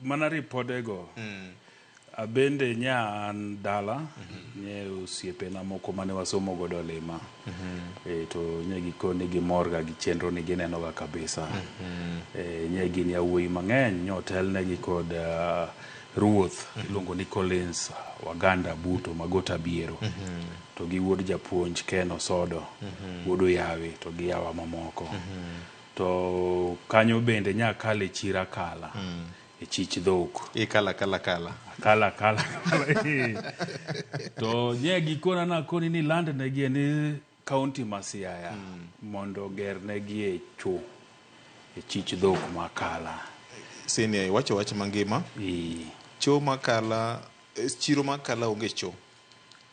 mana ripodego abende nya an dala nye osiepena moko mane wasomo godo lima e, to nye gikoni gimorga gi chenro ni ginenoga kabisa e, nye gin yawuoyi mang'eny nye otelnegi kod ruoth iluongo ni Collins Waganda Buto Magota Biero to gi wuod japuonj Ken Osodo wuod Oyawi to gi yawa mamoko to kanyo bende nya kale chira kala e chich dhok Ikala kala kala. kala kala kala eh. To nye gikona nakoni ni land negi ni kaunti ma Siaya mondo ogernegi e cho e chich dhok ma Kala. Senior, iwacho wach mangima. Cho ma Kala, chiro ma Kala onge cho.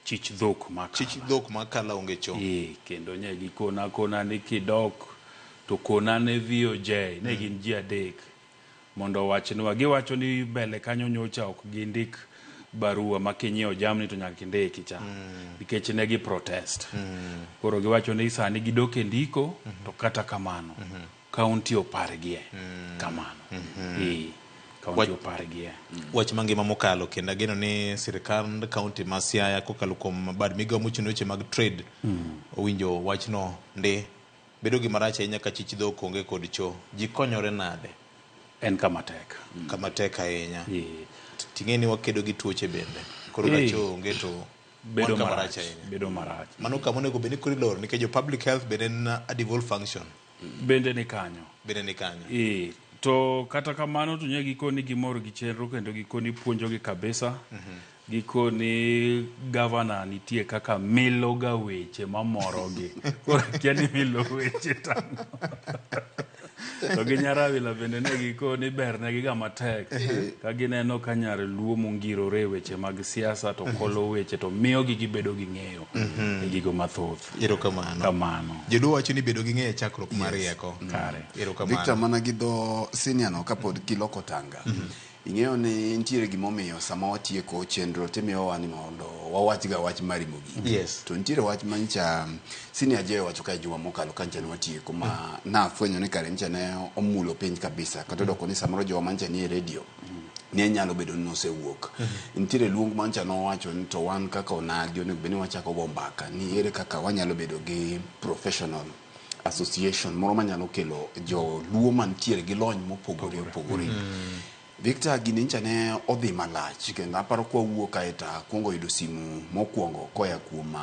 Chich dhok ma Kala. Chich dhok ma Kala onge cho. Kendo nye gikona kona ni kidok to kona ne VOJ ne gin ji adek mondo owachnwa. Giwacho ni mbele kanyo nyocha ok gindik barua ma kinyiewo jamni to nyaka indiki cha nikech ne gi protest. Koro giwacho ni sani gidok e ndiko to kata kamano kaunti opargie kamano. Kaunti opargie. Wach mangima mokalo kendo ageno ni sirkand kaunti ma Siaya kokalo kuom bad migawo mochung' ne weche mag trade owinjo wachno ndi. Bedo gima rach ahinya ka chich dhok onge kod cho. Ji konyore nade? En kama tek. Kama tek ahinya. Ting'e ni wakedo gi tuoche bende. Koro ka cho onge to bedo kama rach ahinya. Bedo marach. Mano kama onego bed ni koro iloro nikech jo public health bende en a devolved function. Bende ni kanyo. Bende ni kanyo. To kata kamano to nye gikoni gimor gi chenro kendo gikoni puonjogi kabisa. Gikoni gavana nitie kaka milo ga weche mamorogi. Koro akia ni milo weche tang'o. To gi Nyarawila bende ne gikoni ber ne giga matek. Ka gineno ka nyar Luo mongirore e weche mag siasa to kolo weche to miyogi gibedo gi ng'eyo e gigo mathoth. Erokamano. Kamano. Joluo wacho ni bedo gi ng'eyo e chakruok mar rieko. Kare. Erokamano. Victor mana gi dho senior no kapod kiloko tanga. Ing'eyo ni nitiere gimomiyo sama watieko chenro timiyowa ni mondo wawachga wach mari mogik. Yes. To nitiere wach manyicha Senior Jay owacho kae juma mokalo ka nyicha ne watieko ma nafwenyo ni kare nyicha ne omulo piny kabisa kata odoko ni samoro jowa manyicha nie redio ne nyalo bedo ni nosewuok. Nitiere luong ma nyicha nowacho ni to wan kaka onagi onego bed ni wachako go mbaka ni ere kaka wanyalo bedo gi professional association moro manyalo kelo joluo mantiere gi lony mopogore opogore. Victor gini nyicha ne odhi malach kendo aparo kwa wuok kae to akwongo yudo simu mokwongo koya kuom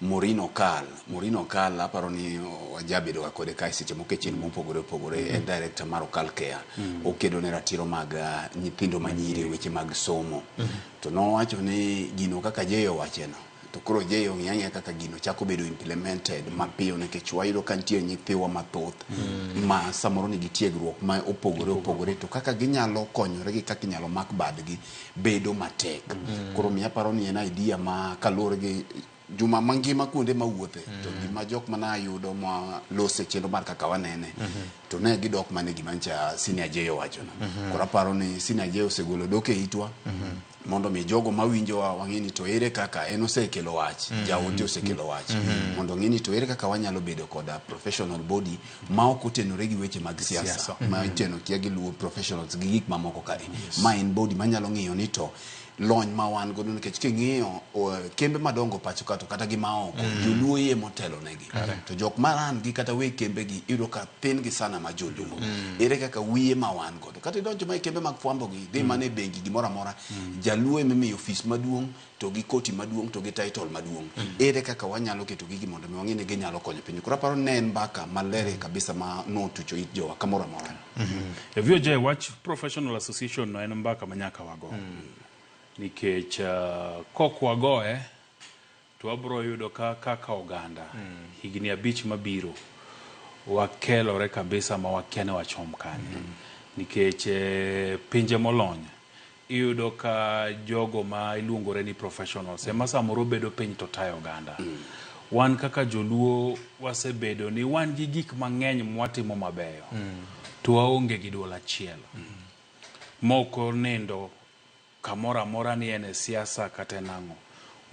Maureen Okal. Maureen Okal aparo ni wajabedo ga kode kae seche moko e chenro mopogore opogore en director mar Okal Care. Okedo ne ratiro mag nyithindo manyiri e weche mag somo. To nowacho ni gino kaka Jay owacheno to koro Jay ong'i ang'iya kaka gino chako bedo implemented mapiyo nikech wayudo ka nitie nyithiwa mathoth ma samoro nigi tiegruok ma opogore opogore to kaka ginyalo konyore gi kaka inyalo mak badgi bedo matek. Koro miyo aparo ni en idea ma kaluwore gi juma mangima kuonde mawuothe to gima jok mana ayudo ma lose chenro mar kaka wanene to ne gidok mana e gima ncha Senior Jay owachono. Koro aparo ni Senior Jay osegolo dok e itwa mondo mi jogo mawinjowa wang'e ni to ere kaka en osekelo wach jaote osekelo wach mondo ong'e ni to ere kaka wanyalo bedo koda professional body ma ok otenore gi weche mag siasa ma iteno kia gi luo professionals gi gik mamoko kae ma en body manyalo ng'iyo ni to lony ma wan godo nikech king'iyo kembe madongo pacho ka to kata gi maoko joluo iye motelo negi to jok ma ran gi kata weg kembe gi iyudo ka thin gi sana ma joluo ere kaka wiye ma wan godo kata idonjo ma e kembe mag fwambo gi dhi mana e bengi gimoro amora jaluo ema imiyo ofis maduong' to gi koti maduong' to gi title maduong' ere kaka wanyalo keto gigi mondo mi wang'e ni ginyalo konyo piny koro aparo ne en mbaka maler kabisa ma notucho it jowa kamoro amora E VOJ wach professional association no en mbaka ma nyaka wago. Nikech kok wagoye to wabro yudo ka kaka oganda higni 5 mabiro wakelore kabisa ma wakia ni wachom kanye. Nikech pinje molony iyudo ka jogo ma iluongore ni professionals ema samoro bedo piny to tayo oganda. Wan kaka joluo wasebedo ni wan gi gik mang'eny mwatimo mabeyo to waonge gi duol achiel. Moko nindo kamoro amora ni en e siasa kata en ang'o.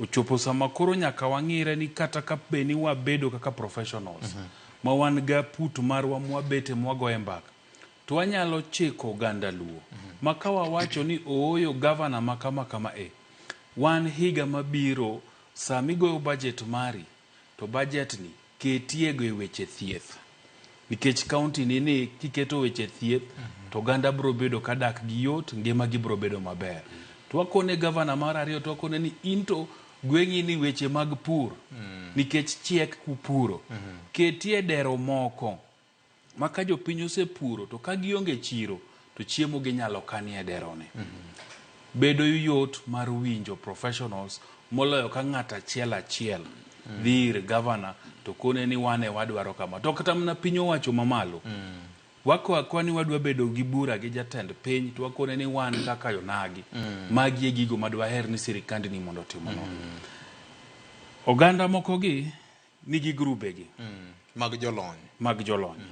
Ochopo sama koro nyaka wang'ire ni kata ka bed ni wabedo kaka professionals ma wan ga put marwa mwabete mwagoye mbaka to wanyalo chiko oganda Luo. Ma ka wawacho ni ooyo gavana ma kama kama e, wan higa mabiro sama igoyo budget mari to budget ni ketie go e weche thieth. Nikech county ni ni kiketo weche thieth to oganda biro bedo ka dak gi yot, ngima gi biro bedo maber. To wakone gavana mar ariyo to wakone ni into gweng'i ni weche mag pur nikech chiek kupuro. Ketie dero moko ma ka jopiny osepuro to ka gionge chiro to chiemo ginyalo kanie deroni. Bedo yot mar winjo professionals moloyo ka ng'ato achiel achiel dhi ir gavana to kone ni wan e wadwaro kama. To kata mana piny owacho mamalo, wako akwa ni wadwa bedo gi bura gi jatend piny to wakone ni wan kaka yonagi magi e gigo madwaher ni sirikandni mondo otimnwa. Oganda moko gi nigi grube gi mag jolony. Mag jolony.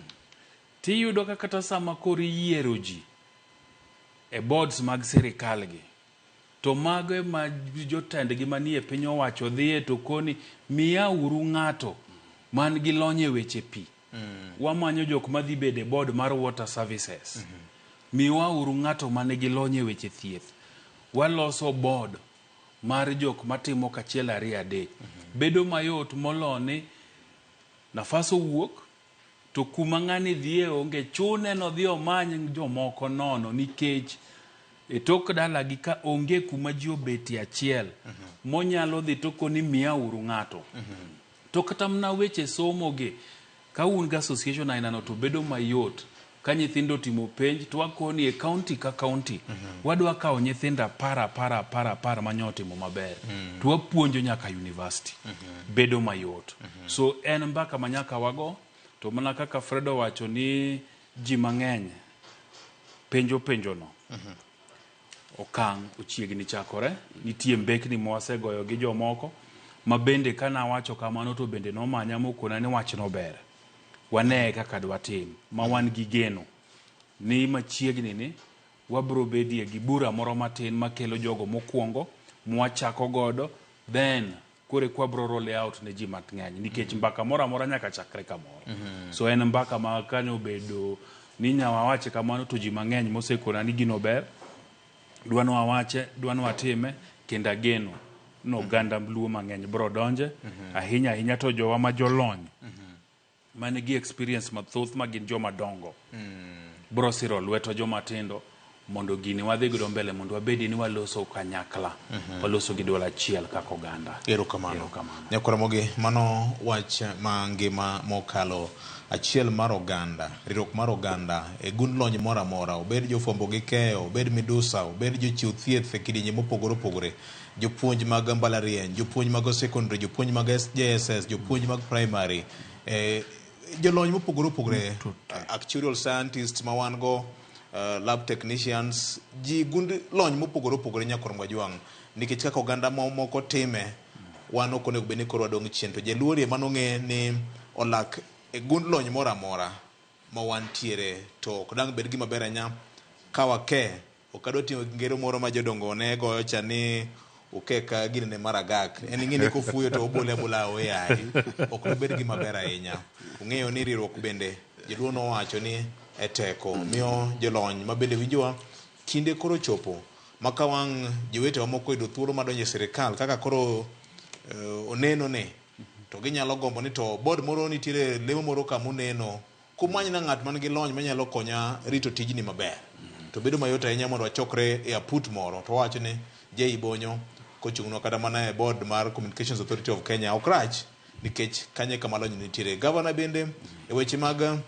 Tiyudo ka kata sama koro iyiero ji e boards mag sirikal gi, to mago ema jotendgi manie piny owacho dhiye to koni miya uru ng'ato man gi lony e weche pi. Wamanyo jok madhi bedo e board mar water services. Miwa uru ng'ato man gi lony e weche thieth. Waloso board mar jok matimo kachiel ariyo adek. Bedo mayot molo ni nafas owuok to kuma ng'ani dhiye onge chune nodhi omany jomoko nono nikech e tok dalagi ka onge kuma ji obetie achiel monyalo dhi to koni miya uru ng'ato. To kata mana weche somo gi ka un gi association ainano to bedo mayot ka nyithindo otimo penj to wakoni e county ka county wadwa kawo nyithindo apar apar apar apar manyo otimo maber to wapuonjo nyaka university bedo mayot. So en mbaka ma nyaka wago to mana kaka Fred owacho ni ji mang'eny penjo penjono. Okang' ochiegni chakore, nitie mbekni mwasegoyo gi jomoko ma bende kanawacho kamano to bende nomanya mokona ni wachno ber. Waneye kaka dwatim ma wan gi geno ni machiegni ni wabro bedie gi bura moro matin makelo jogo mokwongo mwachako godo then koro eka wabro roll out ne ji mang'eny nikech mbaka moro amora nyaka chakre kamoro. So en mbaka ma kanyobedo ni nyawawache kamano to ji mang'eny mosekona ni gino ber, dwa ni wawache, dwa ni watime kendo ageno ni oganda luo mang'eny bro donje ahinya ahinya to jowa ma jolony manigi experience mathoth ma gin joma dongo bro siro lweto joma tindo mondo gini wadhi godo mbele mondo wabedi ni waloso kanyakla waloso gi duol achiel kaka oganda. Erokamano. Erokamano. Nyakwaramogi, mano wach ma ngima mokalo achiel mar oganda, riwruok mar oganda e gund lony moro amora, obed jofwambo gi keyo, obed midusa, obed jochiw thieth e kidienje mopogore opogore, jopuonj mag mbalariany, jopuonj mag secondary, jopuonj mag JSS, jopuonj mag primary, jolony mopogore opogore, actuarial scientists ma wan go, lab technicians, ji gund lony mopogore opogore nyakwar Mwajwang', nikech kaka oganda moko time, wan ok onego bed ni koro wadong' chien. To jaluo ema nong'e ni olak e gund lony moro amora ma wantiere, to ok dang' bed gima ber ahinya ka wake. Ok adwa ting'o ngero moro ma jodongo ne goyo cha ni uke ka ginene mar agak. En ing'e ni kofuyo to obole abola oyaye. Ok nobed gima ber ahinya. Ung'eyo ni riwruok bende jaluo nowacho ni e teko. Miyo jolony ma bende winjowa kinde koro chopo ma ka wang' jowetewa moko oyudo thuolo mar donjo e sirikal kaka koro oneno ni to ginyalo gombo ni to board moro nitiere lemo moro kamuneno kumanyna ng'at man gi lony manyalo konya rito tijni maber. To bedo mayot ahinya mondo wachokre e aput moro to wawacho ni Jay Bonyo kochung'nwa kata mana e board mar Communications Authority of Kenya ok rach nikech kanyo e kama lony nitiere. Gavana bende e weche mag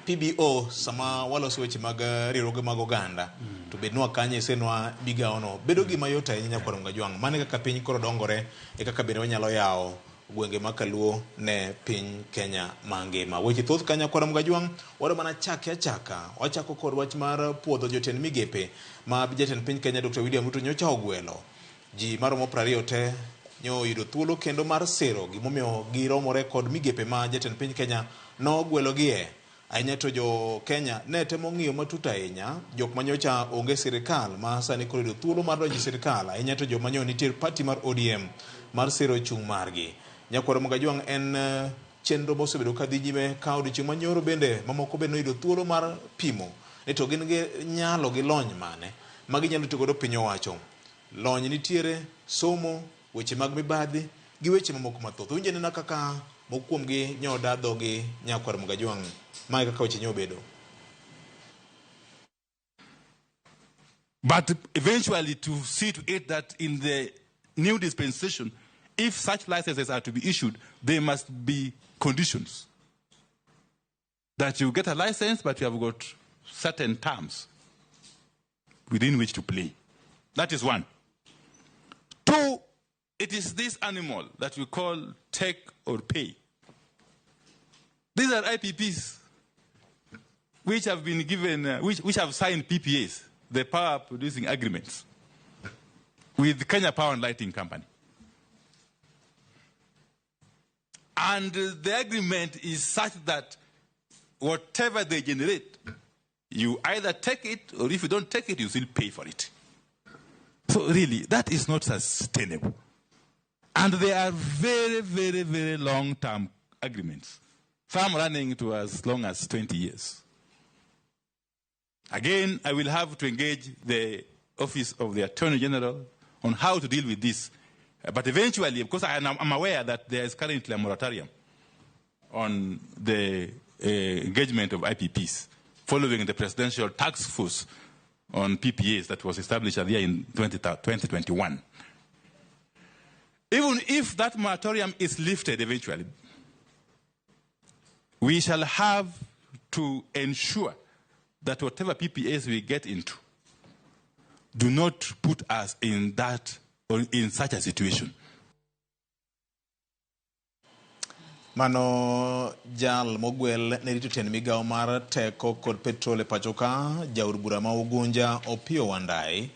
PBO sama waloso weche mag riwruoge mag oganda to bednwa kanyo isenwa migawono bedo gima yot ahinya nyakwar Mgajwang'. Mano e kaka piny koro dongore e kaka bende wanyalo yawo gwenge ma kaluo ne piny Kenya mangima. Weche thoth ka nyakwar Mgajwang' wadwa mana chake achaka. Wachako kod wach mar puodho jotend migepe ma jatend piny Kenya Dr. William Ruto nyocha ogwelo. Ji maromo 20 te nyo oyudo thuolo kendo mar siro gimomiyo giromore kod migepe ma jatend piny Kenya nogwelogie. Ahinya to jo Kenya ne temo ng'iyo matut ahinya jok manyocha onge sirikal ma sani koro oyudo thuolo mar donjo e sirikal, ahinya to joma nyo nitie party mar ODM mar siro chung' margi. Nyakwar Mgajwang' en chenro mosebedo ka dhi nyime ka odiochieng' manyoro bende mamoko bende noyudo thuolo mar pimo Ni to gin gi nyalo gi lony mane ma ginyalo tiyo godo piny owacho. Lony nitiere, somo, weche mag mibadhi gi weche mamoko mathoth. Winj anena kaka moko kuomgi nyo oda dhogi nyakwar Mugajwang'. Mae kaka weche nyo obedo. But eventually to see to it that in the new dispensation, if such licenses are to be issued, there must be conditions. That you get a license, but you have got certain terms within which to play. That is one. Two, it is this animal that we call take or pay. These are IPPs which have been given, which have signed PPAs, the power producing agreements, with Kenya Power and Lighting Company. And the agreement is such that whatever they generate, you either take it, or if you don't take it, you still pay for it. So really, that is not sustainable. And they are very, very, very long-term agreements. Some running to as long as 20 years. Again, I will have to engage the Office of the Attorney General on how to deal with this. But eventually, of course, I'm aware that there is currently a moratorium on the engagement of IPPs following the presidential task force on PPAs that was established earlier in 2021. Even if that moratorium is lifted eventually, we shall have to ensure that whatever PPAs we get into do not put us in that or in such a situation. Mano jal mogwel ne rito tend migawo mar teko kod petrol e pacho ka, jaod bura ma Ugunja Opiyo Wandayi,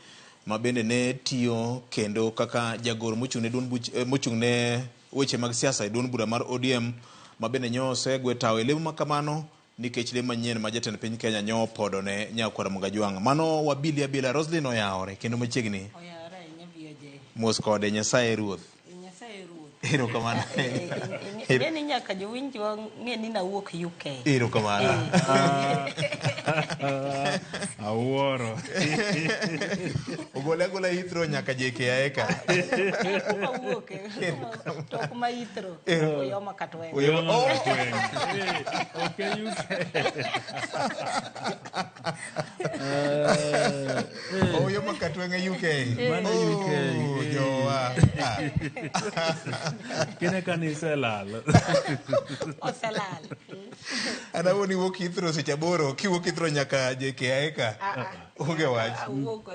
ma bende ne tiyo kendo kaka jagoro mochung' ne duond buch mochung' ne weche mag siasa e duond bura mar ODM, ma bende nyo osegwe tawo e lemo ma kamano nikech lemo manyien ma jatend piny Kenya nyo opodo ne nyakwar Mugajwang'. Mano wabili abila Roslyn oyawore kendo machiegni. Oyawore ahinya VOJ. Mos kode Nyasaye Ruoth. Nyasaye Ruoth. Erokamano. Ing'e ni nyaka jowinjwa ng'e ni nawuok UK. Erokamano. Awuoro. Ogole agola Heathrow nyaka JKIA ka. Kuma wuoke. To kuma Heathrow. Oyoma Katweng'. Oyoma. Oh. Ok UK. Oyoma Katweng' e UK. Mano UK. Oh, jowa. Kine kanisa elal. Oselal. An awuon iwuok Heathrow seche 8, kiwuok Heathrow nyaka JKIA ka. Onge wach. Awuok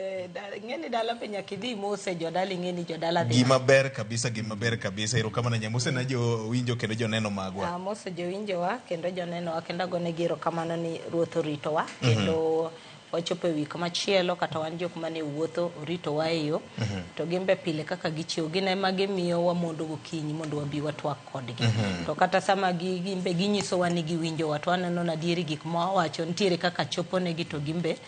ing'e ni dala be nyaka idhi mose jodala, ing'e ni jodala dhi. Gima ber kabisa, gima ber kabisa. Erokamano ahinya. Mose na jowinjo kendo joneno magwa. Mose jowinjowa kendo jonenowa kendo agonegi erokamano ni Ruoth oritowa kendo wachopo e wik machielo kata wan jok mane wuotho oritowa e yo to gin be pile kaka gichiewo gin ema gimiyo wamondo gokinyi mondo wabi watwak kodgi. To kata sama gin be ginyisowa ni giwinjowa to waneno na adieri gik ma wawacho nitiere kaka choponegi to gin be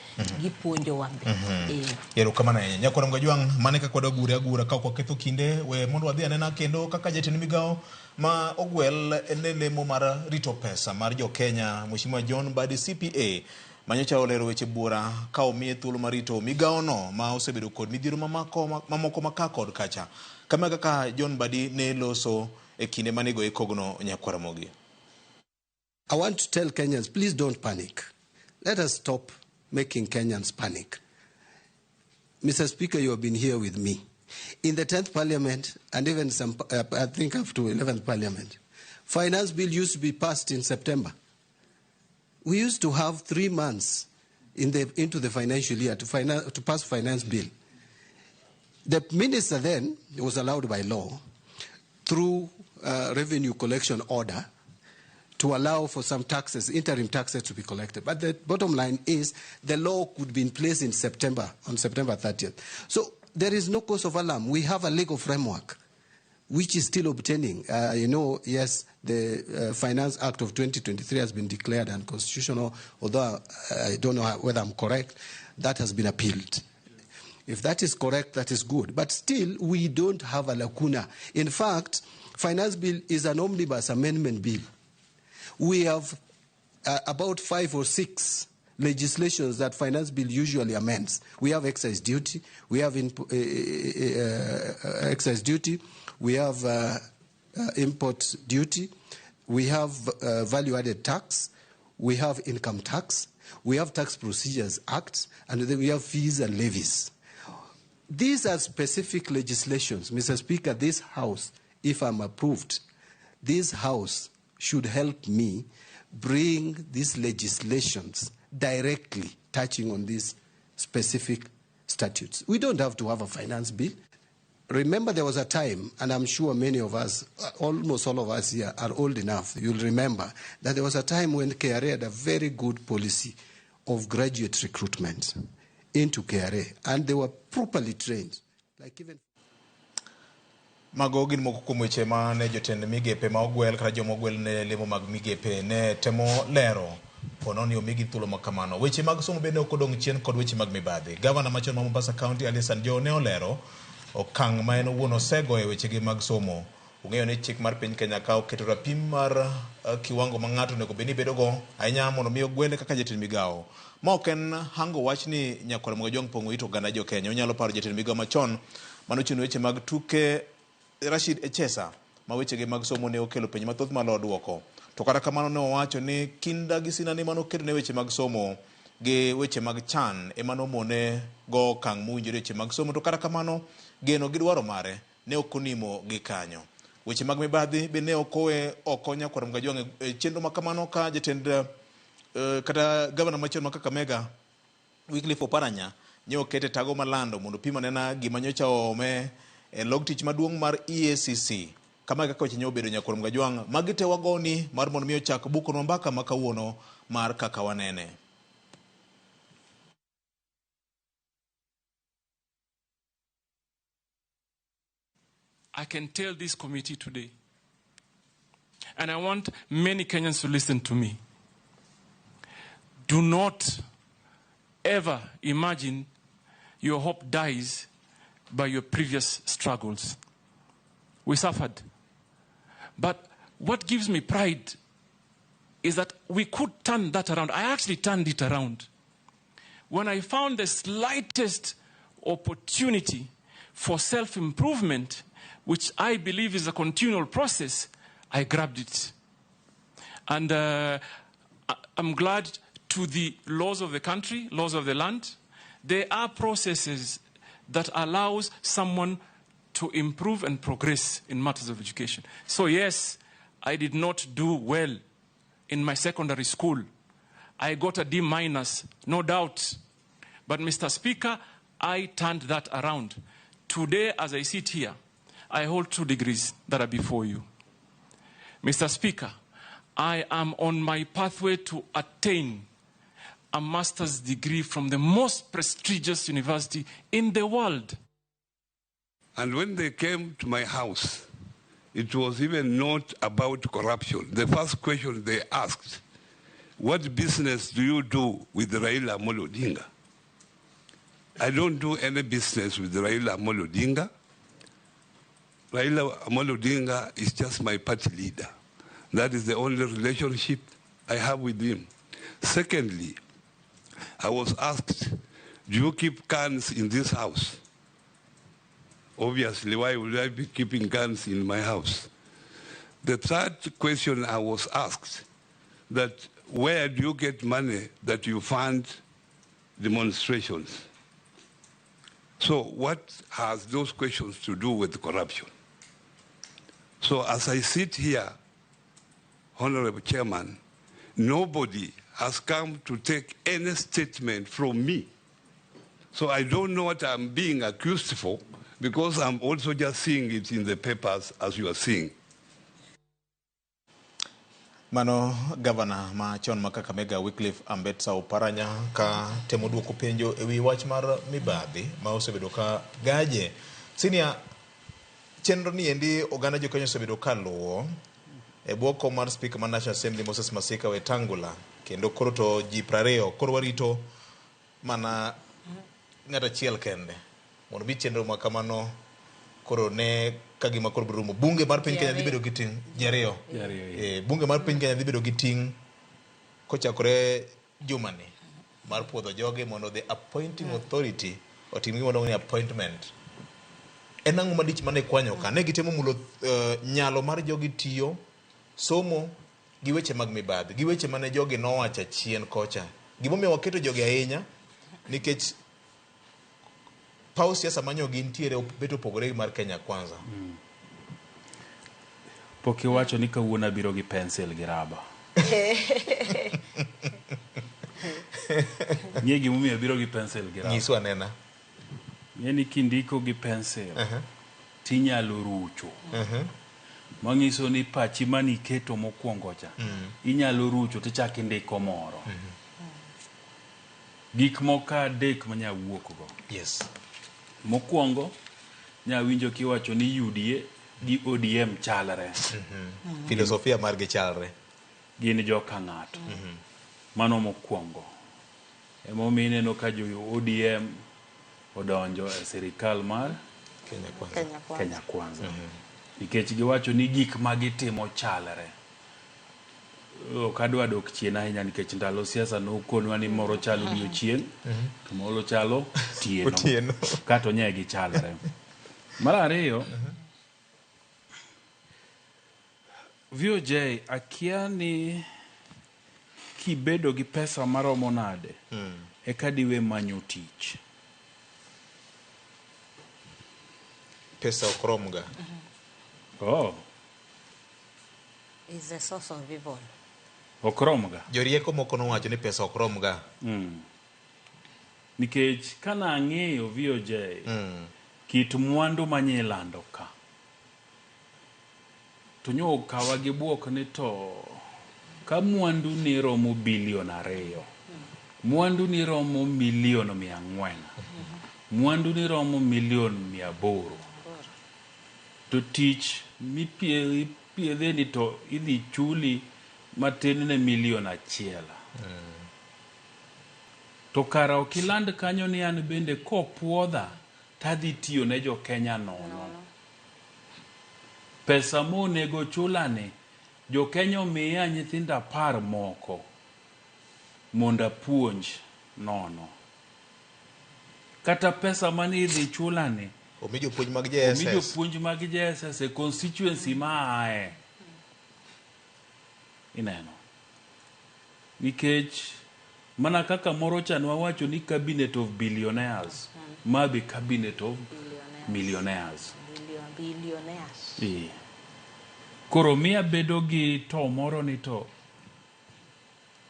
gipuonjowa be. Erokamano ahinya. Nyakwar Mugajwang', mane kaka wadwa gure agura ka ok waketho kinde, we mondo wadhi anena kendo kaka jatend migawo ma ogwel ne lemo mar rito pesa mar jo Kenya, Mheshimiwa John Mbadi CPA, manyocha olero weche buora ka omiye thuolo mar rito migawono ma osebedo kod midhiero mamoko ma ka kod kacha. Kama kaka John Mbadi ne loso e kinde mane igoye kogno nyakwar Ramogi. I want to tell Kenyans, please don't panic. Let us stop making Kenyans panic. Mr. Speaker, you have been here with me. In the 10th Parliament, and even some, I think up to 11th Parliament, Finance Bill used to be passed in September. We used to have 3 months into the financial year to pass Finance Bill. The minister then was allowed by law, through revenue collection order, to allow for some taxes, interim taxes to be collected. But the bottom line is the law could be in place in September, on September 30th. So there is no cause of alarm. We have a legal framework which is still obtaining. Yes, the Finance Act of 2023 has been declared unconstitutional, although I don't know whether I'm correct. That has been appealed. If that is correct, that is good. But still, we don't have a lacuna. In fact, Finance Bill is an omnibus amendment bill. We have about 5 or 6 legislations that finance bill usually amends. We have excise duty, we have excise duty, we have import duty, we have value-added tax, we have income tax, we have Tax Procedures Act, and then we have fees and levies. These are specific legislations. Mr. Speaker, this House, if I'm approved, this House should help me bring these legislations directly touching on these specific statutes. We don't have to have a finance bill. Remember, there was a time, and I'm sure many of us, almost all of us here, are old enough, you'll remember, that there was a time when KRA had a very good policy of graduate recruitment into KRA, and they were properly trained. Like even Mago gin moko kuom weche ma ne jotend migepe ma ogwel kata joma ogwel ne lemo mag migepe ne temo lero pono ni omigi thuolo ma kamano. Weche mag somo bende ok odong' chien kod weche mag mibadhi. Gavana machon ma Mombasa County Ali Hassan Joho ne olero okang' ma en owuon osego e wechege mag somo. Ung'eyo ni chik mar piny Kenya ka oketo rapim mar kiwango ma ng'ato onego bed ni bedogo ahinya mondo mi ogwele kaka jatend migawo. Ma ok en hango wach ni nyakwar Mgajwang' pong'o it oganda jo Kenya. Onyalo paro jatend migawo machon manochung' weche mag tuke Rashid Echesa ma wechege mag somo ne okelo penjo mathoth malo duoko. To kata kamano ne owacho ni kinda gi sinani manoketo ne weche mag somo gi weche mag chan ema nomone go okang' mowinjore weche mag somo. To kata kamano geno gi dwaro mare ne ok onimo gi kanyo. Weche mag mibadhi be ne ok owe oko nyakwar Mgajwang' e chenro ma kamano ka jatend kata gavana machon ma Kakamega Wycliffe Oparanya ne okete tago malando mondo pim anena gima nyocha oome e log tich maduong' mar EACC. Kama kaka weche nyo obedo nyakwar Mgajwang', magi te wagoni mar mondo mi ochak bukonwa mbaka ma kawuono mar Kaka Wanene. I can tell this committee today, and I want many Kenyans to listen to me. Do not ever imagine your hope dies by your previous struggles. We suffered. But what gives me pride is that we could turn that around. I actually turned it around. When I found the slightest opportunity for self-improvement, which I believe is a continual process, I grabbed it. And I'm glad to the laws of the country, laws of the land. There are processes that allows someone to improve and progress in matters of education. So yes, I did not do well in my secondary school. I got a D minus, no doubt. But Mr. Speaker, I turned that around. Today, as I sit here, I hold 2 degrees that are before you. Mr. Speaker, I am on my pathway to attain a master's degree from the most prestigious university in the world. And when they came to my house, it was even not about corruption. The first question they asked, what business do you do with Raila Amolo Odinga? I don't do any business with Raila Amolo Odinga. Raila Amolo Odinga is just my party leader. That is the only relationship I have with him. Secondly, I was asked, do you keep guns in this house? Obviously, why would I be keeping guns in my house? The third question I was asked, that where do you get money that you fund demonstrations? So what has those questions to do with corruption? So as I sit here, Honorable Chairman, nobody has come to take any statement from me. So I don't know what I'm being accused for, because I'm also just seeing it in the papers as you are seeing. Mano gavana machon ma Kakamega Wycliffe Ambetsa Oparanya ka temo duoko penjo ewi wach mar mibadhi ma osebedo ka gaje. Senior, chenro ni endi oganda jo Kenya osebedo ka luwo e bwo kom mar Speaker mar National Assembly Moses Masika Wetangula, kendo koro to ji 20 koro warito mana ng'at achiel kende mondo mi chenro ma kamano koro ne ka gima koro biro rumo. Bunge mar piny Kenya dhi bedo gi ting' ji ariyo. Bunge mar piny Kenya dhi bedo gi ting' kochakore jumani. mar puodho jogi mondo the appointing authority otim gima iluongo ni appointment. En ang'o malich mane ikwanyo ka? Ne gitemo mulo nyalo mar jogi tiyo, somo, gi weche mag mibadhi, gi weche mane jogi nowacho achien kocha. Gimomiyo waketo jogi ahinya, nikech paw siasa manyo gintiere bet opogore gi mar Kenya Kwanza. Pok iwacho ni kawuono abiro gi pencil gi raba. Ng'e gimomiyo abiro gi pencil gi raba. Nyiswa anena. Ng'e ni kindiko gi pencil tinyalo rucho. Manyiso ni pachi maniketo mokwongo cha inyalo rucho tichako indiko moro. Gik moko adek manya wuok go. Yes. Mokwongo, nyawinjo kiwacho ni UDA gi ODM chalre. Filosofia margi chalre. Gin joka ng'ato. Mano mokwongo. Emomiyo ineno ka jo ODM odonjo e sirikal mar Kenya Kwanza. Kenya Kwanza. Kenya Kwanza. Nikech giwacho ni gik ma gitimo chalre. Ok adwa dok chien ahinya nikech ndalo siasa nokonwa ni moro chalo odiochieng' to moro chalo otieno. Otieno. Kato nye gichalre. Mar ariyo, VOJ akia ni kibedo gi pesa maromo nade eka diwe manyo tich. Pesa ok romga. Oh, Is the source of evil. ok romga. Jorieko moko nowacho ni pesa ok romga. Nikech kana ang'eyo VOJ kit mwandu manyilando ka to nyo okawa gi buok ni to ka mwandu ni romo bilion 2, mwandu ni romo milion 400, mwandu ni romo milion 800, to tich mipiedhe ni to idhi chuli matin ne milion 1. To kara ok iland kanyo ni an bende kopuodha tadhi tiyo ne jo Kenya nono. Pesa monego chulani, jo Kenya omiya nyithindo 10 moko mondo apuonj nono. Kata pesa mane idhi chulani, Omi jopuonj mag omi JSS. jopuonj mag JSS e constituency ma ae. Ineno. Nikech mana kaka moro cha nwawacho ni cabinet of billionaires, ma be cabinet of millionaires. Billionaires. Koro miya bedo gi to moro ni to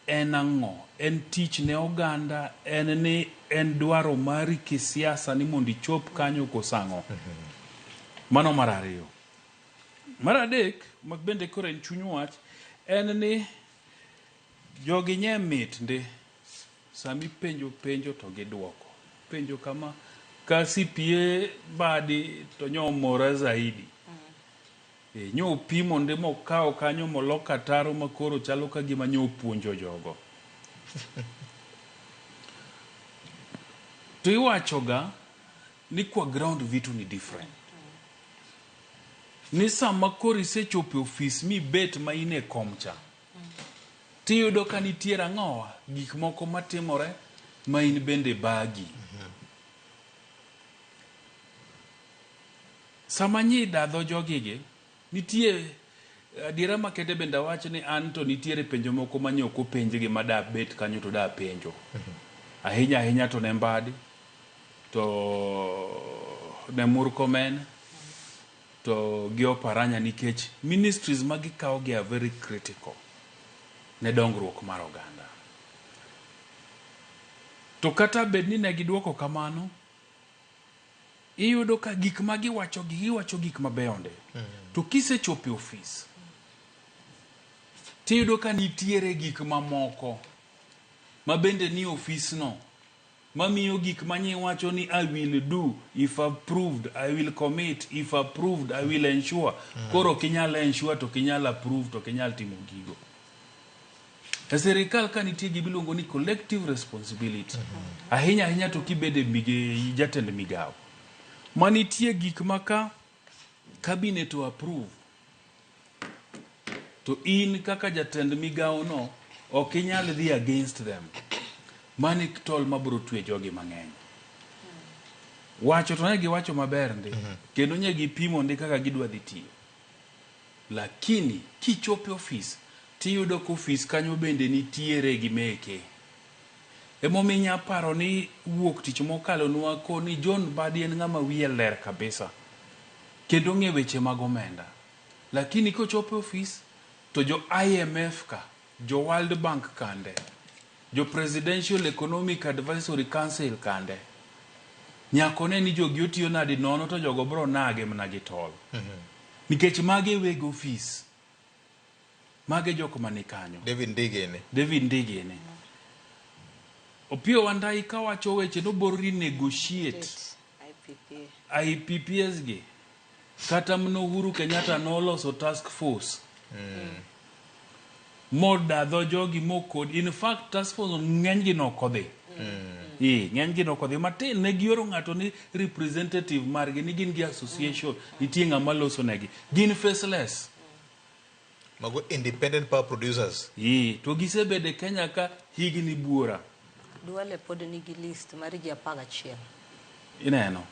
en ang'o? En tich ne oganda, en ni en dwaro mari kisiasa ni mondo ichop kanyo koso ang'o? Mano mar ariyo. Mar adek, ma bende koro en chuny wach, en ni jogi nye mit ndi. Sami penjo penjo to giduoko. Penjo kama, ka CPA badi to nyo mora zaidi. Nyo pimo ndi mokawo kanyo moloko ataro ma koro chalo ka gima nyo puonjo jogo. To iwachoga ni kwa ground vitu ni different. Ni sama koro isechopo e ofis mibet ma in e kom cha, tiyudo ka nitiere ang'owa gik moko matimore ma in bende bagi. Sama nyi dadho jogigi, nitie adiera makende bende awach ni an to nitiere penjo moko ma nyo ok openjgi ma da bet kanyo to da penjo. Ahinya ahinya to ne Mbadi, to ne Murkomen, to gi Oparanya nikech ministries ma gikawo gi are very critical ne dongruok mar oganda. To kata bed ni ne giduoko kamano, iyudo ka gik ma giwacho gi giwacho gik mabeyo nde. To kisechopo e ofis, tiyudo ka nitiere gik mamoko ma bende ni ofisno mamiyo gik manyiwacho ni I will do if approved, I will commit if approved, I will ensure. Koro ok inyal ensure to ok inyal approve to ok inyal timo gigo. E sirikal ka nitie gima iluongo ni collective responsibility. Ahinya ahinya to kibede jatend migawo. Manitie gik ma ka cabinet o approve to in kaka jatend migawo no ok inyal dhi against them. Mani tol mabiro twe jogi mang'eny. Wacho to ne giwacho maber ndi. Kendo nye gipimo ndi kaka gidwa dhi tiyo. Lakini kichopo e ofis tiyudo ka ofis kanyo bende nitiere gi meke. Emomiyo inya paro ni wuok tich mokalo nwa ni John Mbadi en ng'ama wiye ler kabisa. Kendo ong'e weche mag omenda. Lakini kochopo e ofis to jo IMF ka, jo World Bank kande, jo Presidential Economic Advisory Council kande, nyaka one ni jogi otiyo nadi nono to jogo bro nage mana gi tol. Nikech mage e weg ofis. Mage jok mani kanyo. David Ndigeni. David Ndigeni. Opiyo Wandayi kawacho weche nobor renegotiate IPP. IPPs gi. Kata mana Uhuru Kenyatta noloso task force. Modadho jogi mokod. In fact, task force ng'eny gi nokodhi. Ng'eny gi nokodhi matin. Ne gioro ng'ato ni representative margi ni gin gi association. Nitie ng'ama loso negi. Gin faceless. Mago independent power producers. To gisebedo e Kenya ka higni buora. Duale pod nigi list mar ji 11. Ineno.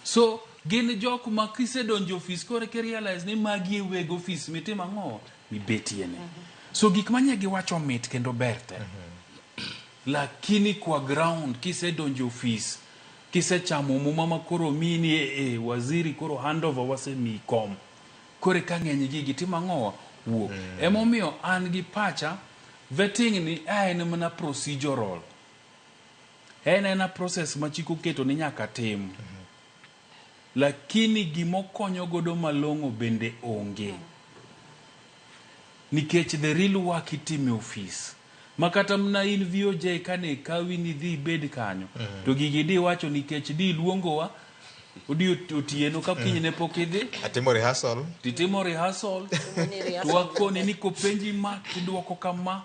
So, gin jok ma kisedonjo ofis koro eka realize ni magi e weg ofis mitimo ang'o? Mibetie ni. So gik manye giwacho mit kendo ber te. Lakini kwa ground kisedonjo ofis, kisechamo muma ma koro miyi ni waziri koro handover wasemiyi kom. Koro eka ng'eny gigi timo ang'o? Wuok. Emomiyo an gi pacha, vetting ni en mana procedural. En ena process ma chik oketo ni nyaka tim. Lakini gimokonyo godo malong'o bende onge. Nikech the real work itimo e ofis. Ma kata mana in VOJ kane kawi ni dhi ibed kanyo. To gigi di wacho nikech di luongowa odi otieno ka kinyne pok idhi. Atimo rehearsal. Titimo rehearsal. Ni rehearsal To wakoni ni kopenji ma tiduoko kama.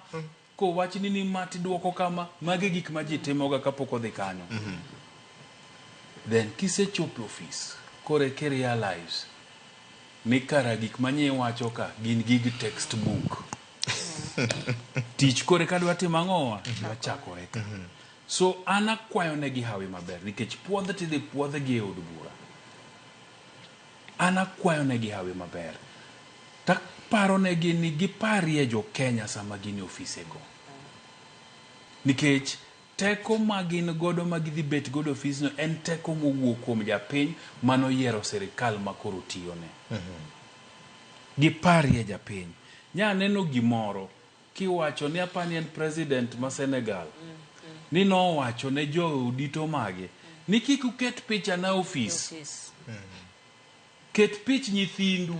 Kowachni ni ma tiduoko kama. Magi gik ma ji timoga kapok odhi kanyo. Then kisechopo e ofis, koro eka realize ni kara gik manye iwacho ka gin gig textbook. Tich koro eka dwa timo ang'owa? Dwa chakore ka. So an akwayo negi hawi maber nikech puodh tidhi puodhgi e od bura. An akwayo negi hawi maber. Taparo negi ni giparie jo Kenya sama gin e ofisego. Nikech teko ma gin godo ma gidhi bet godo e ofisno en teko mowuok kuom japiny manoyiero sirikal ma koro tiyone. Giparie japiny. Nya neno gimoro kiwacho ni apani en president ma Senegal. Ni nowacho ne jo mage ni kik uket picha na ofis. Ofis. Ket pich nyithindu.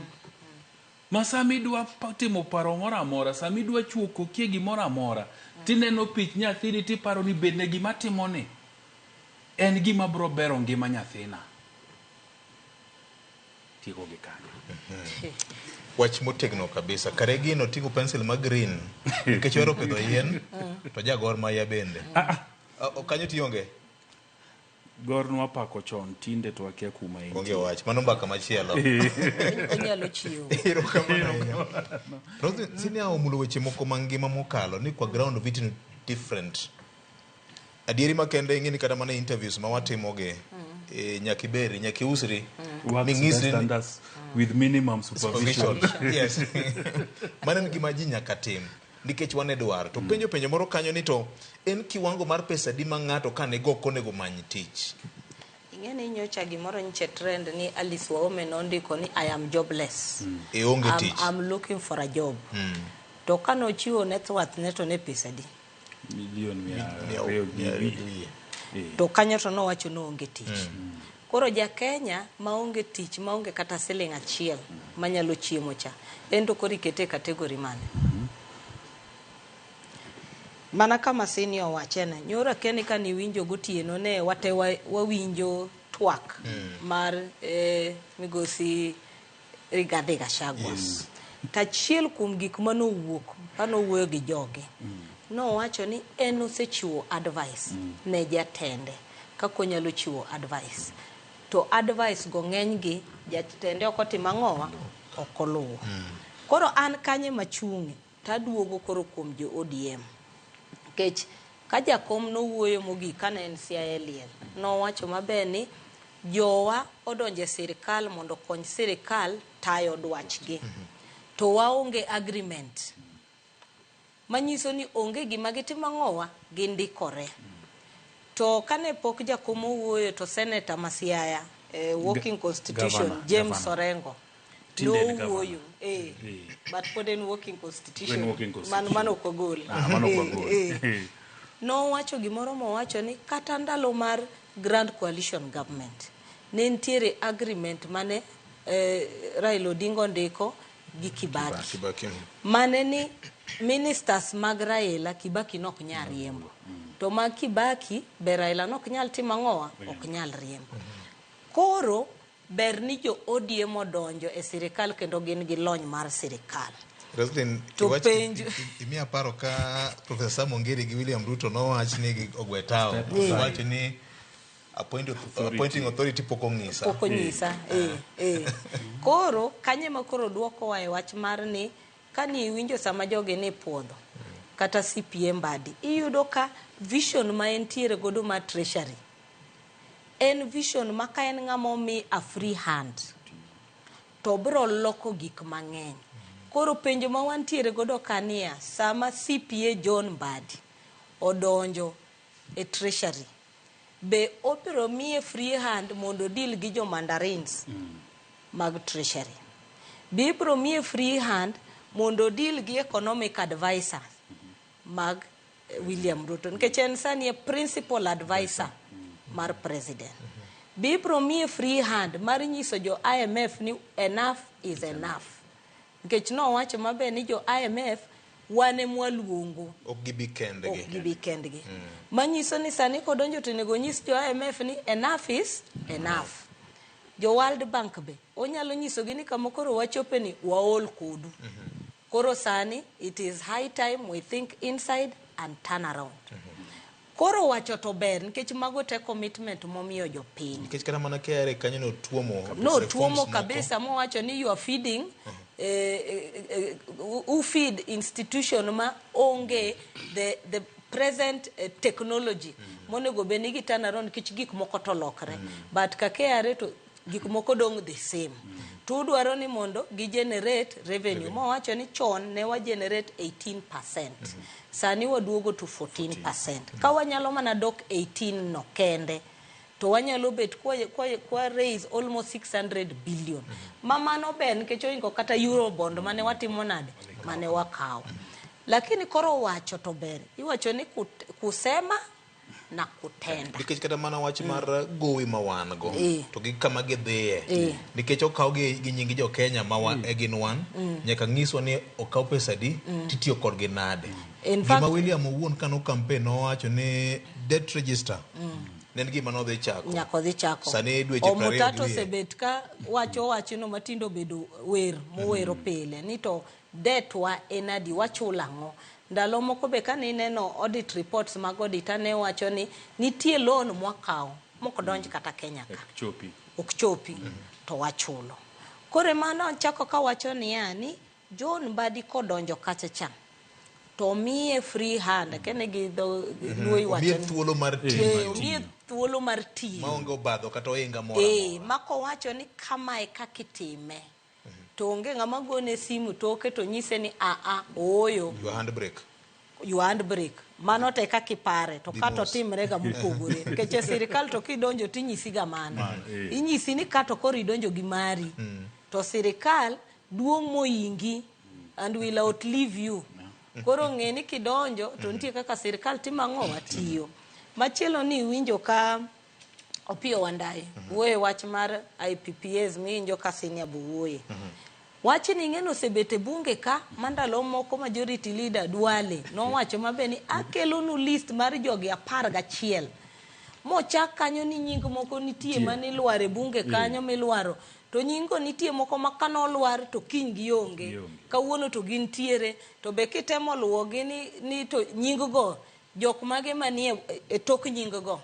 Ma sama idwa timo paro moro amora, sama idwa chuo kokie gimoro amora, tineno pich nyathini tiparo ni bende gima timoni en gima biro bero ngima nyathina. Tieko gi kanyo. Wach motegno kabisa. Kare gino ting'o pencil ma green. Nikech ohero pidho yien, to ja Gor Mahia bende. Kanyo tionge? Gor nwapako chon, tinde to akia kuma entie. Onge wach. Mano mbaka machielo. Onyalo chiwo. Erokamano ahinya. Roslyn, senior omulo weche moko mangima mokalo ni kwa ground vitu ni different. Adieri makende ing'e ni kata mana interviews ma watimogi, nyaka iberi, nyaka iusri. Works Ming'isri best ni- under with minimum supervision. Supervision. Yes. Mano en gima ji nyaka tim nikech wan e dwaro. To penjo penjo moro kanyo ni to en kiwango mar pesa di ma ng'ato ka nigo ok onego many tich. Ing'e ni nyocha gimoro nyiche trend ni Alice Wahome nondiko ni I am jobless. E onge tich. I'm looking for a job. To kanochiwo net worth ne to ne pesa di. Milion 200 gi Mia wiye. wiye. To kanyo to nowacho ni oonge tich. Koro ja Kenya maonge tich, maonge kata siling achiel manyalo chiemo cha, en to koro ikete e category mane? Mana kama senior owachene, nyoro akia ni kane iwinjo gotieno ne wate wawinjo twak mar migosi Rigathi Gachagua. Yes. To achiel kuom gik manowuok kanowuoyo gi jogi, nowacho ni en osechiwo advice ne jatende kaka onyalo chiwo advice. To advice go ng'eny gi jatende ok otimo ang'owa, ok oluwo. Koro an kanye machung'e taduogo koro kuom jo ODM. Nikech Ka jakom nowuoyo mogik kane en Siaya e liel, nowacho maber ni jowa odonjo e sirikal mondo okony sirikal tayo dwachgi. To waonge agreement. Manyiso ni onge gima gitimo ang'owa, gindikore. To kane pok jakom owuoyo to seneta ma Siaya, working constitution, Governor, James governor. Orengo, Tinde en nowuoyo. governor. But pod en working constitution. En working constitution. Mano ok ogol. Ah, mano ok wagol. Nowacho gimoro mowacho ni kata ndalo mar Grand Coalition Government ne nitiere agreement mane Raila Odinga ondiko gi Kibaki. Kibaki. Mane ni ministers mag Raila Kibaki nok nyal riembo. To mag Kibaki be Raila nok nyal timo ang'owa? Ok nyal riembo. Koro ber ni jo ODM odonjo e sirikal kendo gin gi lony mar sirikal. Roslyn, To penjo- imiya paro ka Professor Sam Ongeri gi William Ruto nowach ni gi ogwe tao. Owacho ni appointing authority pok ong'isa. Pok onyisa. Koro kanye ma koro duokowa e wach mar ni kani iwinjo sama jogi ni puodho kata CPA Mbadi, iyudo ka vision ma entiere godo mar treasury en vision ma ka en ng'ama omi a free hand to biro loko gik mang'eny. Koro penjo ma wantiere godo kania, sama CPA John Mbadi odonjo e treasury, be obiro miye free hand mondo deal gi jo mandarins mag treasury? Be ibiro miye free hand mondo deal gi economic advisors mag William Ruto, nikech en sani e principal advisor mar president? Be ibiro miye free hand mar nyiso jo IMF ni enough is enough, nikech nowacho maber ni jo IMF wan ema waluongo, Ok gibi kendgi. Ok gibi kendgi. Manyiso ni sani kodonjo to onego nyis jo IMF ni enough is enough. Jo World Bank be onyalo nyisogi ni kama koro wachope ni waol kodu. Koro sani it is high time we think inside and turn around. Koro wacho to ber nikech mago te commitment momiyo jopiny. Nikech kata mana KRA kanyo notuomo No reforms tuomo moko. kabisa mowacho ni you are feeding u feed institution ma onge the present technology monego bed ni gi turn around nikech gik moko to lokre. But ka KRA to gik moko dong' the same. To udwaro ni mondo gi generate revenue. Mowacho ni chon ne wa generate 18%. Sani waduogo to 14%. Ka wanyalo mana dok 18 no kende, to wanyalo bet kwa raise almost 600 billion. Ma mano ber nikech oingo kata Eurobond mane watimo nade? Mane wakawo. Lakini koro wacho to ber. Iwacho ni kusema na kutenda. Nikech kata mana wach mar gowi ma wan go to gi kama gidhiye. Nikech okaw gi nying jo Kenya ma gin wan, nyaka nyiswa ni okaw pesa di titiyo kodgi nade. In Gima fact, William owuon kano campaign nowacho ni debt register ne en gima nodhi chako. Nyaka odhi chako. Sani dweche Omutato 20 gi wiye. osebet ka wacho wachno matindo obedo wer mowero pile ni to debt wa en adi, wachulo ang'o. Ndalo moko be kane ineno audit reports mag auditor ne wacho ni nitie loan mwakawo mok donj kata Kenya ka. Ok chopi. Ok chopi to wachulo. Koro mano chako kawacho niya ni John Mbadi kodonjo kacha cha to miye free hand kene gi dho Luo iwacho Omiye ni thuolo mar tiyo. Omiye thuolo mar tiyo. Maonge obadho kata ohinga moro amora. Mako wacho ni kamae kaka itime. To onge ng'ama gone simu toke to nyise ni a a ooyo. Your handbrake. Your handbrake. Mano te kaka ipare to Dhi kato mos. timre ga mopogore. Nikech e sirikal to kidonjo tinyisi ga mano. Mano, Inyisi ni kato koro idonjo gi mari. To sirikal duong' moingi and will outlive you. Koro ng'e ni kidonjo to nitie kaka sirikal timo ang'o watiyo. Machielo ni iwinjo ka Opiyo Wandayi wuoyo e wach mar IPPAs miwinjo ka senior bo wuoye. Wach ni ing'e ni osebet e bunge ka ma ndalo moko majority leader Duale nowacho maber ni akelonu list mar jogi 11. Mochak kanyo ni nying moko nitie mane ilwaro e bunge kanyo milwaro. To nyinggo nitie moko ma kanolwar to kiny gionge. Gionge. Kawuono to gintiere. To be kitemo luwogi ni to nying go jok mage manie e tok nying go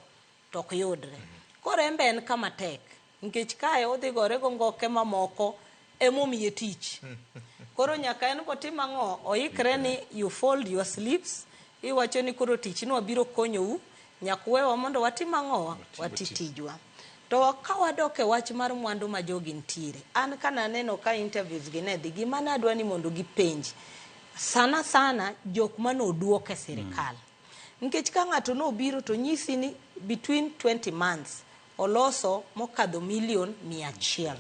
to ok yudre. Koro en be en kama tek. Nikech kae odhi gore go ngoke mamoko emomiye tich. Koro nyaka en botim ang'o? Oikre ni you fold your sleeves, Iwacho ni koro tich ni wabiro konyou, nyaka uwewa mondo watim ang'owa? Wati tijwa. To ka wadok e wach mar mwandu ma jogi nitiere, an ka naneno ka interviews gi ne dhi, gima nadwa ni mondo gipenj, sana sana jok manoduok e sirikal. Nikech ka ng'ato nobiro to nyisi ni between 20 months oloso mokadho milion 100.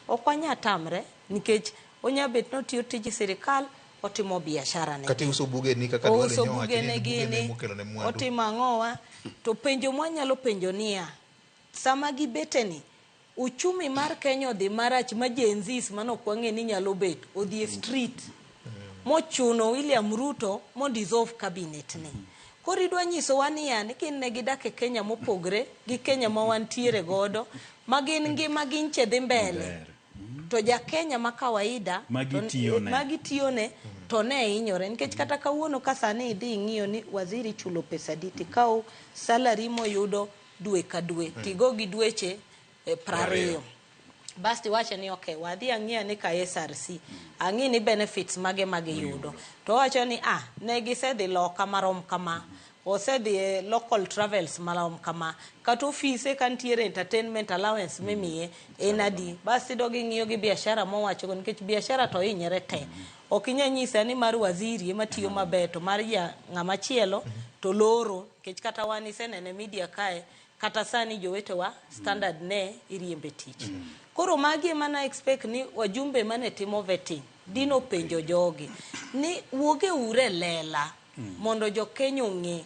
Ok wanya tamre nikech onya bet notiyo tij sirikal, otimo biashara ne. Kata iuso bugeni kaka Duale Ouso nyowacho ni bugene en bugene gini, mokelo ne mwandu. otimo ang'owa. To penjo mwanyalo penjo niya, sama gibete ni, uchumi mar Kenya odhi marach ma Gen Zs mane ok wang'e ni nyalo bet, odhi e street. Mochuno William Ruto mondo dissolve cabinet ni. Koro idwa nyisowa niya, ni gin ne gidak e Kenya mopogre gi Kenya ma wantiere godo, ma gin ngima ginche dhi mbele. To ja Kenya ma kawaida Magi tiyone. Magi tiyone to ne hinyore nikech kata kawuono ka sani idhi ing'iyo ni waziri chulo pesa adi tikaw salary moyudo dwe ka dwe tigo gi dweche 20 bas tiwache ni okay wadhi ang'iya ni ka SRC ang'i ni benefits mage magiyudo to owacho ni ah ne gisedhi loka marom kama osedhi e local travels marom kama kata ofise ka nitiere entertainment allowance mimiye en adi bas idog ing'iyo gi biashara mowachogo nikech biashara to hinyre te ok inya nyisa ni mar waziri ema tiyo maber to mar ja ng'ama chielo to loro nikech kata wan isenene media kae kata sani jowetewa standard ne iriembe tich koro magi ema na expect ni wajumbe mane timo vetting dino penjo jogi ni wuoge ure lela mondo jo Kenya ong'e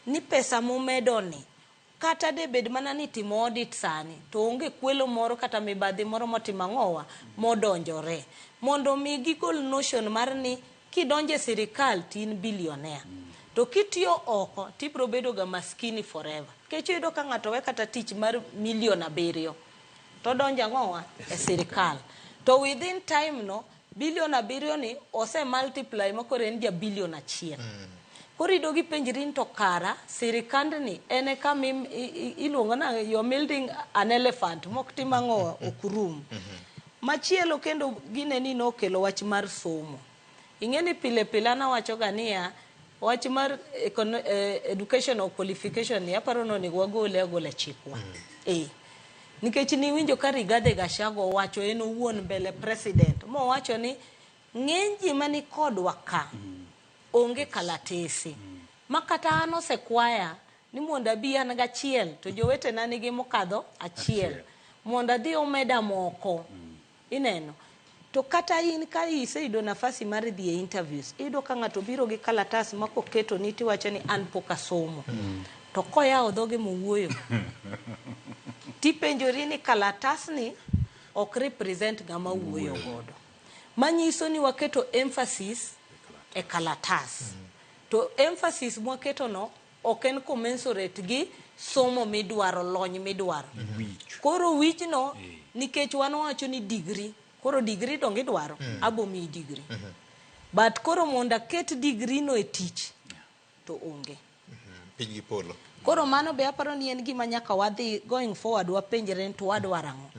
ni pesa mumedo ni kata de bed mana ni timo audit sani to onge kwelo moro kata mibadhi moro motimo ang'owa modonjore mondo mi gigol notion mar ni kidonjo e sirikal to in billionaire to kitiyo oko tibiro bedo ga maskini forever nikech iyudo ka ng'ato we kata tich mar milion 7 to donjo ang'owa e sirikal to within time no bilion 7 ni ose multiply ma koro en ja bilion 1. Koro ido gi penjri ni to kara sirikandni en e kama iluongo na you're building an elephant mok tim ang'owa ok rum. Machielo kendo gine ni nokelo wach mar somo. Ing'e ni pile pile an awacho ga niya wach mar educational qualification ni aparo ni onego wagole agola e chikwa. Nikech niwinjo ka Rigathi Gachagua owacho en owuon mbele president mowacho ni ng'eny ji mani kodwa ka onge kalatese ma kata an osekwaya ni mondo abi an gachiel to jowetena nigi mokadho achiel mondo adhi omeda moko ineno to kata in ka iseyudo nafasi mar dhi e interviews iyudo ka ng'ato biro gi kalatas ma koketo ni tiwacho ni an pok asomo to koyawo dhoge mowuoyo tipenjori ni kalatasni ok represent ng'ama wuoyo godo manyiso ni waketo emphasis e kalatas to emphasis mwaketo no ok en commensurate gi somo midwaro lony midwaro koro wichno nikech wan wawacho ni degree koro degree donge idwaro abo miyi degree but koro mondo aket degree no e tich to onge Piny gi polo. Koro mano be aparo ni en gima nyaka wadhi going forward wapenjre ni to wadwaro ang'o.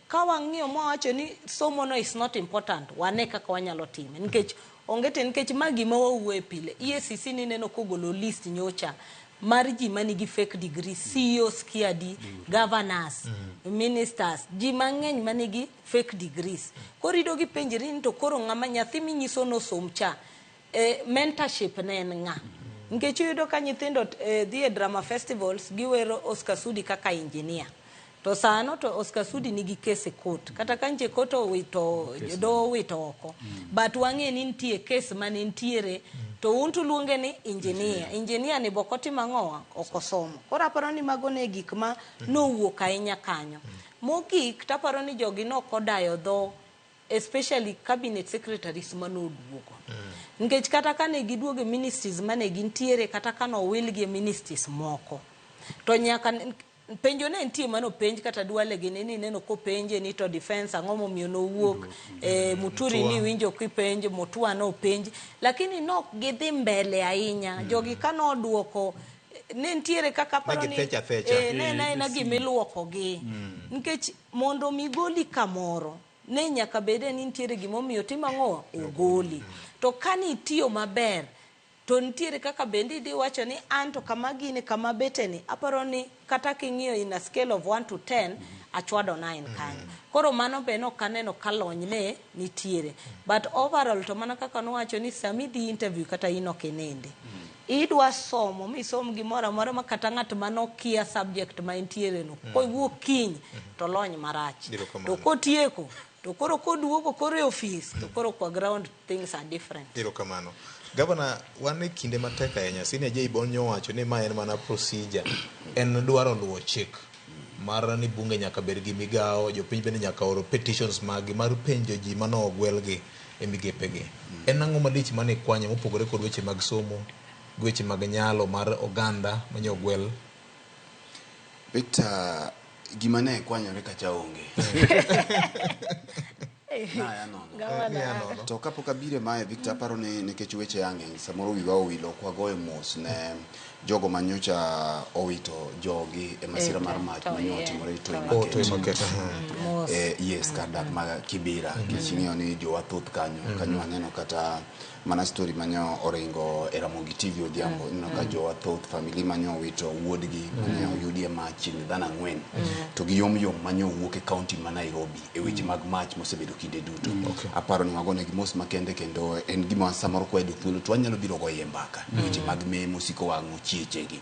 Ka wang'iyo mwawacho ni somo no is not important, wane kaka wanyalo time. Nikech onge te nikech ma gima wawuoye pile. EACC nineno kogolo list nyocha mar ji manigi fake degree, CEOs kiadi, governors, ministers, ji mang'eny manigi fake degrees. Koro ido gi penjri ni to koro ng'ama nyathi minyiso nosom cha, mentorship ne en ng'a? Nikech iyudo ka nyithindo dhi e drama festivals giwero Oscar Sudi kaka engineer. To sano to Oscar Sudi nigi case e court. Kata ka nche court owito, doho owito oko. But wang'e ni nitie case mane nitiere to un to luonge ni engineer. Engineer ni bok otimo ang'owa? Ok osomo. Koro aparo ni mago ne gik ma nowuok ahinya kanyo. Mogik taparo ni jogi nok odayo dho especially cabinet secretaries manoduogo. Nikech kata kane giduogo e ministries mane gintiere kata kane owilgi e ministries moko to nyaka penjo ne nitie manopenj kata Duale gini ni neno kopenje ni to defense ang'o momiyo nowuok Muturi ni winjo kipenj Mutua nopenj lakini nok gidhi mbele ahinya. Jogi kanoduoko ne nitiere kaka aparo ni githecho athecha. Ne en aena gimiluoko gi. Nikech mondo mi goli kamoro ne nyaka bede ni nitiere gimomiyo timo ang'o ogoli. To kanitiyo maber To nitiere kaka bende idhi wacho ni an to kama gini kama beteni aparo ni kata king'iyo in a scale of 1 to 10 achwado 9 kanyo. Koro mano be nok aneno ka lony ne nitiere. But overall to mana kaka nowacho ni sami dhi interview kata in ok inindi. Idwa somo misom gimoro amora ma kata ng'at manokia subject ma entiere no kowuok kiny to lony marach. Erokamano. To kotieko to koro koduogo koro e ofis to koro kwa ground things are different. Erokamano. Gavana, wan e kinde matek ahinya. Senior J Bon nyowacho ni ma en mana procedure. En dwaro luwo chik mar ni bunge nyaka bed gi migawo, jopiny bende nyaka oro petitions maggi mar penjo ji manogwelgi e migepegi. En ang'o malich mane ikwanyo mopogore kod weche mag somo gi weche mag nyalo mar oganda manyo ogwel? Victor, gima ne kwanyore kacha onge. Naya nono. Gavana. Nono. To kapok abiro mae Victor, aparo ni nikech weche ya ng'eny, samoro wiwa owil ok wagoyo mos ne jogo manyocha owito jogi e masira mar mach Toi, manyo eh, otimore Toi Toi. Oh, Toi Market. Market. Mhm. Mos. Yes, kar dak ma Kibera nikech ing'eyo ni jowa thoth kanyo kanyo aneno kata mana story manyo oringo e Ramogi TV odhiambo ineno ka jowa thoth family manyo owito wuodgi mane oyudi e mach chiegni dhano ang'wen to gi yom yom manyo owuok e kaunti ma Nairobi e weche mag mach mosebedo kinde duto. Aparo ni wagonegi mos makende kendo en gima samoro kwayudo thuolo to wanyalo biro goye mbaka e weche mag me mosiko wang'o chiechegi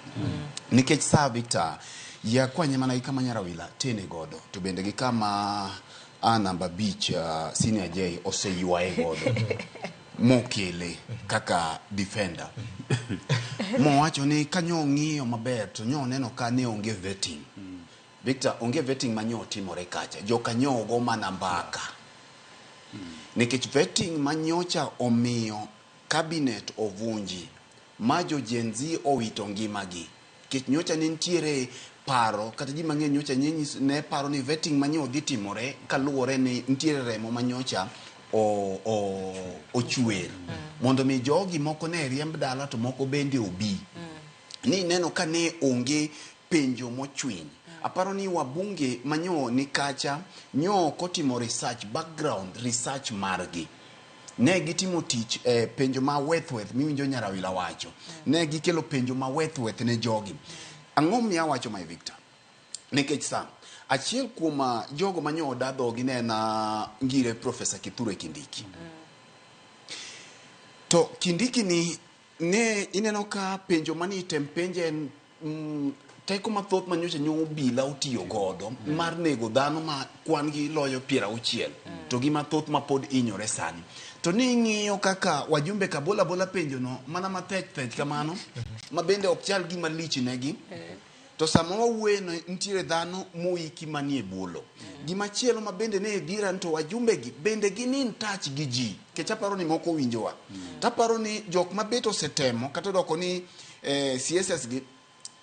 nikech sa Victor ya kwanye mana gi kama Nyarawila tene godo to bende gi kama a namba 5 Senior J oseywaye godo mokele kaka defender mowacho ni kanyo ong'iyo maber to nyo oneno ka ne onge vetting. Victor, onge vetting manyo otimore kacha jokanyo ogo mana mbaka nikech vetting manyocha omiyo cabinet ovunji ma jo Gen Z owito ngimagi nikech nyocha ne nitiere paro kata ji mang'eny nyocha ne paro ni vetting manyo dhi timore kaluwore ni nitiere remo manyocha ochwer mondo mi jogi moko ne riemb dala to moko bende obi ni neno ka ne onge penjo mochwiny. Aparo ni wabunge manyo ni kacha nyo ok otimo research background research margi ne gitimo tich penjo ma weth weth miwinjo Nyarawila wacho ne gikelo penjo ma weth weth ne jogi. Ang'o miyo awacho mae Victor? Nikech sa achiel kuom jogo manyo oda dhogi ne en ngire Professor Kithure Kindiki. To Kindiki ni ne ineno ka penjo mani item penje en teko mathoth manyocha nyo obila otiyo godo mar nego dhano ma kwan gi loyo 60 to gi mathoth ma pod inyore sani. To ni ing'iyo kaka wajumbe ka bola bola penjo no mana mathech thech kamano ma bende ok chal gima lich negi. To sama wawuoye no nitiere dhano moiki manie bolo. Gimachielo ma bende ne dhira ni to wajumbe gi bende gin in touch gi ji. Nikech aparo ni moko winjowa. Taparo ni jok mabet osetemo kata odoko ni CSS gi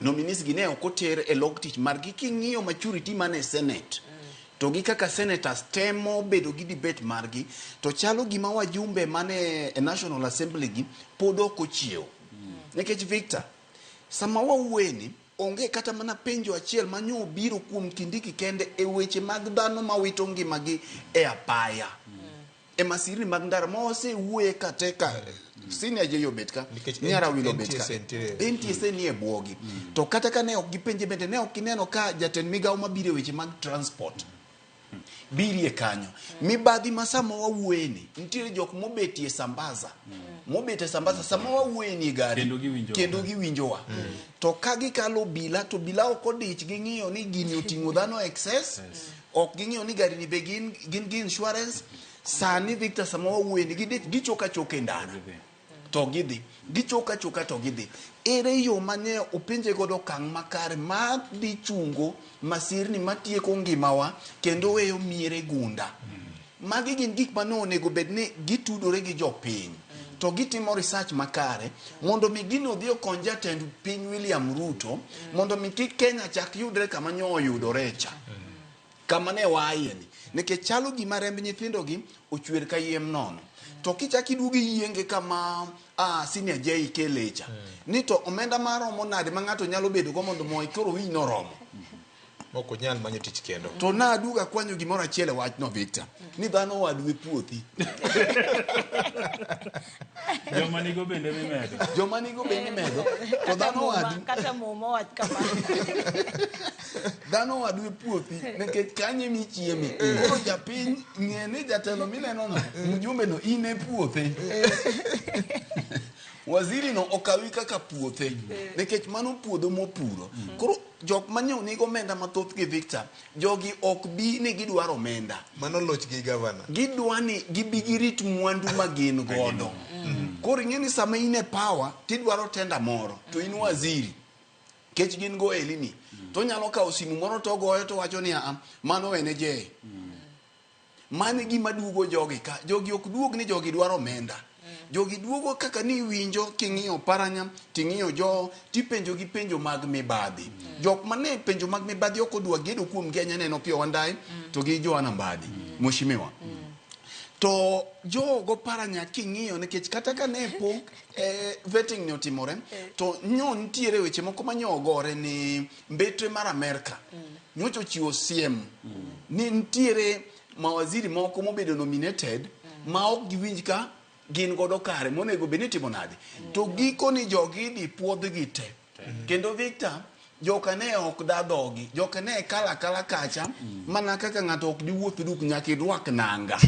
nominees gi ne ok oter e log tich margi king'iyo maturity mane Senate. To gi kaka senators temo bedo gi debate margi to chalo gima wajumbe mane e National Assembly gi pod ok ochiewo. Nikech Victor, sama wawuoyeni onge kata mana penjo achiel manyo obiro kuom Kindiki kende e weche mag dhano mawito ngimagi e apaya. E masirni mag ndara ma wasewuoye kate ka Senior J obet ka, Nikech Nyarawila obet ka. NTSA nitiere. NTSA nie bwogi. To kata ka ne ok gipenje bende ne ok ineno ka jatend migawo mabiro e weche mag transport birie kanyo. Mibadhi ma sama wawuoyeni nitiere jok mobetie Sambaza. Mobet e Sambaza sama wawuoyeni e gari Kendo giwinjowa. kendo giwinjowa. To ka gikalo obila to obila ok odich ging'iyo ni gini oting'o dhano excess, ok ging'iyo ni gari ni be gin gi insurance. Sani Victor sama wawuoyeni gidich gichoka choka e ndara. To gidhi gichoka choka to gidhi. Ere yo mane openje godo okang' makare ma dhi chungo masirni matieko ngimawa kendo weyo miere gunda. Magi gin gik mane onego bed ni gitudore gi jopiny to gitimo research makare mondo mi gino odhi okony jatend piny William Ruto mondo mi kik Kenya chak yudre kama nyo oyudore cha. Kama ne waaye ni. Nikech chalo gima remb nyithindo gi ochwer ka yiem nono. To kichak iduogo iyienge kama Senior J kelecha. Ni to omenda maromo nade ma ng'ato nyalo bedo go mondo moi koro winj noromo. Mok onyal manyo tich kendo. To naduogo akwanyo gimoro achiel e wachno Victor, ni dhano owadu e puothi. Joma nigo bende mimedo. Joma nigo bende imedo, to dhano owadu Kata muma wach kamano. Dhano owadu e puothi nikech kanyo ema ichieme. Koro japiny ng'e ni jatelo mineno no, mjumbe no in e puothe. Waziri no okawi kaka puothe nikech mano puodho mopuro. Koro jok manyiew nigo omenda mathoth gi Victor, jogi ok bi ni gidwaro omenda. Mano loch gi gavana. Gidwa ni gibi girit mwandu ma gin godo. Koro ing'e ni sama in e power tidwaro tenda moro to in waziri. Kech gin go elini. To nyalo kawo simu moro to ogoyo to wacho ni a mano en je. Mano e gima duogo jogi ka. Jogi ok duog ni jogi dwaro omenda. Jogi duogo kaka ni iwinjo king'iyo Oparanya, ting'iyo Joho, tipenjo gi penjo mag mibadhi. Jok mane penjo mag mibadhi ok odwa gedo kuom gi anya neno Opiyo Wandayi to gi Joana Mbadi, Mheshimiwa. To Joho go Oparanya king'iyo nikech kata ka ne pok vetting ni otimore, to nyo nitiere weche moko ma nyo ogore ni mbetre mar Amerka nyocha ochiwo siem ni nitiere mawaziri moko mobedo nominated ma ok giwinj ka gin godo kare monego bed ni itimo nade. To giko ni jogi idhi puodhgi te. Kendo Victor, joka ne ok da dhogi, joka ne kala akala kacha mana kaka ng'ato ok diwuoth duk nyaka irwak nanga.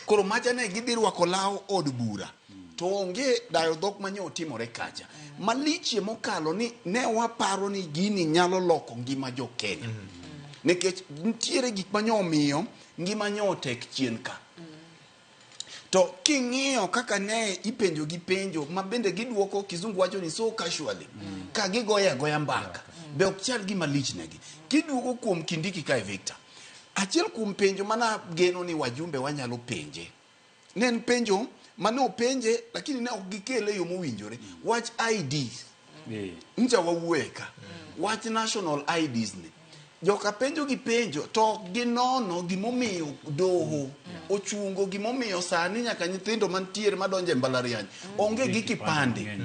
Koro macha ne gidhi rwako law od bura. To onge dayo dhok manye otimore kacha. Malichie mokalo ni ne waparo ni gini nyalo loko ngima jo Kenya. Nikech nitiere gik manye omiyo ngima nyo otek chien ka. To king'iyo kaka ne ipenjo gi penjo ma bende giduoko kizungu wacho ni so casually. Ka gigoyo agoya mbaka. Be ok chal gima lich negi. Kiduogo kuom Kindiki kae Victor. Achiel kuom penjo mana geno ni wajumbe wanyalo penje. Ne en penjo mane openje lakini ne ok gikele e yo mowinjore. Wach ID. Ncha wawuoye ka. Wach national IDs ni. Joka penjo gi penjo to ok ginono gimomiyo doho ochungo gimomiyo sani nyaka nyithindo mantiere madonjo e mbalariany onge gi kipande.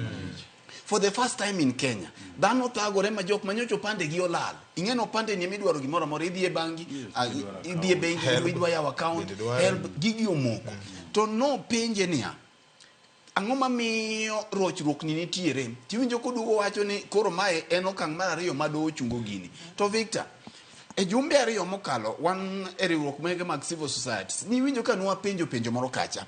For the first time in Kenya, dhano thagore ma jok manyocha opande gi olal. Ing'e ni opande ni emidwaro gimoro amora, idhi e bangi, idhi e bengi, idwa yawo account, help, gigi omoko. To nopenje niya, ang'o mamiyo rochruok ni nitiere? Tiwinjo koduogo wacho ni koro mae en okang' mar ariyo ma doho ochungo gini. To Victor, e jumbe ariyo mokalo, wan e riwruok mege mag civil societies, niwinjo ka nwapenjo penjo moro kacha.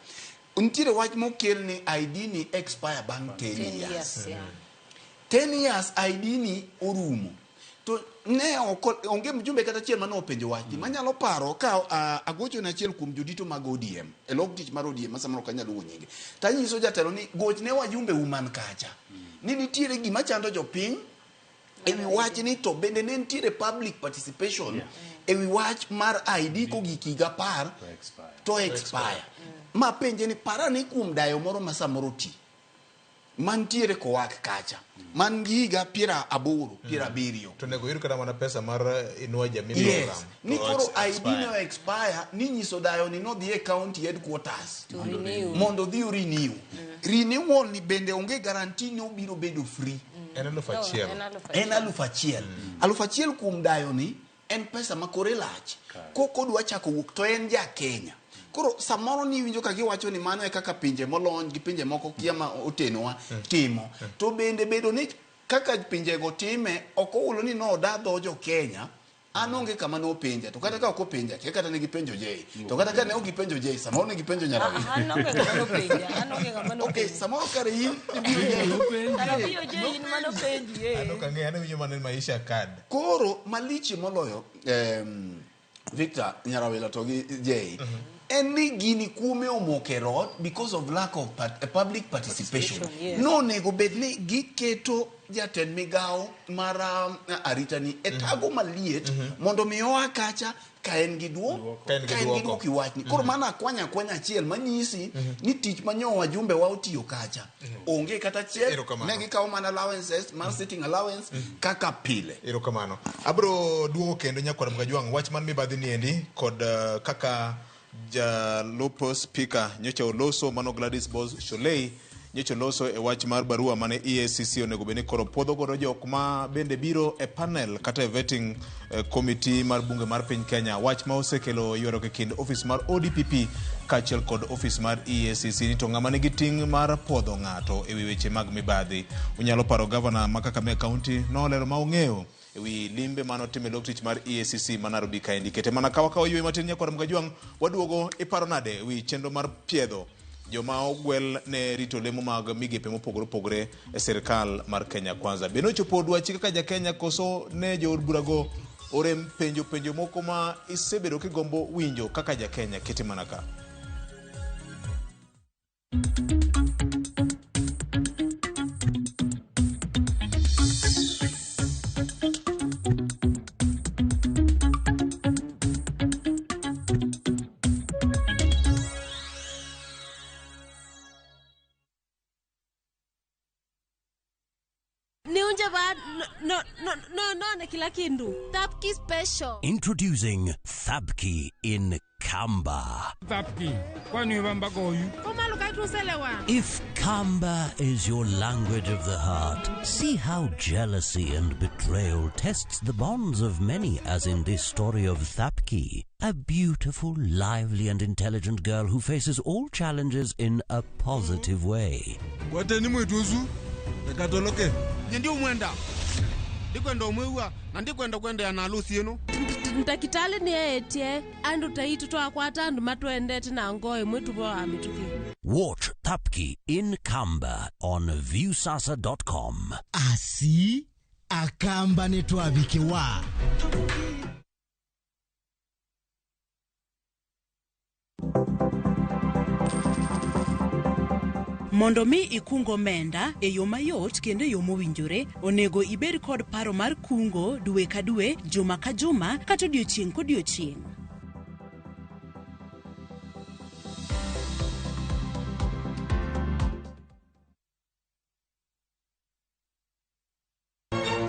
Nitiere wach mokel ni ID ni expire bang' 10 years. 10 years ID ni orumo. To ne onge mjumbe kata achiel mane openjo wachni. Manyalo paro ka agocho ne achiel kuom jodito mag ODM, e log tich mar ODM, ma samoro ok anyal luongo nyinge. Tanyiso jatelo ni goch ne wajumbe uman kacha. Ni nitiere gima chando jopiny e wi wachni, to bende ne nitiere public participation e wi wach mar ID kogik higa 10 to expire. Ma penje ni para ni kuom dayo moro ma samoro ti mantiere kowak kacha man gi higa 80, 70. To onego yud kata mana pesa mar Inua Jamii Yes. program. Ni To koro ID expire. ne expire, ni nyiso dayo ni nodhi e county headquarters To renew. mondo odhi o renew. Renewal ni bende onge guarantee ni obiro bedo free. En 1000. En 1000. 1000 kuom dayo ni en pesa ma kore lach. Kok odwa chako wuok to en ja Kenya. Koro samoro ni iwinjo ka giwacho ni mano e kaka pinje molony gi pinje moko kia ma otenowa timo. To bende bedo ni kaka pinjego time ok ohulo ni noda dho jo Kenya. An onge kama ne openja, to kata ka ok openja, kia kata ne gipenjo Jay. To kata ka ne ok gipenjo Jay, samoro ne gipenjo Nyarawi. An onge ng'ama nopenja, an onge ng'ama Okay, nopenja. samoro kare in ibiro Jay. Kara biyo Jay in mano penji, eh. An ok ang'eyo, an awinjo mana ni Maisha card. Koro malich moloyo, Victor Nyarawila to gi Jay, en ni gini kuome omoko e rot because of lack of public participation. Yes. No onego bed ni giketo jatend migawo mar arita ni e tago maliet mondo mi oa kacha ka en gi duoko, Ka en gi ka en gi duoko. duoko e wachni. Koro mano akwanya akwanya achiel manyisi ni tich manyo wajumbe wa otiyo kacha onge kata achiel. Erokamano. Ne gikawo mana allowances mar sitting allowance kaka pile. Erokamano. Abro duogo kendo nyakwar Mgajwang' wach man mibadhi ni endi kod kaka jalup speaker nyocha oloso mano Gladys Boss Shollei Nyocha loso e wach mar barua mane EACC onego bed ni koro puodho godo jok ma bende biro e panel kata e vetting committee mar bunge mar piny Kenya. Wach ma osekelo ywaruok e kind ofis mar ODPP kaachiel kod ofis mar EACC ni to ng'ama nigi ting' mar puodho ng'ato e wi weche mag mibadhi. Unyalo paro gavana ma Kakamega County nolero ma ong'eyo e wi limbe manotimo e lok tich mar EACC ma Nairobi kaendi. Kete mana ka wakawo yweyo matin nyakwar Mgajwang' waduogo iparo nade e wi chenro mar piedho joma ogwel ne rito lemo mag migepe mopogore opogore e sirikal mar Kenya Kwanza. Be nochopo dwachi kaka ja Kenya koso ne jood burago orem penjo penjo moko ma isebedo kigombo winjo kaka ja Kenya? Kete mana ka. Niunje ba no no no no no kila kindu. Thapki special. Introducing Thabki in Kamba. Thapki, kwani bamba goyu? If Kamba is your language of the heart, see how jealousy and betrayal tests the bonds of many, as in this story of Thapki, a beautiful, lively, and intelligent girl who faces all challenges in a positive way. Wateni mwituzu ekatoloke nyendi umwenda ndikwenda umwiwa na ndikwenda kwenda na alusi ino Ntakitali ni etie andu taitu twakwata andu matwendete na ngoe mwitu bo amituki. Watch Thapki in Kamba on viewsasa.com. Asi akamba netwabikiwa. Mondo mi ikung omenda e yo mayot kendo e yo mowinjore, onego ibed kod paro mar kungo dwe ka dwe, juma ka juma, kata odiochieng' kodiochieng'.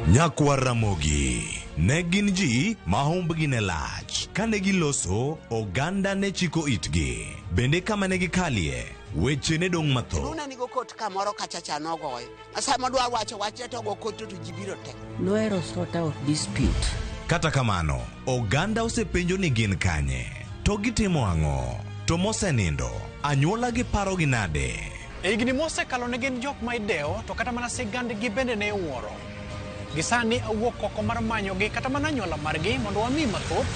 Nyakwar Ramogi ne gin ji ma humbgi ne lach. Kane giloso, oganda ne chiko itgi. Bende kama ne gikalie, weche ne dong' mathoth. Luna nigo kot kamoro kacha cha nogoye. Sama dwa wacho wachne to go kot to ji biro te. Nohero sort out dispute. Kata kamano, oganda osepenjo ni gin kanye, to gitimo ang'o, to mosenindo, anyuola gi parogi nade? E higni mosekalo ne gin jok ma idewo to kata mana sigandgi bende ne iwuoro. Gisani awuok oko mar manyogi kata mana anyuola margi mondo wami mathoth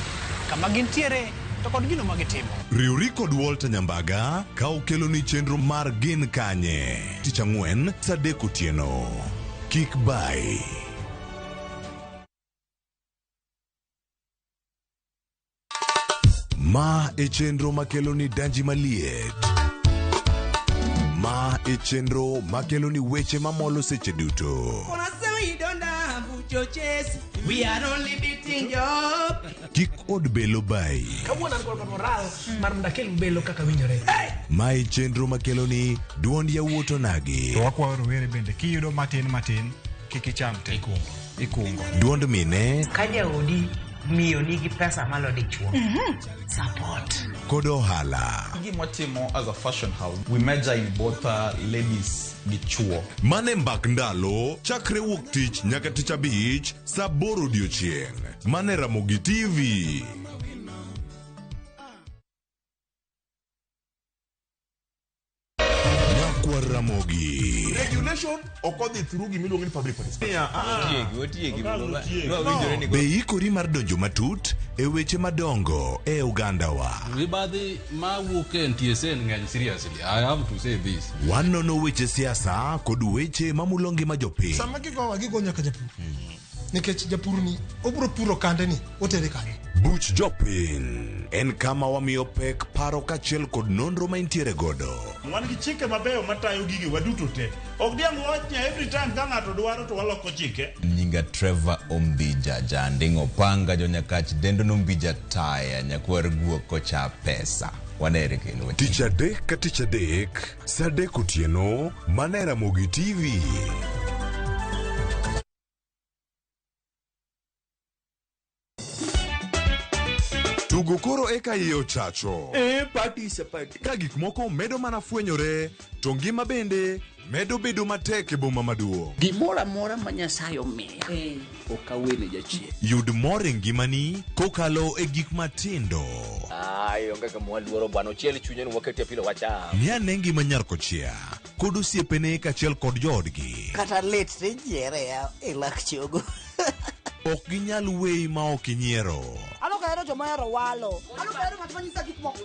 kama gintiere to kod gino ma gitimo. Riwri kod Walter Nyambaga ka okeloni chenro mar Gin Kanye tich ang'wen saa adek otieno. Kik bai. Ma e chenro makeloni danji maliet. Ma e chenro makeloni weche mamolo seche duto. We are only beating job. Kik od belo bai. Kawuono an kod moral mar mondo akel belo kaka winjore. Ma e chenro makeloni duond yawuot onagi. To wakwayo rowere bende kiyudo matin matin kik icham te. Ikungo. Duond mine Ka jaodi miyo nigi pesa malo dichuo. Support. kod ohala. Gima as a fashion house, we major in both ladies gi chuo. Mane mbak ndalo chakre wuok tich nyaka tich abich saa aboro odiochieng'. Mane Ramogi TV. Nyakwar Ramogi. Regulation ok odhi through gimiluongo ni public participation. Be ikori mar donjo matut e weche madongo e ogandawa. Mibadhi mawuok e NTSA ng'eny seriously. I have to say this. Wanono weche siasa kod weche mamulo ngima jopiny. Sama gigowa gigo nyaka japur. Nikech japur ni obiro puro kande ni otere kanye. Buch jopiny en kama wamiyo pek paro kaachiel kod nonro ma intiere godo. Wan gi chike mabeyo matayo gigi waduto te. Ok diang' wach ni every time ka ng'ato dwaro to waloko chike. Nyinga Trevor Ombija Janding' Opanga jonyakach dendo nombija taya nyakwar guok kocha pesa. Wanere kendo. Tich adek ka tich adek, saa adek otieno, mana e Ramogi TV. Tuk Tugo koro eka iye ochacho. Eh, party is a party. Ka gik moko medo mana fwenyore, to ngima bende medo bedo matek e boma maduong'. Gimoro amora ma Nyasaye omiya ok awene jachien. Yud mor e ngimani kokalo e gik matindo. Ai, onge gima waluoro bwana, ochiel chunye ni waketie pilo wacham. Ng'i ane ngima nyar kochia kod osiepene kaachiel kod joodgi. Kata lit tijiere ya e lak chogo. Ok ginyal weyi ma ok inyiero. An ok ahero joma ohero walo. An ok ahero ng'at ma nyisa gik moko.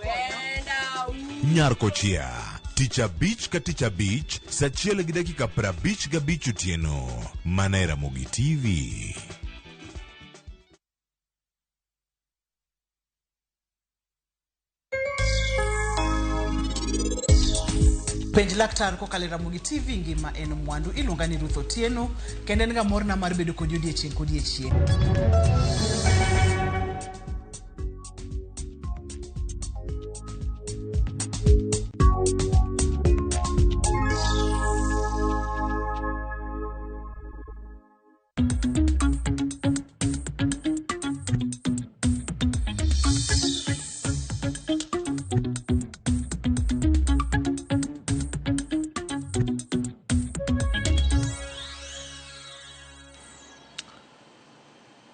Nyar kochia tich abich ka tich abich saa achiel gi dakika 55 otieno mana e Ramogi TV. Penj laktar kokalo e Ramogi TV ngima en mwandu. Iluonga ni Ruth Otieno kendo en ga morna mar bedo kodi odiechieng' kodiechieng'.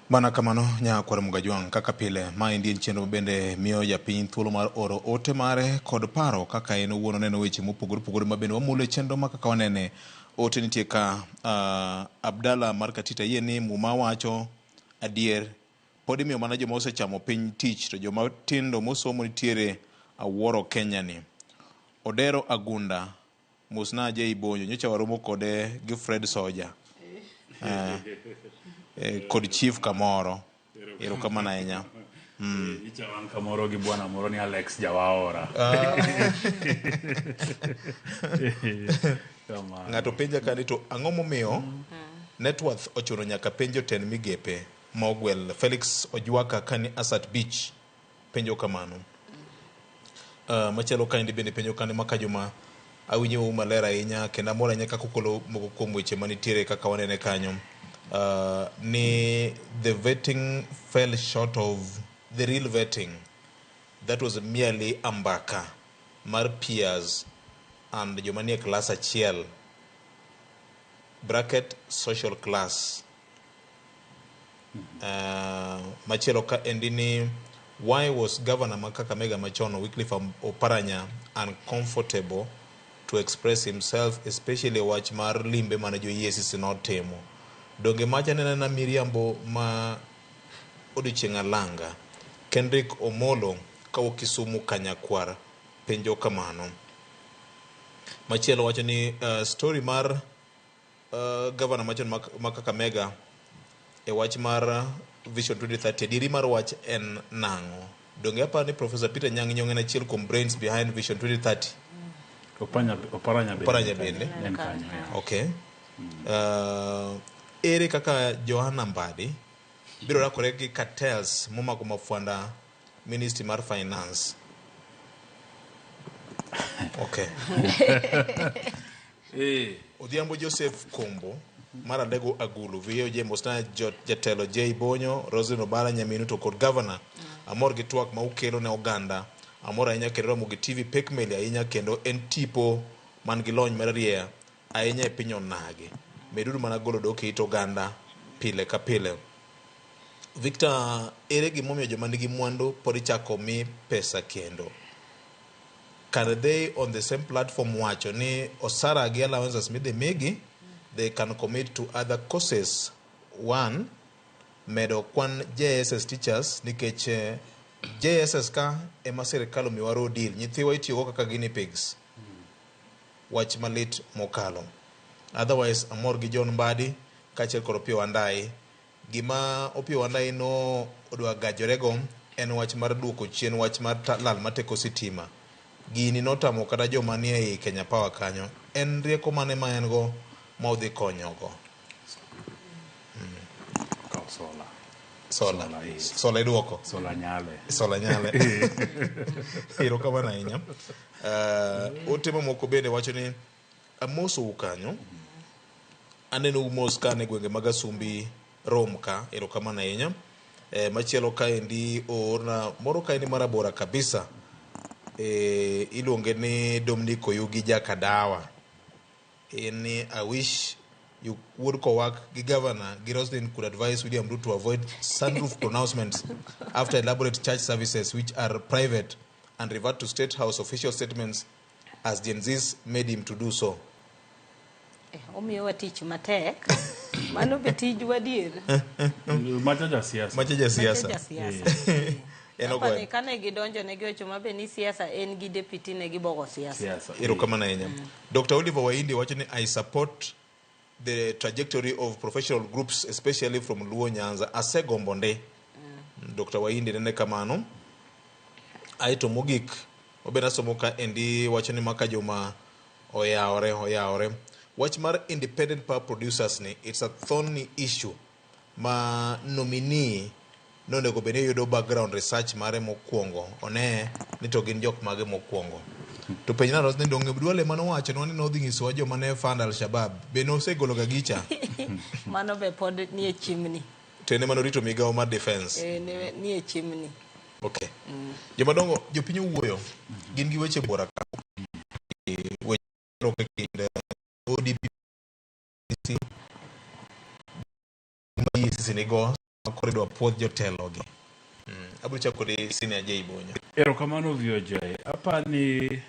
Mana kamano nyakwar Mugajwang' kaka pile maendi en chenro bende miyo japiny thuolo mar oro ote mare kod paro kaka en owuon oneno weche mopogore opogore ma bende wamulo e chenro ma kaka wanene ote nitie ka uh, Abdalla mar Katita yie ni muma wacho adier pod imiyo mana joma osechamo piny tich to joma tindo mosomo nitiere awuoro Kenya ni. Odero Agunda mosna Jay Bonyo nyocha waromo kode gi Fred Soja kod chief kamoro erokamano ahinya Nyicha wan kamoro gi bwana moro ni Alex Jawaora. Kamano. Ng'ato penja ka ni to ang'o momiyo net worth ochuno nyaka penj jotend migepe ma ogwel Felix Ojwaka kani Asat Beach penjo kamano. Machielo kaendi bende penjo kani ma kajuma awinjo maler ahinya kendo amor ahinya kaka ukolo moko kuom weche manitiere kaka wanene kanyo. Ni the vetting fell short of the real vetting that was merely ambaka mar peers and joma nie klas achiel bracket social class. Machielo ka endi ni why was governor ma Kakamega machon Wycliffe Oparanya uncomfortable to express himself especially wach mar limbe mane jo EACC notimo. Donge macha nena na miriambo ma odiochieng' alanga. Kendrick Omolo kawuok Kisumu Kanyakwar penjo kamano. Machielo wacho ni story mar governor machon ma Kakamega e wach mar Vision 2030 adieri mar wach en nang'o? Donge aparo ni Professor Peter Nyang' Nyong'o en achiel kuom brains behind Vision 2030? Oparanya bende. Oparanya bende. En kanyo, yeah. Okay. Ere kaka Johanna Mbadi biro rakore gi cartels momako mafwanda Ministry mar Finance? Okay. Odhiambo Joseph Kombo mar Alego Agulu VOJ mosna jatelo J Bonyo, Roslyn Obara Nyaminu to kod governor. Amor gi twak ma ukelo ne oganda. Amor ahinya kendo Ramogi TV pek meli ahinya kendo en tipo man gi lony mar rieya ahinya e piny onagi. Meduru mana golo dok e it oganda pile ka pile. Victor, ere gimomiyo joma nigi mwandu pod ichako mi pesa kendo? Can they on the same platform wacho ni osara gi allowances midhi migi, they can commit to other courses. One, medo kwan JSS teachers nikech JSS ka ema sirikal omiwa raw deal. Nyithiwa itiyogo kaka guinea pigs. Wach malit mokalo. Otherwise, amor gi John Mbadi kaachiel kod Opiyo Wandayi. Gima Opiyo Wandayi no odwa gajorego en wach mar duoko chien wach mar lal mar teko sitima. Gini notamo kata joma nie ei Kenya Power kanyo. En rieko mane ma en go ma odhi konyogo? Kaw sola. Sola. Sola iduoko. Sola nyale. Sola nyale. Erokamano ahinya. Ote mamoko bende wacho ni amosou kanyo. Aneno u mos ka e gwenge mag Asumbi Rom ka. Erokamano ahinya. Machielo kaendi oorna moro kaendi marabora kabisa. Iluonge ni Dominic Oyugi Jakadawa. En ni I wish you would co-work gi governor gi Roslyn could advise William Ruto to avoid sunroof pronouncements after elaborate church services which are private and revert to State House official statements as Gen Zs made him to do so. Omiyowa tich matek. Mano be tijwa adier. Macha jasiasa. Macha jasiasa. Macha jasiasa. En Apani ogoye. kane gidonjo ne giwacho mabe ni siasa en gi deputy ne gibogo siasa. Erokamano ahinya. Dr. Oliver Waindi wacho ni I support the trajectory of professional groups especially from Luo Nyanza. Asegombo nde. Dr. Waindi nene kamano. Aeto mogik obed asomo ka endi wacho ni maka joma oyawore. Wach mar independent power producers ni it's a thorny issue ma nominee nonego bed ni yudo background research mare mokwongo one ni to gin jok mage mokwongo. To penjna Rose ni donge Duale mane owacho ni nodhi nyisowa joma ne fund Al-Shabaab be nosegolo ga gicha Mano be pod nie chimni. to en ema norito migawo mar defense. Nie chimni. Okay. Jomadongo, jopiny owuoyo gin gi weche buora ka weche kind ODPC ma EACC nigo koro idwa puodh jotelo gi. Abiro chako kod Senior J Bonyo. Erokamano VOJ. Apani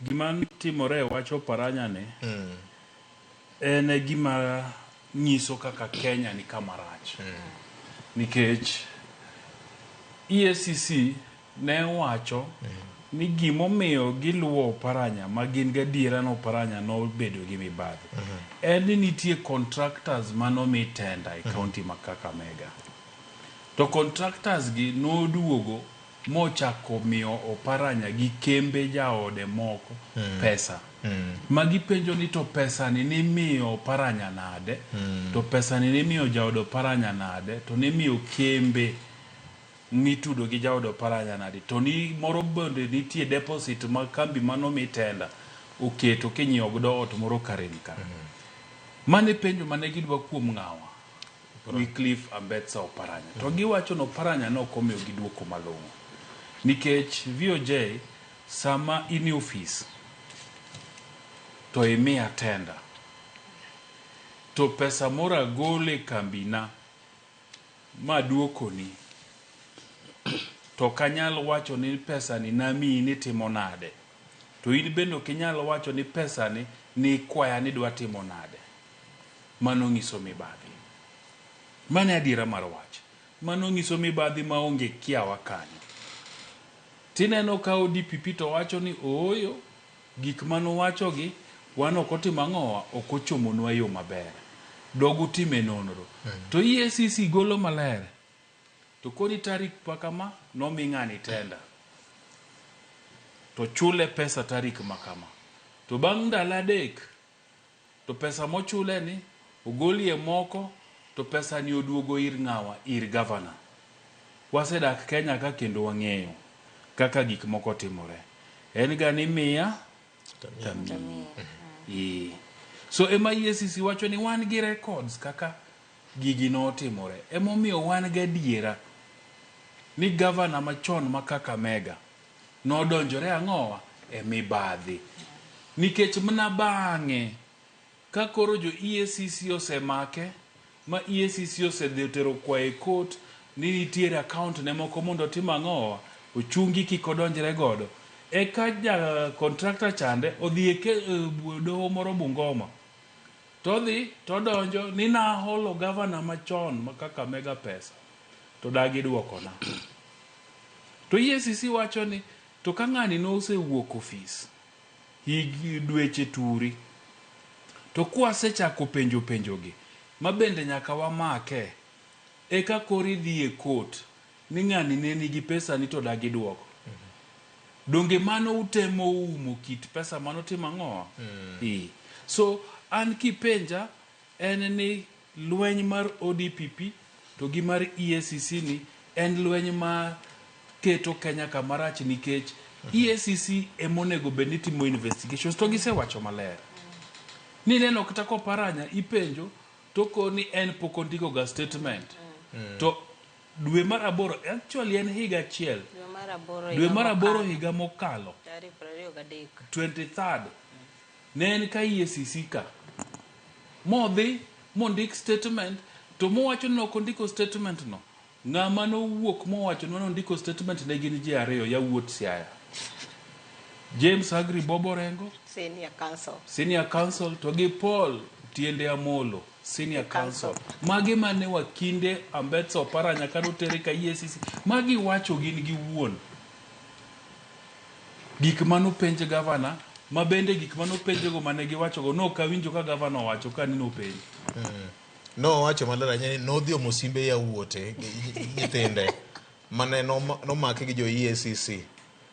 gima timore e wach Oparanya ni en e gima nyiso kaka Kenya ni kama rach. Nikech EACC ne wacho ni gimomiyo giluwo Oparanya ma gin gadiera ni Oparanya nobedo gi mibadhi en ni nitie contractors manomi tender e county ma Kakamega. To contractors gi noduogo mochako miyo Oparanya gi kembe jaode moko pesa. Ma gipenjo ni to pesa ni nimiyo Oparanya nade, to pesa ni nimiyo jaod Oparanya nade, to nimiyo kembe mitudo gi jaod Oparanya nade, to ni moro bende nitie deposit ma kambi manomi tender oketo kinyiewo godo ot moro Karen ka. Mano e penjo mane gidwa kuom ng'awa Wycliffe Ambetsa Oparanya. To giwacho ni Oparanya ne ok omiyogi duoko malong'o. Nikech VOJ sama in e ofis to imiya tender to pesa moro agolo e kambina maduokoni to ok anyal wacho ni pesa ni namiyi nitimo nade to in bende ok inyal wacho ni pesa ni nikwaya ni idwa timo nade. Mano nyiso mibadhi. Mano e adiera mar wach. Mano nyiso mibadhi maonge kiawa kanyo. Tineno ka ODPP to wacho ni ooyo gik manowachogi wan ok otimo ang'owa ok ochomonwa yo maber. Dog utime nonro. To EACC golo maler. To koni tarik ma kama nomi ng'ani tender. To chule pesa tarik ma kama. To bang' ndalo 3 to pesa mochule ni ogolie moko to pesa ni oduogo ir ng'awa ir gavana. Wasedak Kenya ka kendo wang'eyo kaka gik moko timore. En ga ni miya tamiyi. Ee. So ema EACC wacho ni wan gi records kaka gigi notimore. Emomiyo wan gadiera ni gavana machon ma Kakamega nodonjore ang'owa e mibadhi. Nikech mana bang'e ka koro jo EACC osemake ma EACC osedhi otero kwayo e court ni nitiere account ne moko mondo otim ang'owa ochungi kik odonjre godo eka ja contractor chande odhi e doho moro Bungoma to odhi todonjo ni naholo gavana machon ma Kakamega pesa to dagi duokona. To EACC wacho ni to ka ng'ani nosewuok ofis higi dweche turi to kwasechako penjo penjogi ma bende nyaka wamake eka koro idhi e court ni ng'ani ne nigi pesa ni to dagi duoko. Donge mano utemo umo kit pesa manotimo ang'owa? Ee. So an kipenja en ni lweny mar ODPP to gi mar EACC ni en lweny ma keto Kenya kamarach nikech EACC emonego bed ni timo investigations to gisewacho maler ni neno kata koparanya ipenjo to koni en pok ondiko ga statement to Dwe mar aboro, actually en higa achiel. Dwe mar aboro Dwe higa mar aboro mokalo. higa mokalo. Tarik 23. 23rd ne en ka EACC ka modhi mondik statement to mowacho ni ok ondiko statement no ng'ama nowuok mowacho ni nondiko statement ne gin ji ariyo yawuot Siaya James Agri Bob Orengo Senior counsel. senior counsel to gi Paul Tiende Amolo senior counsel magi mane wakinde Ambetsa Oparanya kane otere ka EACC magi wacho gin gi wuon gik manopenj gavana ma bende gik manopenjego mane giwachogo nok awinjo ka gavana owacho ka ni nopenj Nowacho maler ahinya ni nodhi omo simbe yawuote gi nyithinde mane nomaki gi jo EACC.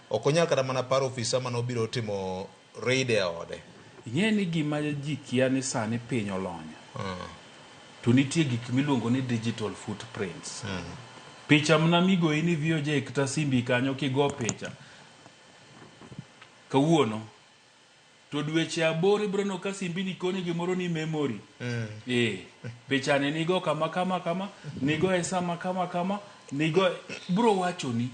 Ok onyal kata mana paro ofisa manobiro timo raid e ode. Ing'e ni gima ji kia ni sani piny olony to nitie gik miluongo ni digital footprints. Picha mana migoyi ni VOJ kata simbi kanyo kigo picha kawuono to dweche aboro ibiro neno ka simbi ni koni gimoro ni memory. Eh, pichani nigo kama kama kama, nigo e sama kama kama, nigo bro wachoni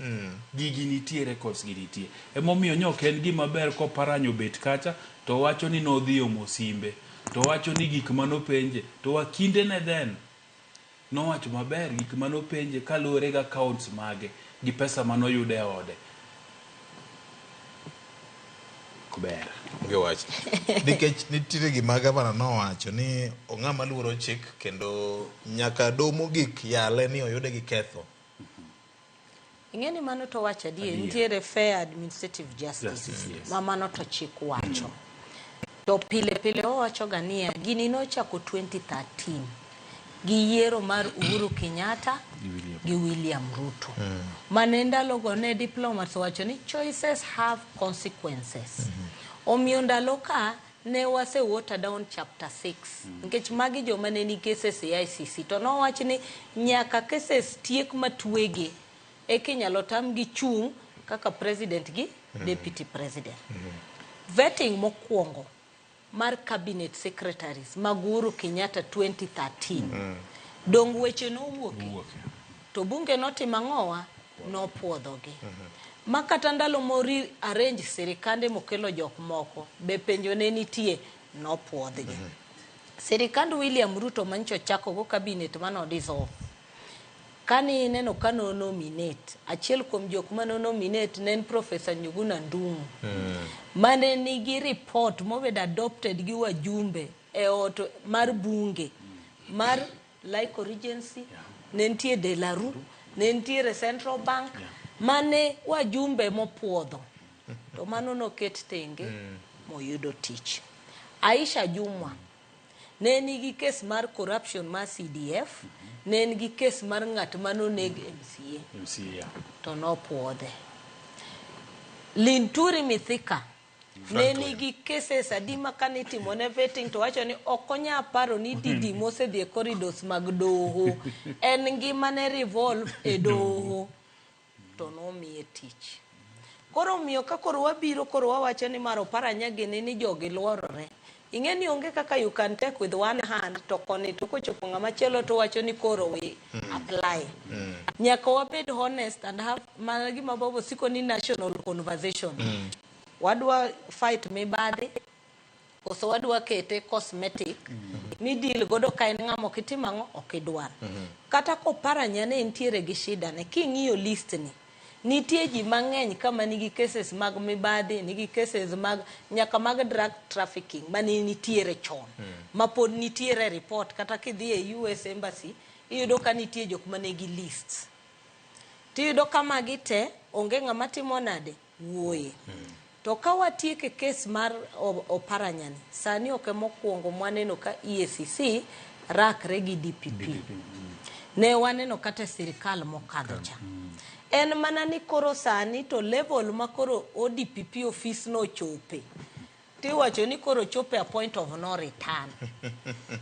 gigi nitie records gi nitie. Emomiyo nyok en gima ber koparanyo bet kacha to wacho ni nodhi omo simbe to wacho ni gik manopenje to wakinde ne then nowacho maber gik manopenje kaluwore gi accounts mage gi pesa manoyudo e ode. Ber. Onge wach. Nikech nitiere gima gavana nowacho ni ong'ama luoro chik kendo nyaka doho mogik yale ni oyude gi ketho. Ing'e ni mano to wacho adier, Adier. nitiere fair administrative justice, Justice, yes. ma mano to chik wacho. To pile pile owacho ga niya, gini nochako 2013 gi yiero mar Uhuru Kenyatta gi William Ruto. Mane ndalogo ne diplomats owacho ni choices have consequences. Omiyo ndalo ka ne wase water down chapter 6 nikech magi joma ne ni cases e ICC to nowach ni nyaka cases tiek matwegi eka inyalo tamgi chung' kaka president gi deputy president. Vetting mokwongo mar cabinet secretaries mag Uhuru Kenyatta 2013 dong weche nowuoke to bunge notimo ang'owa nopuodhogi ma kata ndalo mori arrange sirikande mokelo jok moko be penjo ne nitie nopuodhgi sirikand William Ruto manyicho ochako go cabinet mano dissolve kani ineno ka no nominate achiel kuom jok mano nominate ne en Professor Njuguna Ndung'u mane nigi report mobedo adopted gi wajumbe e ot mar bunge mar Lyco Regency ne nitie De La Rue ne nitiere Central Bank mane wajumbe mopuodho to mano noket tenge moyudo tich. Aisha Jumwa ne nigi kes mar corruption mar CDF ne en gi kes mar ng'at manoneg MCA MCA. to nopuodhe. Linturi Mithika ne nigi cases adi ma kane itimone vetting to wacho ni ok onya paro ni didi mosedhi e corridors mag doho en ngimane revolve e doho to nomiye tich. Koro omiyo ka koro wabiro koro wawacho ni mar Oparanya gini ni jogi luorore. Ing'e ni onge kaka you can take with one hand to koni to kochopo ng'ama chielo to wacho ni koro we apply. Nyaka wabed honest and have mana gima Bobo siko ni national conversation. Wadwa fight mibadhi koso wadwa kete cosmetic ni deal godo ka en ng'ama ok itim ang'o ok idwar. Kata koparanya ne nitiere gi shida ne king'iyo list ni nitie ji mang'eny kama nigi cases mag mibadhi nigi cases mag nyaka mag drug trafficking mane nitiere chon ma pod nitiere report kata kidhi e US embassy iyudo ka nitie jok manigi lists tiyudo ka magi te onge ng'ama timo nade wuoye. To ka watieke kes mar Oparanya ni sani ok emokwongo mwaneno ka EACC rakre gi DPP. Ne waneno kata e sirikal mokadho cha. En mana ni koro sani to level ma koro ODPP office nochope tiwacho ni koro chope a point of no return.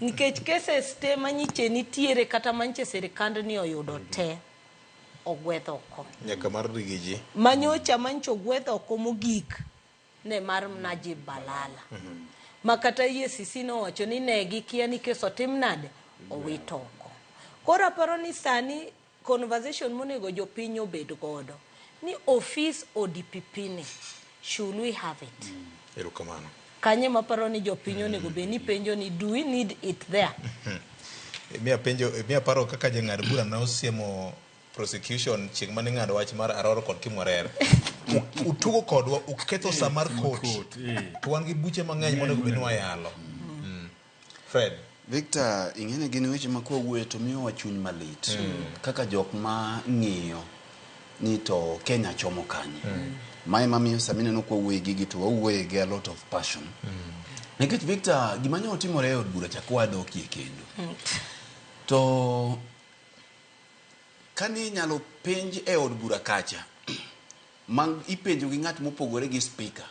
Nikech cases te manyiche nitiere kata manyiche sirikand ni oyudo te ogwedh oko. Nyaka mar Rigiji. Manyocha manyicho ogwedh oko mogik ne mar Najib Balala. Ma kata EACC nowacho ni ne gikia ni kes otim nade owit oko. Koro aparo ni sani conversation monego jopiny obed godo ni office ODPP ni, should we have it? Erokamano. Kanye maparo ni jopiny onego bed ni penjo ni, do we need it there? Miya penjo, miya paro kaka jang'ad bura ne osiemo prosecution chieng' mane ng'ado wach mar Aroro kod Kimwarer. Utugo kodwa, uketho sa mar court. To wan gi buche mang'eny monego bed ni wayalo. Fred. Victor, ing'eni gin weche ma kwawuoye to miyowa chuny malit. Kaka jok ma ng'iyo ni to Kenya chomo kanye. Mae mamiyo sama ineno kwawuoye gigi to wawuoye gi a lot of passion. Nikech Victor, gima ne otimore e od bura cha kwadokie kendo. To kane inyalo penj e od bura kacha, ma ipenjo gi ng'at mopogore gi speaker,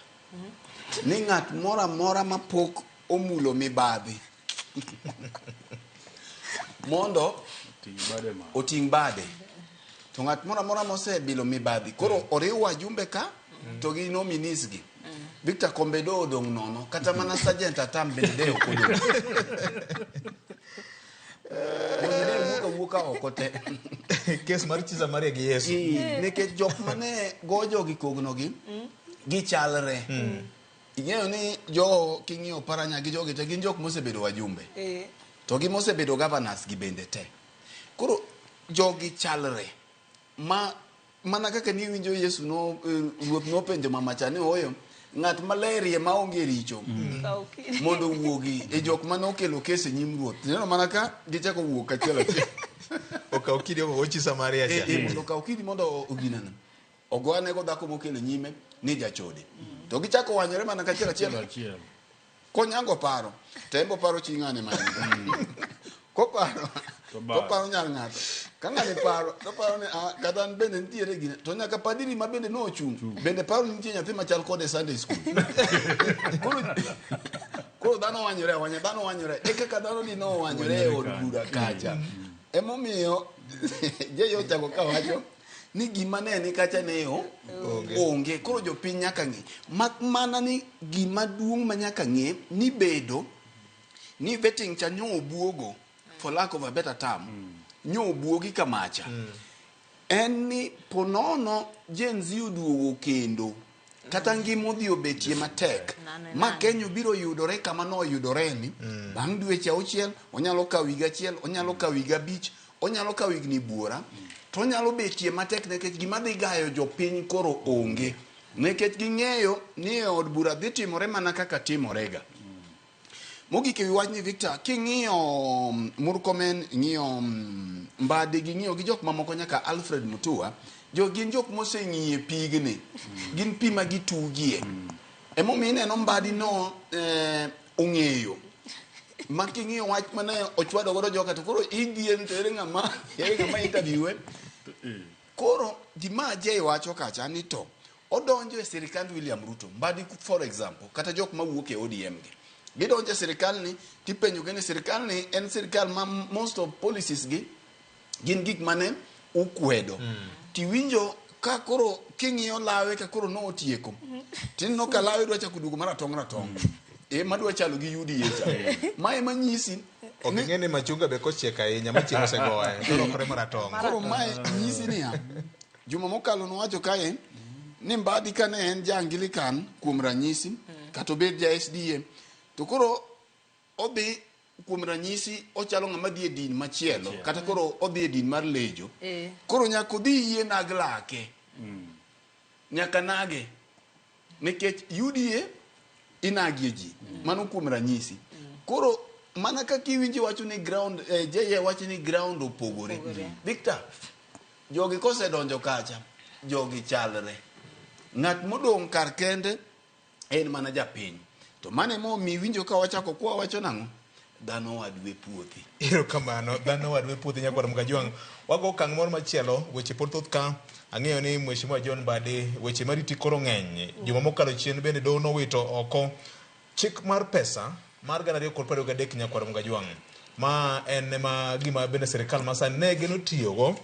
ni ng'at moro amora mapok omulo mibadhi mondo oting' bade, to ng'at moro amora mosebilo mibadhi koro oriw wajumbe ka to gi nominees gi, Victor, kombe do odong' nono, kata mana sergeant atam bende de ok odong'. Mondo ne wuok awuoka oko te. Kes mar Chiza Maria gi Yesu. Nikech jok mane go jogi kogno gi gichalre. Ing'eyo ni jo king'iyo Paranya gi jogi te gin jok mosebedo wajumbe. To gi mosebedo governors gi bende te. Koro jogi chalre. Ma mana kaka niwinjo Yesu no, ruoth nopenjo mama cha ni oyo ng'at malerie maonge richo mondo owuogi e jok mane okelo kes e nyim ruoth. Tineno mana ka gichako wuok achiel achiel. Okaw kidi ogo chi Samaria cha. Mondo okaw kidi mondo oginene. Ogoane go dhako mokelo nyime ni jachode. To gichako wanyore mana kachiel achiel. Konyango paro, to en bo paro chi ng'ane ma en. Koparo, koparo nyar ng'ato. Ka ng'ani paro, to paro ni kata an bende nitiere gine. To nyaka padiri ma bende nochung'. Bende paro ni nitie nyathi machal kode e Sunday school. Koro dhano wanyore awanya, dhano wanyore. E kaka dhano di nowanyore e od bura kacha. Emomiyo Jay ochako kawacho ni gima ne ni kacha ne yo onge. Koro jopiny nyaka ng'e. Mak mana ni gima duong' ma nyaka ng'e ni bedo ni vetting cha nyo obuogo, for lack of a better term, nyo obuogi kamacha. En ni ponono Gen Z oduogo kendo kata ngima odhi obetie matek ma Kenya biro yudore kama noyudore ni bang' dweche 6 onyalo kawo higa 1, onyalo kawo higa 5, onyalo kawo higni buora, to onyalo betie matek nikech gima dhi gayo jopiny koro onge, nikech ging'eyo ni e od bura dhi timore mana kaka timorega. Mogik ewi wachni Victor, king'iyo Murkomen, ing'iyo Mbadi, ging'iyo gi jok mamoko nyaka Alfred Mutua, jo gin jok moseng'iye pigni, gin pi ma gitugie. Emomiyo ineno Mbadi no ong'eyo. Ma king'iyo wach mane ochwado godo joka to koro idhien to ere ng'ama interviewe. Koro gima Jay wacho kacha ni to odonjo e sirikand William Ruto, Mbadi for example, kata jok mawuok e ODM gi. Gidonjo e sirikal ni, tipenjo gi ni sirikal ni en sirikal ma most of policies gi gin gik mane ukwedo. Tiwinjo ka koro king'iyo lawe ka koro notieko. Tineno ka lawe dwa chako duogo maratong' ratong'. Madwa chalo gi UDA cha. Mae manyisi Ok ing'e ni machunga be kochiek ahinya, ma chieng' osegoye, to olokore maratong'. Koro mae nyisi niya, juma mokalo nowacho kae ni Mbadi kane en ja Anglican kuom ranyisi, kata obed ja SDA, to koro odhi kuom ranyisi ochalo ng'ama dhi e din machielo, kata koro odhi e din mar lejo. Koro nyaka odhi yie nag lake. Nyaka nage. Nikech UDA inagie ji. Mano kuom ranyisi. Koro mana kaka iwinjo wacho ni ground, JA wacho ni ground opogore. Victor, jogi kosedonjo kacha, jogi chalre. Ng'at modong' kar kende en mana japiny. To mano emomiyo iwinjo ka wachako kwa wacho nang'o? Dhano wadwe puothe. Erokamano, dhano wadwe puothe nyakwar Mkajwang'. Wago okang' moro machielo, weche pod thoth ka. Ang'eyo ni Mheshimiwa John Mbadi, weche mariti koro ng'eny. Juma mokalo chien bende doho nowito oko chik mar pesa mar 2023 nyakwar Mkajwang'. Ma en ma gima bende sirikal masani ne geno tiyogo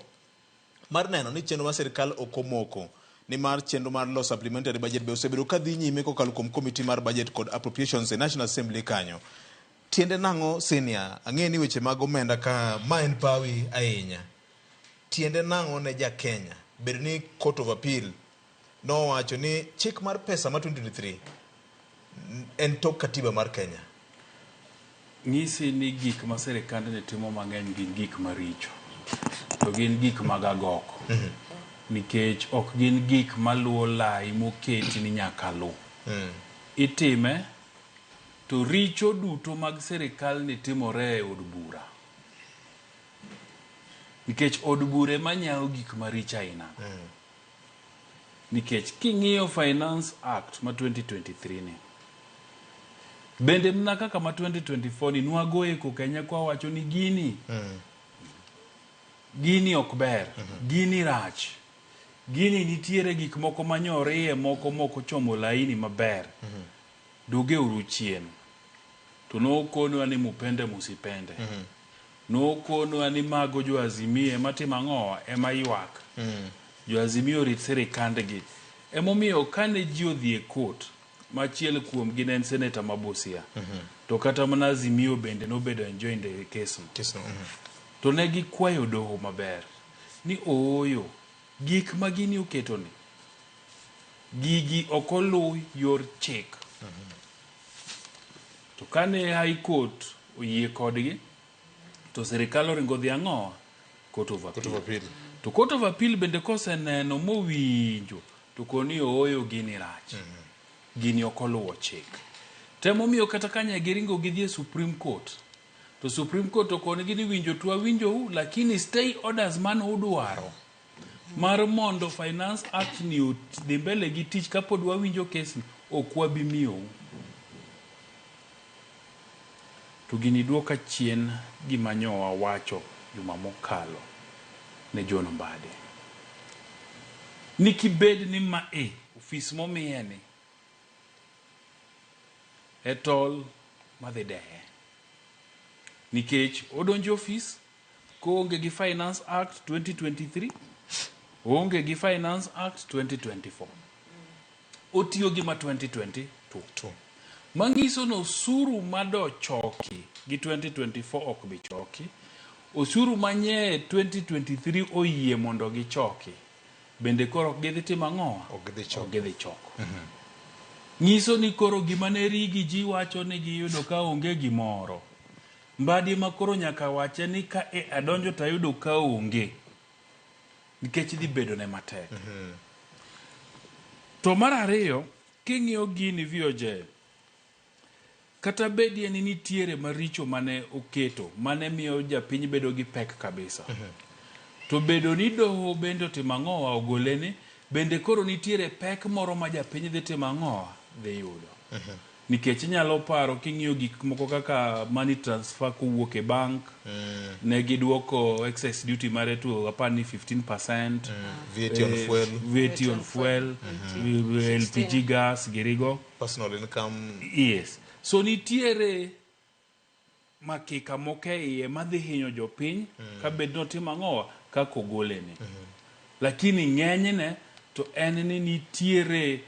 mar neno ni chenro mar sirikal ok omoko, nimar chenro mar loso supplementary budget be osebedo ka dhi nyime kokalo kuom committee mar budget kod appropriations e National Assembly kanyo. Tiende nang'o senior? Ang'eyo ni weche mag omenda ka ma en pawi ahinya. Tiende nang'o ne ja Kenya bedo ni Court of Appeal nowacho ni chik mar pesa ma 2023 en tok katiba mar Kenya? Nyisi ni gik ma sirikandni timo mang'eny gin gik maricho. To gin gik mag agoko. Nikech ok gin gik maluwo lai moketi ni nyaka luw. Itime to richo duto mag sirikalni timore e od bura. Nikech od bura ema nyawo gik maricho aina. Nikech king'iyo Finance Act ma 2023 ni, bende mana kaka ma 2024 ni nwagoye koko ahinya kwawacho ni gini, gini ok ber, gini rach, gini nitiere gik moko manyoriye moko mok ochomo laini maber. Duoge uru chien. To nokonwa ni mupende musipende. Nokonwa ni mago jo Azimio ema timo ang'owa ema ywak. Jo Azimio orit sirikandgi. Emomiyo kane ji odhi e court, machiel kuomgi ne en seneta ma Busia, to kata mana Azimio bende nobedo enjoined e case no. To ne gikwayo doho maber ni ooyo, gik ma gini oketo ni, gigi ok oluw yor chik. To kane High Court oyie kodgi, to sirikal oringo odhi ang'owa? Court of Appeal. Court of Appeal. To Court of Appeal bende koseneno mowinjo to koni ooyo gini rach. Gini ok oluwo chik. Temomiyo kata ka ne giringo gidhi e Supreme Court, to Supreme Court okonigi ni winjo to wawinjou lakini stay orders mane udwaro mar mondo Finance Act ni odhi mbele gi tich kapod wawinjo kes ni ok wabi miyou. To gini duoka chien gima nyo wawacho juma mokalo ne John Mbadi. Ni kibed ni ma e ofis momiye ni e tol madhi deye. Nikech odonjo ofis koonge gi Finance Act 2023, oonge gi Finance Act 2024. Otiyo gi ma 2022. Manyiso ni osuru madochoki gi 2024 ok bi choki. Osuru manye 2023 oyie mondo gichoki. Bende koro ok gidhi timo ang'owa? Ok gidhi choko. Ok gidhi choko. Nyiso ni koro gima ne rigi ji wacho ni giyudo ka onge gimoro. Mbadi ma koro nyaka wache ni ka e adonjo to ayudo ka onge. Nikech dhi bedo ne matek. To mar ariyo, king'iyo gini VOJ, kata bedie ni nitiere maricho mane oketo, mane miyo japiny bedo gi pek kabisa. To bedo ni doho bende otimo ang'owa ogolene, bende koro nitiere pek moro ma japiny dhi timo ang'owa dhi yudo. Nikech inyalo paro king'iyo gik moko kaka money transfer kowuok e bank, ne giduoko excise duty mare to apani 15%. VAT on fuel. VAT on fuel, LPG gas girigo. Personal income. Yes. So nitiere makika moko e iye madhi hinyo jopiny kabed notimo ang'owa kaka ogolene. Lakini ng'enyne to en ni nitiere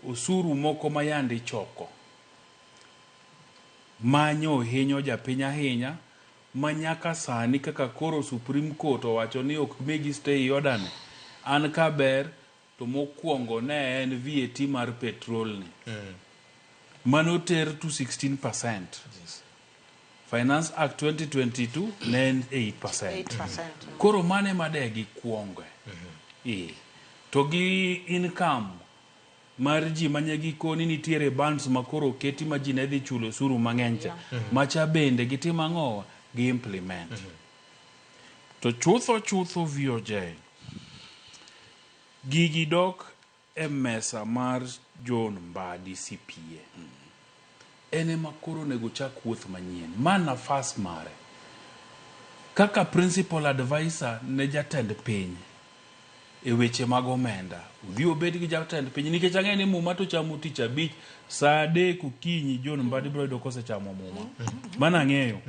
osuru moko ma yande ichoko manyo hinyo japiny ahinya ma nyaka sani kaka koro Supreme Court owacho ni ok migi stay order ni. An kaber to mokwongo ne en VAT mar petrol ni. Mano ter to 16%. Finance Act 2022 ne en 8%. 8%. Koro mane made gikwonge. To gi income mar ji manye gikoni nitiere bands ma koro oketi ma ji ne dhi chulo osuru mang'eny cha. Macha bende gitimo ang'owa? Gi implement. To chutho chutho VOJ, gigi dok e mesa mar John Mbadi CPA. En ema koro onego chak wuoth manyien. Ma nafas mare. Kaka principal advisor ne jatend piny e weche mag omenda. Odhi obed gi jatend piny nikech ang'eyo ni muma to chamo tich abich saa 3 okinyi John Mbadi biro yudo kosechamo muma. Mano ang'eyo.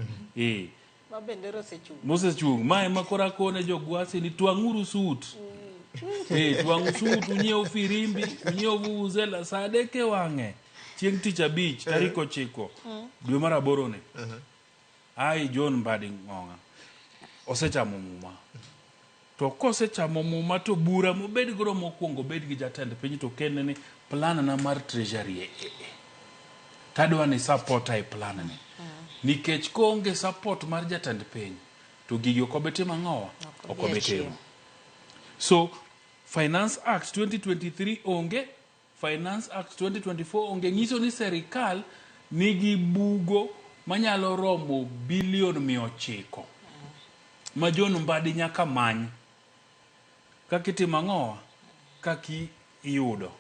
Ma bendera osechung'. Mosechung'. Ma ema koro akone jogwasi ni twang'uru sut. Twang'u sut, unyiew firimbi, unyiew vuvuzela saa 3 e wang'e. Chieng' tich abich, tarik 9, dwe mar 8 ni. Ai John Mbadi Ng'ong'a. Osechamo muma. To kosechamo muma to bura mobed godo mokwongo obed gi jatend piny to kene ni plan na mar treasury e e e. Tadwa ni support e plan ni. Nikech koonge support mar jatend piny to gigi ok obi timo ang'owa? Ok obi timo. So Finance Act 2023 onge, Finance Act 2024 onge nyiso ni serikal nigi bugo manyalo romo bilion 900 ma John Mbadi nyaka many kaka itimo ang'owa kaka iyudo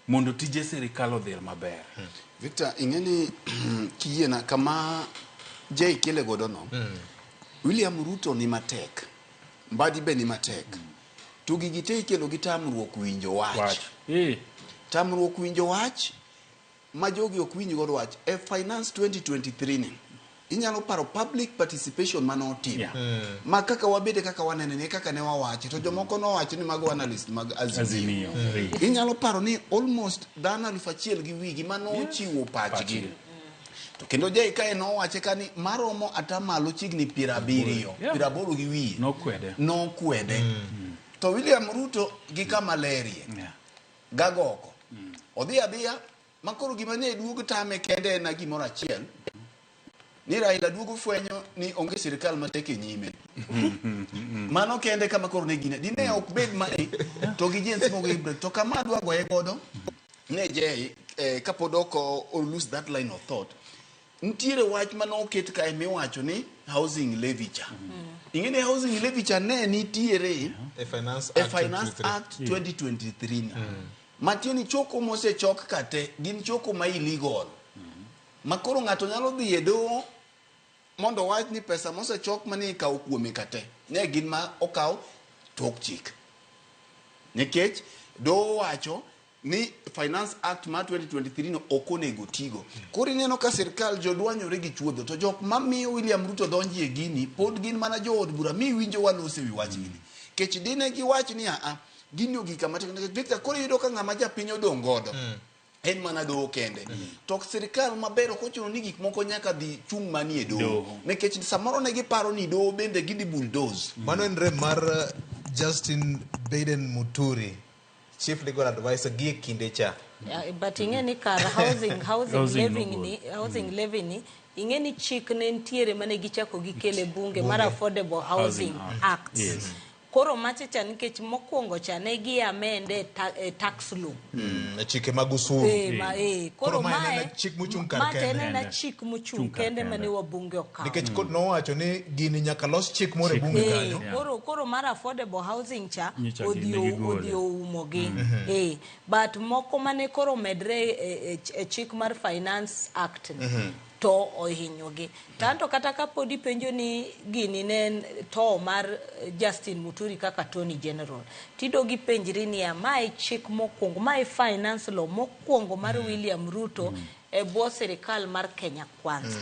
mondo tije sirikal odhir maber. Victor, ing'e ni kiyiena kama Jay kele godo no, William Ruto ni matek, Mbadi be ni matek. To gigi te ikelo gi tamruok winjo wach. Wach. Tamruok winjo wach ma jogi ok winj godo wach. E Finance 2023 ni, inyalo paro public participation mane otim. Ma kaka wabede kaka wanene ni kaka ne wawache to jomoko nowacho ni mago analyst mag Azimio. Azimio. Inyalo paro ni almost dhano 1000 gi wigi manochiwo pachgi. To kendo Jay kae nowache ka ni maromo atamalo chiegni 70, 80 gi wiye. Nokwede. Nokwede. To William Ruto gi kama lerie. Gagoko. Odhi adhiya ma koro gima ne duog tame kende en gimoro achiel. Ni Raila duogo fwenyo ni onge sirikal matek e nyime. Mano kende kama koro ne gine. Dine ok bed mae to gi James mogo break. To kama adwa goye godo ne Jay kapod ok o lose that line of thought. Nitiere wach mane oket kae miwacho ni housing levy cha. Ing'e ni housing levy cha ne nitiere E Finance e Act Finance 2023. Act 2023 ni. Matiende ni choko mosechok ka te gin choko ma illegal. Ma koro ng'ato nyalo dhi e doho mondo owach ni pesa mosechok mane ikawo kuome ka te ne gin ma okaw tok chik. Nikech doho wacho ni Finance Act mar 2023 no ok onego tigo. Koro ineno ka sirkal jodwanyore gi chuodho to jok mamiyo William Ruto donji e gini pod gin mana jood bura miwinjo walose wi wach gini. Kech dine giwach ni aa gini ogik kama tek. Nikech Victor koro iyudo ka ng'ama japiny odong' godo en mana doho kende. To sirkal maber ok ochuno ni gik moko nyaka dhi chung' manie doho. Nikech samoro ne giparo ni doho bende gidhi bulldoze. Mano en rem mar Justin Baden Muturi, Chief Legal Advisor gi e kinde cha. Yeah, but ing'e ni kar housing Housing living no ni housing levy ni ing'e ni chik ne nitiere mane gichako gikele bunge mar Bunge. Affordable Housing Act. Yes. Koro macha cha nikech mokwongo cha ne gi amende e tax law. Chike mag osuru. Koro Koro mae en mae chik mochung' kar ma to en kende. ena chik mochung' kende mane wabunge okawo. Nikech kot nowacho ni gini nyaka los chik moro e bunge kanyo. Koro mar affordable housing cha Nyicha odhi ne gigole. odhi oumogi. But moko mane koro medre e chik mar Finance Act ni, to ohinyogi. To anto kata kapod ipenjo ni gini ne en to mar Justin Muturi kaka Attorney General, tidogi penjri niya, mae chik mokwongo, mae finance law mokwongo mar William Ruto e bwo sirikal mar Kenya Kwanza.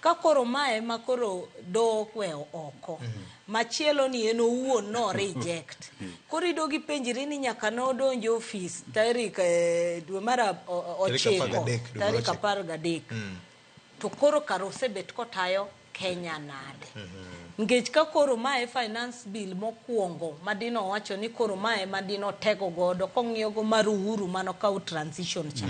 Ka koro mae ma koro doho okweyo oko, machielo ni en owuon no reject. Koro idogi penjri ni nyaka nodonj e ofis tarik dwe mar Tarik ochiko, 13, dwe mar tarik ochiko. 13. To koro kar osebet kotayo Kenya nade? Nikech ka koro mae finance bill mokwongo madino owacho ni koro mae madino tego godo kong'iyo go mar Uhuru manokawo transition cha.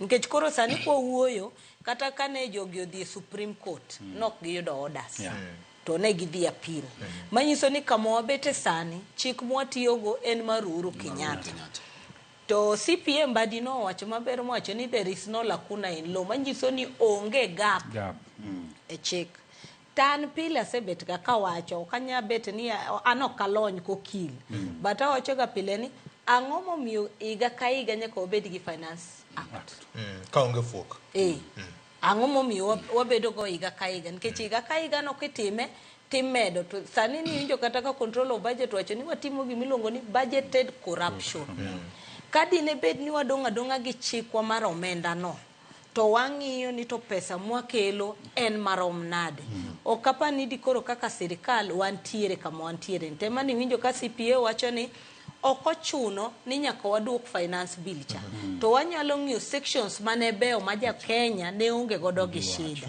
Nikech koro sani kwa wuoyo kata kane jogi odhi e Supreme Court nok giyudo orders. To ne gidhi appeal. Manyiso ni kama wabete sani chik mwatiyogo en mar Uhuru Kenyatta. To CPA Mbadi nowacho maber mowacho ni there is no lacuna in law manyiso ni onge gap e chik. Tan pile asebet ga kawacho ok anya bet ni an ok alony kokil. But awacho ga pile ni ang'o momiyo higa ka higa nyaka wabed gi Finance Act. Ka onge fuok. Ang'o momiyo wabedo go higa ka higa nikech higa ka higa no kitime timedo to sani ni winjo kata ka control of budget wacho ni watimo gimiluongo ni budgeted corruption. Ka dine bed ni wadong' adong'a gi chikwa mar omenda no to wang'iyo ni to pesa mwakelo en marom nade. Ok apar ni dikoro kaka sirikal wantiere kama wantiere. Tema ni winjo ka CPA wacho ni ok ochuno ni nyaka waduok finance bill cha. To wanyalo ng'iyo sections mane beyo ma ja Kenya ne onge godo gi shida.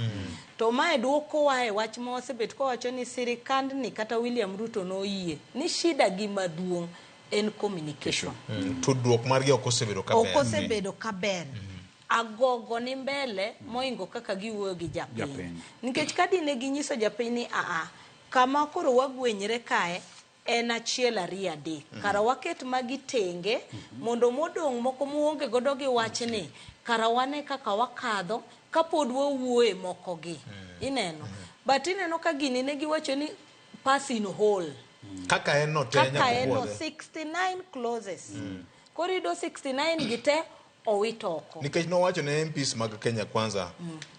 To mae dwokowa e wach ma wasebet kwawacho ni sirikandni kata William Ruto noyie ni shida gi maduong' en communication. Tudruok margi ok osebedo ka ber. Ok osebedo ka ber. Agogo ni mbele moingo kaka giwuoyo gi japiny. Japiny. Nikech ka dine ginyiso japiny ni aa, kama koro wagwenyre kae en 1 2 3. Kara waket magi tenge mondo modong' moko muonge godo gi wachni, kara wane kaka wakadho kapod wawuoye moko gi. Ineno. But ineno ka gini ne giwacho ni pass in whole. Kaka en no te Kaka nyaka en no puodhe. 69 clauses. Koro iyudo 69 gi te owit oko. Nikech nowacho ne MPs mag Kenya Kwanza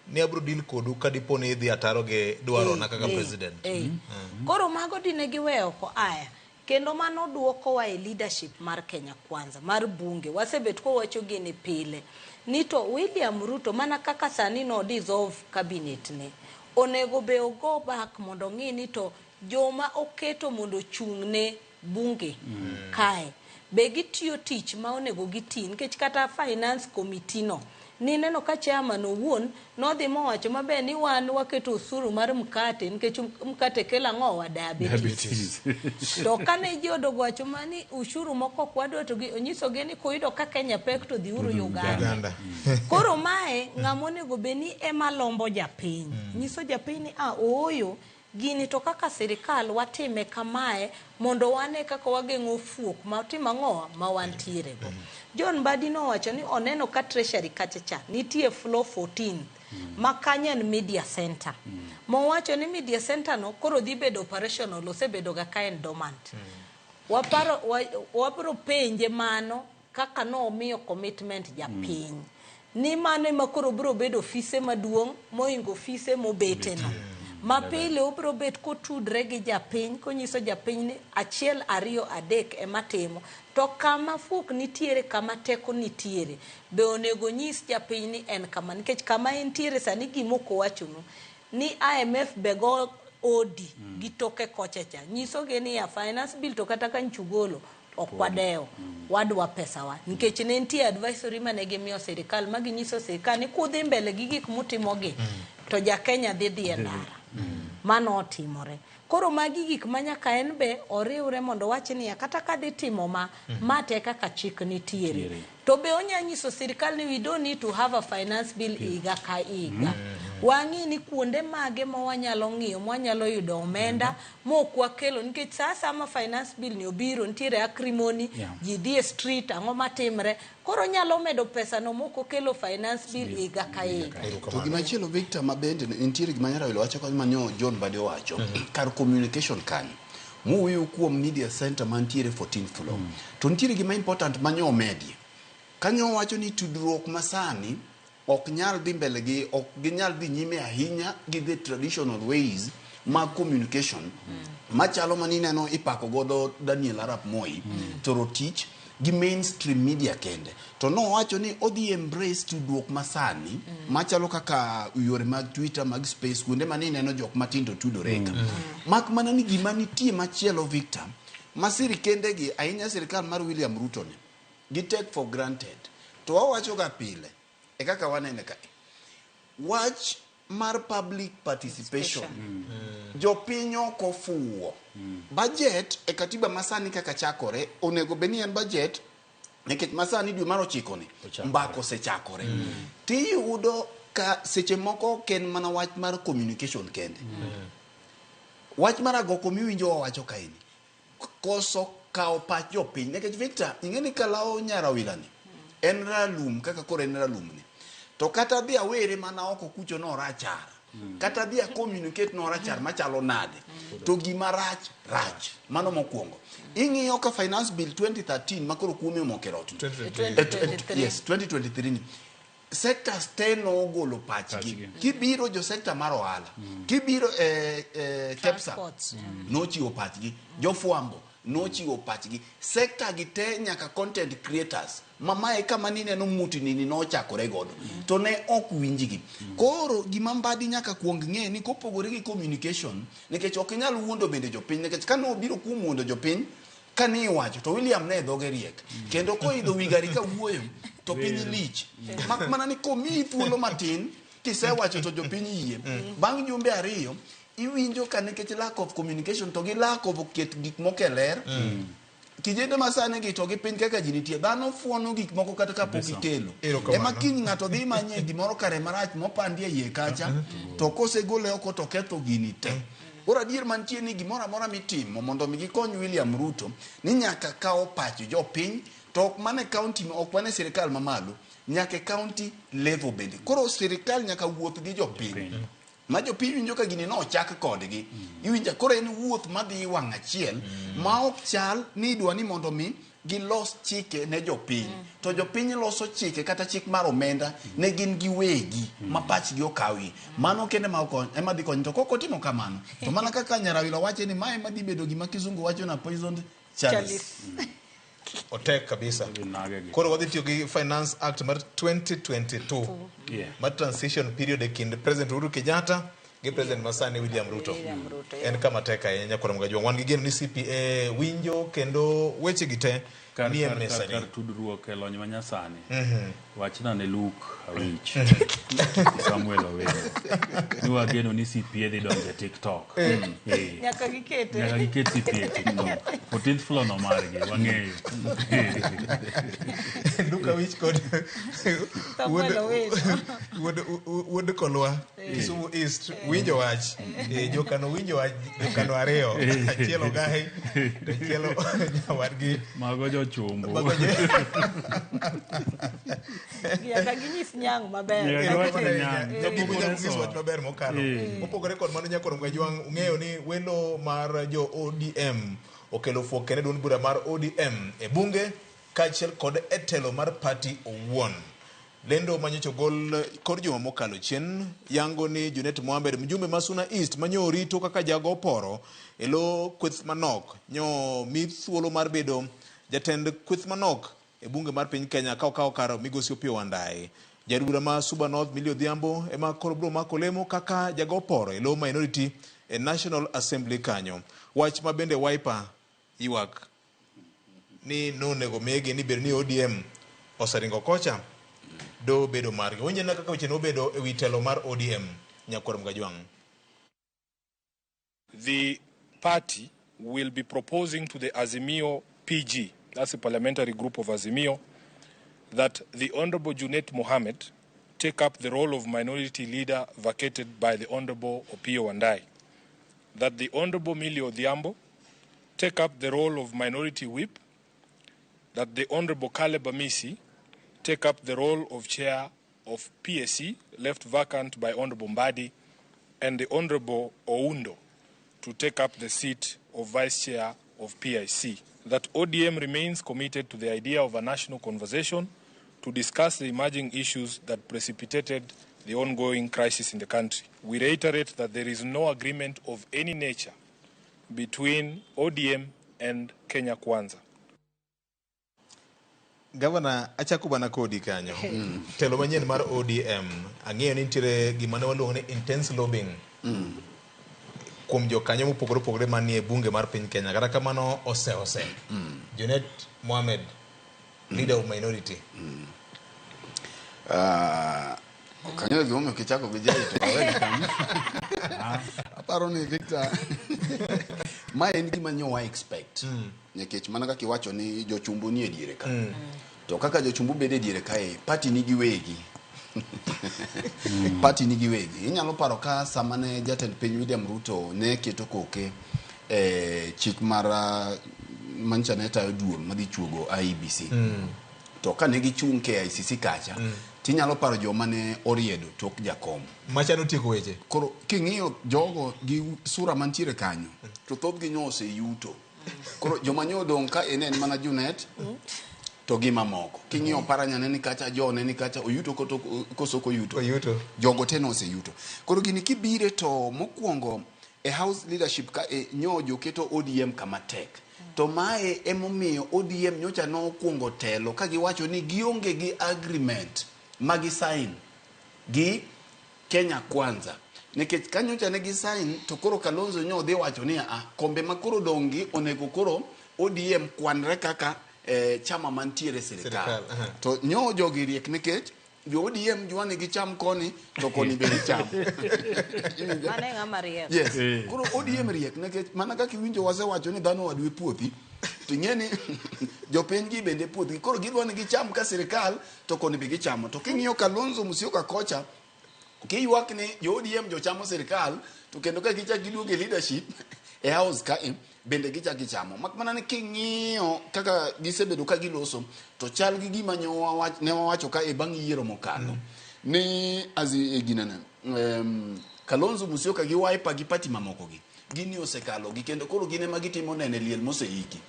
ni abro deal kodu ka dipo ni idhi ataro gi dwarona kaka president. Koro mago dine giweyo oko aya. Kendo mano duokowa e leadership mar Kenya Kwanza, mar bunge. Wasebet kwawacho gini pile. Ni to William Ruto mana kaka sani no dissolve cabinet ne. Onego be ogo back mondo ong'i ni to joma oketo mondo ochung' ne bunge kae. Be gitiyo tich ma onego giti nikech kata finance committee no nineno ka chairman owuon nodhi mowacho maber ni wan waketo osuru mar mkate nikech mkate kelo ang'owa diabetes. To kane ji odogo wacho mani ushuru moko ok wadwa to onyisogi ni kuyudo ka Kenya pek to dhiuru Uganda. Uganda. Koro mae ng'ama onego bed ni ema lombo japiny. Nyiso japiny ni a ooyo gini to kaka sirikal watime kamae mondo wane kaka wageng'o fuok ma timo ang'owa ma wantiere go. John Mbadi nowacho ni oneno ka treasury kacha cha nitie floor 14 ma kanyo en media center. Mowacho ni media center no koro dhi bedo operational osebedo ga ka en dormant. Waparo wabro penje mano kaka nomiyo commitment japiny. Ni mano ema koro biro bedo ofise maduong' moingo ofise mobete no. Mapile obiro bet kotudre gi japiny konyiso japiny ni 1 2 3 ema timo. To kama fuok nitiere kama teko nitiere be onego nyis japiny ni en kama nikech kama entiere sani gima ok owachonu ni IMF be go odi gi toke kocha cha nyisogi ni ya finance bill to kata ka nchugolo ok wadewo wadwa pesawa nikech ne nitie advisory mane gimiyo sirikal ma ginyiso sirikal ni kudhi mbele gi gik mutimogi to ja Kenya dhi dhi e ndara. Mano otimore. Koro magi gik ma nyaka en be oriwre mondo wach niya kata ka dhi timo ma ma te kaka chik nitiere. To be onya nyiso sirikal ni we don't need to have a finance bill higa ka higa. Wang'i ni kuonde mage ma wanyalo ng'iyo ma wanyalo yudo omenda mok wakelo nikech sa asaya ma finance bill ni obiro nitiere acrimony ji dhi e street ang'o matimre koro nyalo medo pesa no mok okelo finance bill higa ka higa. To gimachielo Victor ma bende nitiere gima Nyarawilo wacho kanyo manyo John Mbadi owacho kar communication kanyo muwuoyo kuom media center mantiere 14th floor. To nitiere gima important manyo omedie. Kanyo owacho ni tudruok masani ok nyal dhi mbele gi ok ginyal dhi nyime ahinya gi the traditional ways mag communication machalo manineno ipako godo Daniel Arap Moi Toroitich gi mainstream media kende. To nowacho ni odhi embrace tudruok masani machalo kaka yore mag Twitter, mag space, kuonde manineno jok matindo tudore ka. Mak mana ni gima nitie machielo Victor, ma sirikende gi ahinya sirikal mar William Ruto ni gi take for granted. To wawacho ga pile e kaka wanene ka wach mar public participation jopiny ok ofuwo. Budget e katiba masani kaka chakore onego bed ni en budget nikech masani dwe mar 9 ni mbaka osechakore. Tiyudo ka seche moko ok en mana wach mar communication kende. Wach mar agoko miwinjo wawacho kaeni koso kawo pach jopiny nikech Victor ing'e ni kalawo Nyarawila ni en ralum kaka koro en ralum ni to kata dhi awere mana oko kucho no rachar kata dhi a communicate no rachar machalo nade to gima rach rach mano mokwongo ing'iyo ka finance bill 2013 makoro kuome omoko e rot 2023. Yes 2023 ni sectors te nogolo pachgi kibiro jo sector mar ohala kibiro KEPSA nochiwo pachgi jofwambo nochiwo pachgi sector gi te nyaka content creators mamae kama nineno mutini ni nochakore godo to ne ok winjgi. Koro gima Mbadi nyaka kuong ng'e ni kopogore gi communication nikech ok inyal wuondo bende jopiny nikech kane obiro kuom wuondo jopiny kane iwacho to William ne dhoge riek kendo koidho wi gari ka wuoyo to piny lich mak mana ni komiyi thuolo matin Kisewacho to jopiny yie. Bang' jumbe 2 iwinjo ka nikech lack of communication to gi lack of ket gik moko e ler. Kijende masani gi to gi piny kaka ji nitie, dhano fuono gik moko kata kapok Kabisa. ikelo. Erokamano. Ema kiny ng'ato dhi manye gimoro kare marach mopandi e iye kacha, to kosegole oko to ketho gini te. Koro adier mantie ni gimoro amora mitimo mondo mi gikony William Ruto ni nyaka kawo pach jopiny, to ok mana e county, ok mana e sirikal mamalo, nyaka e county level bende. Koro sirikal nyaka wuoth gi jopiny. Ma jopiny winjo ka gini nochak kodgi. Iwinjo koro en wuoth madhi wang' achiel ma ok chal ni idwa ni mondo mi gilos chike ne jopiny. To jopiny loso chike kata chik mar omenda ne gin giwegi ma pachgi okawi. Mano kende ma okony, ema dhi konyo. To kok otimo kamano, to mana kaka Nyarawila wache ni mae ema dhi bedo gima kizungu wacho na poisoned chalice. Otek kabisa. Koro wadhi tiyo gi Finance Act mar 2022 mar transition period e kind President Uhuru Kenyatta gi President masani William Ruto. William Ruto, En kama tek ahinya nyakwar Mgajwang'. Wan gi geno ni CPA winjo kendo weche gi te nie mesa ni. Kar tudruok e lony manyasani. Wachna ne Luke Awich, Samuel Owino. Ni wageno ni CPA dhi donjo e TikTok. Nyaka gikete. Nyaka giket CPA e TikTok. 14th floor no margi, wang'eyo. Luke Awich kod Samuel Owino. wuod Kolwa Kisumu East winjo wach. Jokano winjo wach, jokano ariyo. Achiel ogahi to achiel nyawadgi. Mago jochumbo. Mago Nyaka ginyis nyang' maber. Nyaka giwach ni nyang'. Jopogore nyis wach maber mokalo. Mopogore kod mano nyakwar Mgajwang' ung'eyo ni welo mar jo ODM okelo fuok kendo e duond bura mar ODM e bunge kaachiel kod e telo mar party owuon. Lendo manyocha ogol kor juma mokalo chien yango ni Junet Mohamed mjumbe ma Suna East manyo orito kaka jago oporo e lo kweth manok nyo mi thuolo mar bedo jatend kweth manok e bunge mar piny Kenya ka okawo kar migosi Opiyo Wandayi. Jaod bura ma Suba North Millie Odhiambo ema koro biro mako lemo kaka jago oporo e lo minority e National Assembly kanyo. Wach ma bende Wiper ywak ni nonego migi ni bed ni ODM oseringo kocha do bedo margi. Winjo na kaka weche nobedo e wi telo mar ODM nyakwar Mgajwang'. The party will be proposing to the Azimio PG, that's the parliamentary group of Azimio, that the Honorable Junet Mohammed take up the role of minority leader vacated by the Honorable Opiyo Wandayi, that the Honorable Millie Odhiambo take up the role of minority whip, that the Honorable Caleb Amisi take up the role of chair of PSC, left vacant by Honorable Mbadi, and the Honorable Oundo to take up the seat of vice chair of PIC. That ODM remains committed to the idea of a national conversation to discuss the emerging issues that precipitated the ongoing crisis in the country. We reiterate that there is no agreement of any nature between ODM and Kenya Kwanza. Gavana, achako bana kodi kanyo. Telo manyien mar ODM, ang'eyo ni nitiere gima ne waluongo ni intense lobbying kuom jokanyo mopogore opogore manie bunge mar piny Kenya. Kata kamano ose. Junet Mohamed, leader of minority. Ok ang'eyo gimomiyo kichako gi Jay to awe gi kanyo. Aparo ni Victor, ma en gima nyo wa expect. Nikech mana kaka iwacho ni jochumbu nie diere ka. To kaka jochumbu bedo e diere kae, party nigi wegi. Party nigi wegi. Inyalo paro ka sama ne jatend piny William Ruto ne keto koke e chik mar mancha ne tayo duol madhi chuogo IEBC. To ka ne gichung' KICC kacha, tinyalo paro joma ne oriedo tok jakom. Macha notieko weche. Koro king'iyo jogo gi sura mantiere kanyo, to thothgi nyo oseyuto. Koro joma nyo odong' ka en mana Junet to gi mamoko. King'iyo Paranya ne ni kacha, Jo ne ni kacha, oyuto koto koso ok oyuto. Oyuto. Jogo te noseyuto. Koro gini kibire to mokwongo e house leadership ka e nyo joketo ODM kama tek. To mae emomiyo ODM nyocha nokwongo telo ka giwacho ni gionge gi agreement ma gi sign gi Kenya Kwanza. Nikech ka nyocha ne gi sign to koro Kalonzo nyo dhi wacho ni a kombe ma koro dong' gi onego koro ODM kwanre kaka chama mantiere sirikal. Sirikal, To nyo jogi riek nikech Jo ODM jwa ni gicham koni to koni be gicham. Iwinjo? Mano e ng'ama riek. Yes. Koro ODM riek nikech mana kaka iwinjo wasewacho ni dhano wadwe puothi to ing'e ni jopiny gi bende puothgi koro gidwa ni gicham ka sirikal to koni be gichamo to king'iyo Kalonzo Musyoka kocha kiywak ni jo ODM jochamo sirikal to kendo ka gichak giduogo e leadership e house ka e, bende gichak gichamo mak mana ni king'iyo kaka gisebedo ka giloso to chal gi gima ne wawacho ka e bang' yiero mokalo ni azi e ginene Kalonzo Musyoka gi Wiper gi party mamoko gi gini osekalo gi kendo koro gin ema gitimo nene liel moseiki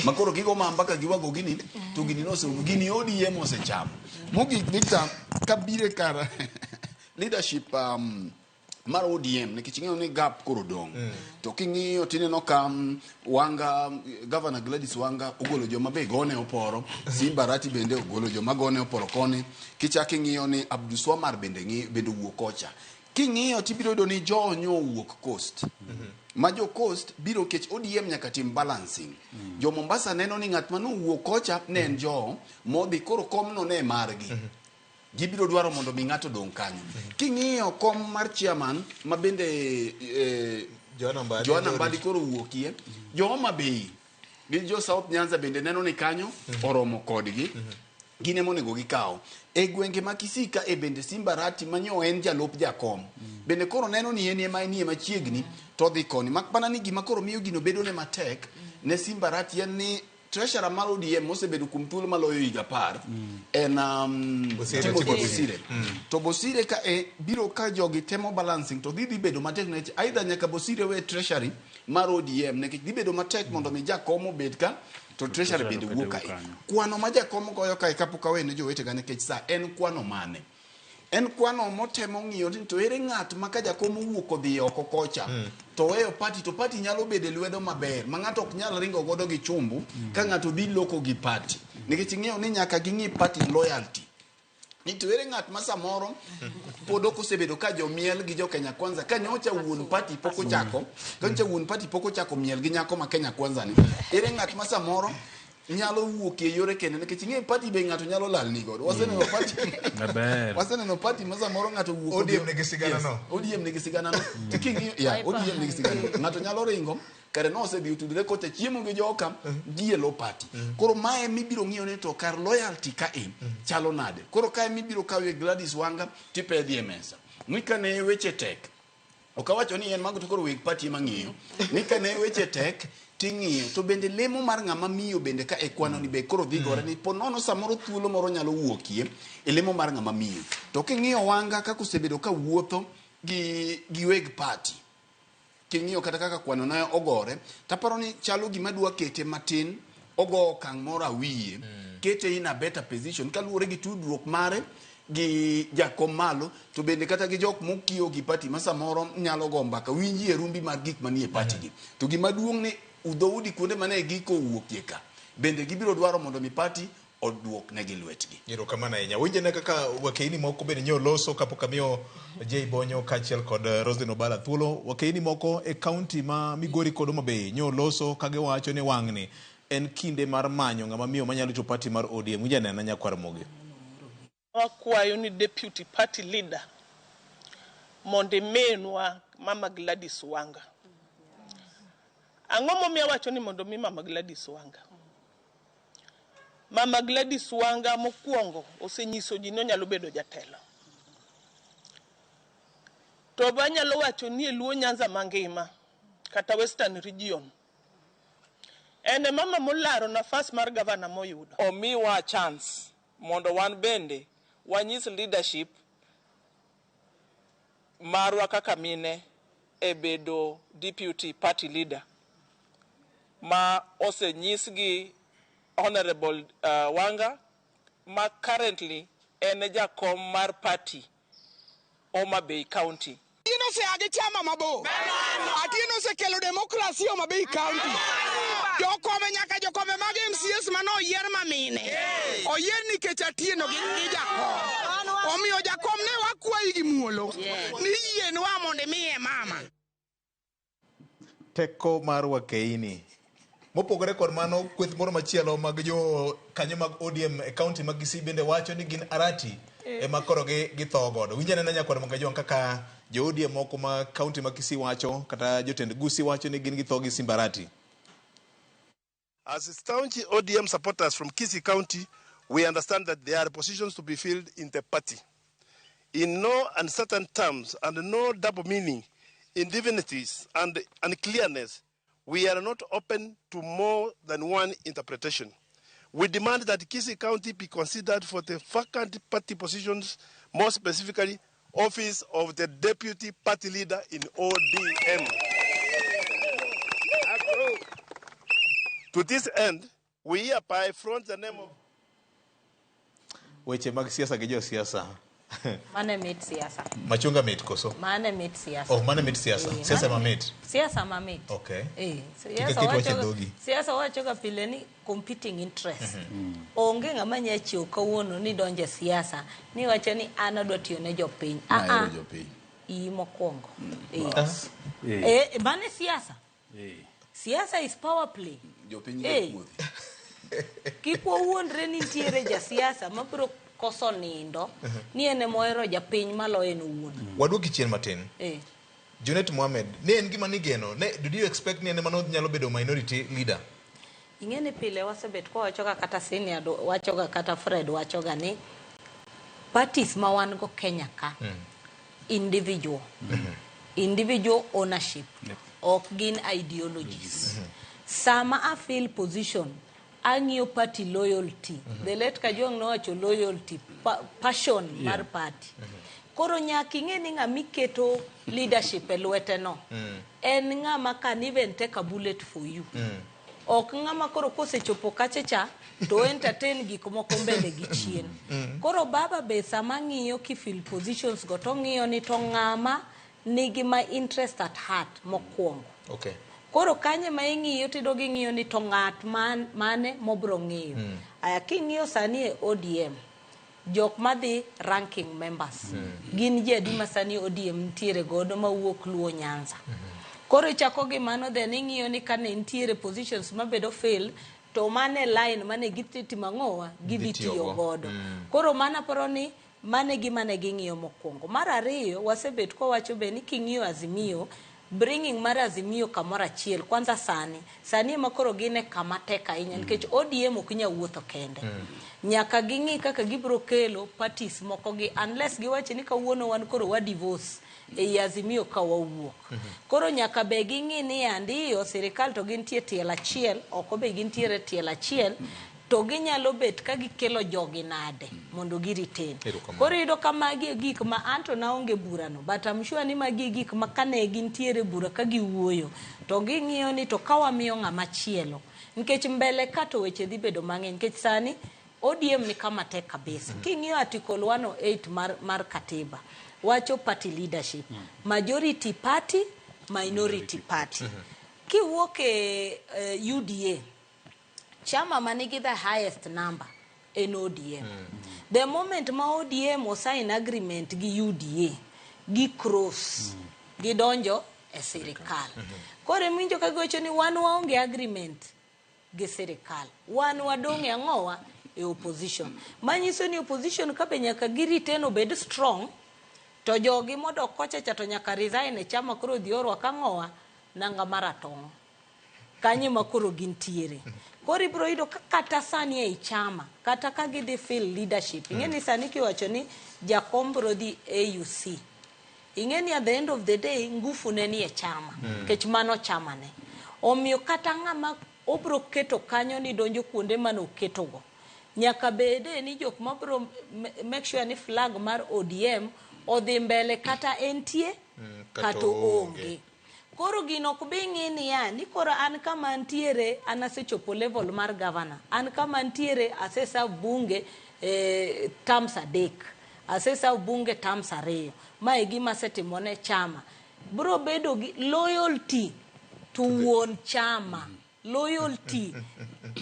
ma koro gigo mamba ka giwago gini to gini noserumo gini ODM osechamo mogik Victor kabire kar leadership mar ODM nikech ing'eyo ni gap koro dong' to king'iyo tineno ka Wanga Governor Gladys Wanga ogolo joma be gone oporo Simba Arati bende ogolo joma gone oporo koni kichak ing'iyo ni Abdulswamad bende ng'i bende owuok kocha king'iyo tibiro yudo ni jo nyo owuok coast ma jo coast biro kech ODM nyaka tim balancing jo Mombasa neno ni ng'at manowuok kocha ne en jo modhi koro komno ne margi gibiro dwaro mondo mi ng'ato dong' kanyo king'iyo kom mar chairman ma bende Joanna Mbadi Joanna Mbadi koro wuokie jo Homa Bay gi jo South Nyanza bende neno ni kanyo oromo kodgi gin ema onego gikaw e gwenge ma Kisii ka e bende Simba Arati manyo en jalup jakom bende koro neno ni en ema enie machiegni to odhi koni mak mana ni gima koro miyo gino bedo ne matek ne Simba Arati en ni treasurer mar ODM mosebedo kuom thuolo maloyo higa 10 en Bosire, Timothy Timothy. Bosire to Bosire ka e biro ka jogi temo balancing to dhi bedo matek nikech either nyaka Bosire we treasury mar ODM nikech dhi bedo matek mondo mi jakom obed ka to treasury bende wuok kae kwano ma jakom goyo kae kapok awene jowetega nikech sa en kwano mane en kwano motemo ng'iyo ni to ere ng'at ma ka jakom owuok odhi oko kocha to weyo party to party nyalo bedo e lwedo maber ma ng'ato ok nyal ringo godo gi chumbu ka ng'ato dhi loko gi party nikech ing'eyo ni nyaka ging'i party loyalty ni to ere ng'at ma samoro pod ok osebedo ka jomiel gi jo Kenya Kwanza ka nyocha wuon party pok ochako ka nyocha wuon party pok ochako miel gi nyako ma Kenya Kwanza ni ere ng'at ma samoro nyalo wuok e yore kende nikech ing'e party be ng'ato nyalo lalni godo waseneno party Maber. waseneno party ma samoro ng'ato wuok ODM nigi sigana no. ODM nigi sigana no to king'iyo ya ODM nigi sigana no ng'ato nyalo ringo kare no osedhi otudore kocha chiemo gi joka gi e lo party koro mae mibiro ng'iyo ni to kar loyalty ka e chalo nade koro kae mibiro kawe Gladys Wanga tipedhi e mesa ni kane weche tek ok awacho ni en mago to koro weg party ema ng'iyo ni kane weche tek ting'iyo to bende lemo mar ng'ama miyo bende ka e kwano ni be koro dhi gore ni po nono samoro thuolo moro nyalo wuokie e lemo mar ng'ama miyo to king'iyo Wanga kaka osebedo ka wuotho gi weg party king'iyo kata kaka kwano ne ogore taparo ni chalo gima dwa kete matin ogo okang' moro awiye kete in a better position kaluwore gi tudruok mare gi jakom malo to bende kata gi jok mokiyo gi party ma samoro nyalo go mbaka winji e rumbi mar gik manie party gi to gima duong' ni dhoudi kuonde mane giko owuokie ka bende gibiro dwaro mondo mi party oduok negi lwetgi. Erokamano ahinya. Winjene kaka wakeini moko bende nyo loso kapok amiyo Jay Bonyo kaachiel kod Roslyn Obala thuolo. Wakeini moko e kaunti ma Migori kod Homa Bay nyo loso ka giwacho ni wang'ni en kinde mar manyo ng'ama miyo manyalo rito party mar ODM. Winj anena nyakwar Mogi. Wakwayo ni deputy party leader mondo iminwa Mama Gladys Wanga. Ang'o momiyo awacho ni mondo mi Mama Gladys Wanga? Mama Gladys Wanga mokwongo osenyiso ji ni onyalo bedo jatelo. To be anyalo wacho ni e Luo Nyanza mangima kata Western Region en e mama molaro nafas mar gavana moyudo. Omiwa chance mondo wan bende wanyis leadership marwa kaka mine e bedo deputy party leader ma osenyis gi Honorable Wanga ma currently en e jakom mar party Homa Bay County. Atieno osea gi chama mabor. Atieno osekelo demokrasi Homa Bay County. Jokombe nyaka jokombe mag MCS mane oyier mamine. Oyier nikech Atieno gi jakom. Omiyo jakom ne wakwayi gi muolo ni yienwa mondo imiye mama. Teko mar wakeini. Mopogore kod mano, kweth moro machielo mag jo kanyo mag ODM e kaunti mag Kisii bende wacho ni gin Arati ema koro githo godo. Winj anena nyakwar Mangajwang' kaka jo ODM moko ma kaunti mag Kisii wacho kata jotend Gusii wacho ni gin githo gi Simba Arati. As staunch ODM supporters from Kisii County, we understand that there are positions to be filled in the party. In no uncertain terms and no double meaning, indivinities and unclearness, we are not open to more than one interpretation. We demand that Kisii County be considered for the vacant party positions, more specifically, office of the deputy party leader in ODM. To this end, we hereby front the name of Weche mag siasa gi josiasa. Mane mit siasa. Machunga mit koso? Mane mit siasa. Oh, mane mit siasa. Siasa mamit. Siasa mamit. Okay. So Kik aket wach e dhogi. Siasa wachoga pile ni competing interest. Onge ng'ama nya chiew kawuono ni donje siasa ni wacho ni an adwa tiyo ne jopiny. Nahero jopiny. Iyi mokwongo. Mane siasa. Siasa is power play. Jopiny gi puothi. Kik wawuondre ni nitiere jasiasa mabiro koso nindo ni en ema ohero japiny maloyo en owuon. Waduoki chien matin. Junet Mohamed, ne en gima nigeno. Ne, did you expect ni en ema nyalo bedo minority leader? Ing'e ni pile wasebet kwawachoga kata senior wachoga kata Fred wachoga ni parties ma wan go Kenya ka individual. Individual ownership. Ok gin ideologies. Sama a fill position, ang'iyo party loyalty. The late Kajwang' nowacho loyalty, passion mar party. Koro nyaka ing'e ni ng'ama iketo leadership e lwete no, en ng'ama can even take a bullet for you. Ok ng'ama koro kosechopo kacha cha to entertain gik moko mbele gi chien. Koro baba be sama ng'iyo kifill positions go to ng'iyo ni to ng'ama nigi my interest at heart mokwongo. Okay. Koro kanye ma ing'iyo tido ging'iyo ni to ng'at mane mobro ng'iyo. Aya king'iyo sani e ODM, jok madhi ranking members. Gin ji adi ma sani ODM nitiere godo mawuok Luo Nyanza. Koro ichako gi mano then ing'iyo ni kane nitiere positions mabedo fail to mane line mane gitimo ang'owa gidhi tiyo godo. Koro mana paro ni mane gima ne ging'iyo mokwongo. Mar ariyo wasebet kwawacho be ni king'iyo Azimio, bringing mar Azimio kamoro achiel kwanza sani ema koro gin e kama tek ahinya nikech ODM ok nyal wuotho kende. Nyaka ging'i kaka gibiro kelo parties moko gi unless giwacho ni kawuono wan koro wa divorce ei Azimio ka wawuok. Koro nyaka be ging'i ni andiyo sirikal to gintie tiel achiel, oko be gintiere tiel achiel, to ginyalo bet ka gikelo jogi nade mondo gi retain. Koro iyudo ka magi e gik ma anto naonge burano, but I'm sure ni magi e gik ma kane gintiere bura ka giwuoyo to ging'iyo ni to ka wamiyo ng'ama chielo nikech mbele ka to weche dhi bedo mang'eny nikech sani ODM ni kama tek kabisa. King'iyo article 108 mar katiba wacho party leadership, majority party, minority party. Kiwuok e UDA, chama manigi the highest number en ODM. The moment ma ODM osign agreement gi UDA, gi cross, gidonjo e sirikal. Koro iwinjo ka giwacho ni wan waonge agreement gi sirikal, wan wadong' e ang'owa e opposition. Manyiso ni opposition ka be nyaka gi retain obed strong, to jogi modok kocha cha to nyaka resign e chama koro dhi orwak ang'owa nanga maratong'. Kanye ma koro gintiere. Koro ibiro yudo ka kata sani ei chama, kata ka gidhi fill leadership. Ing'e ni sani kiwacho ni jakom biro dhi AUC. Ing'e ni at the end of the day ngufu ne ni e chama. Nikech mano chama ne. Omiyo kata ng'ama obiro keto kanyo ni donjo kuonde mane oketogo. Nyaka bede ni jok mabiro make sure ni flag mar ODM odhi mbele kata entie kata oonge. Koro gino ok bi ng'i niya ni koro an kama ntiere an asechopo level mar governor, an kama ntiere aseserve bunge terms 3, aseserve bunge terms 2, ma e gima asetimone chama. Biro bedo gi loyalty to wuon chama, loyalty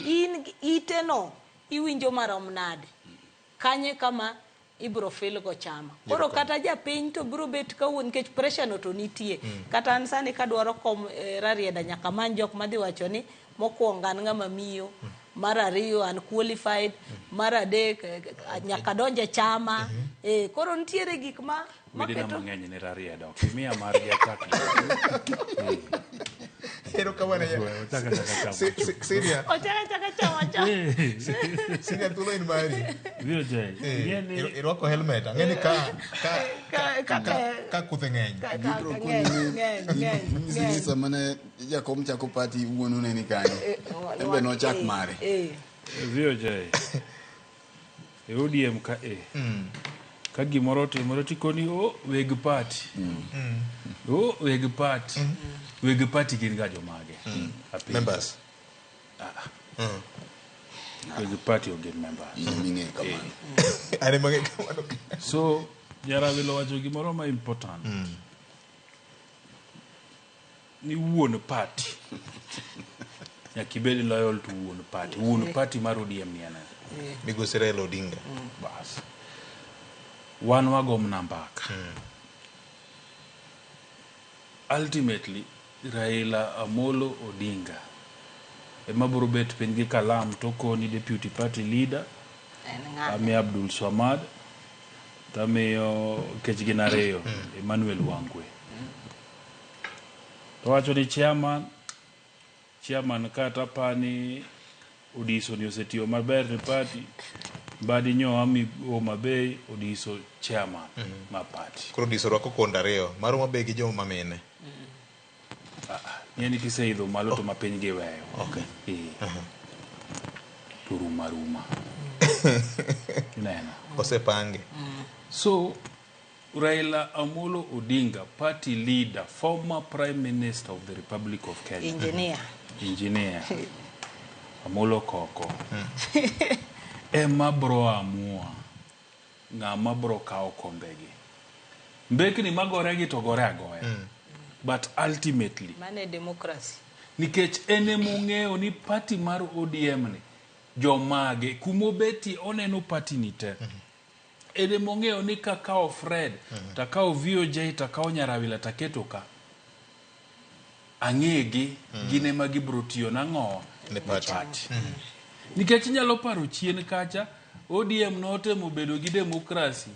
in iteno iwinjo marom nade kanye kama ibiro fil go chama. Koro kata japiny to biro bet kawuon nikech pressure no to nitie. Kata an sani kadwaro kom Rarieda nyaka many jok madhi wacho ni Mokwongo an ng'ama miyo, mar ariyo an qualified, mar adek nyaka donje chama. Koro nitiere gik ma Wedena maketo mang'eny ne rarieda ok imiya margi achak. Erokamano ahinya. Ochak achaka chamo. Senior. Ochak achaka chamo chamo. Senior thuolo en mari. VOJ, ing'e ni- Irwako helmet. Ang'e ni ka kuthe ng'eny. Gibro koni ni sama ne jakom chako party wuonu ne ni kanyo. En be nochak mare. VOJ. E ODM ka e. Ka gimoro otimore tikoni o weg party. O weg party. Weg party gin ga jomage. Apenjo. Members. Weg party ok gin members. Ming'e kamano. An ema ang'e kamano. So Jarawilo wacho gimoro ma important. Ni wuon party. Nyaka ibed loyal to wuon party. Wuon party mar ODM ni en ang'o? Migosi Raila Odinga. Bas. Wan wago mana mbaka. Ultimately, Raila Amolo Odinga ema biro bet piny gi kalam to koni deputy party leader amiyo Abdul Swamad tamiyo kech gin ariyo Emmanuel Wangwe. To wacho ni chairman kata pani Odiso ni osetiyo maber ne party Mbadi nyo ami Homa Bay Odiso chairman ma party. Koro Odiso rwako konde ariyo. Mar Homa Bay gi joma mine. Ng'e ni kiseidho malo to mapiny giweyo. Okay. To ruma ruma. Ineno. Osepange. So Raila Amolo Odinga, party leader, former prime minister of the Republic of Kenya. Engineer. Engineer. Amolo Koko. Ema bro amua ng'ama bro kawo kombegi. Mbekni magore gi to gore agoya. But ultimately, Mane democracy. nikech en emong'eyo ni party mar ODM ni jomage kumobeti oneno party ni te. En emong'eyo ni kakawo Fred, takawo VOJ, takawo Nyarawila taketo ka. Ang'egi, gin ema gibro tiyo nang'o? Ne party. Nikech inyalo paro chien kacha, ODM notemo bedo gi demokrasi,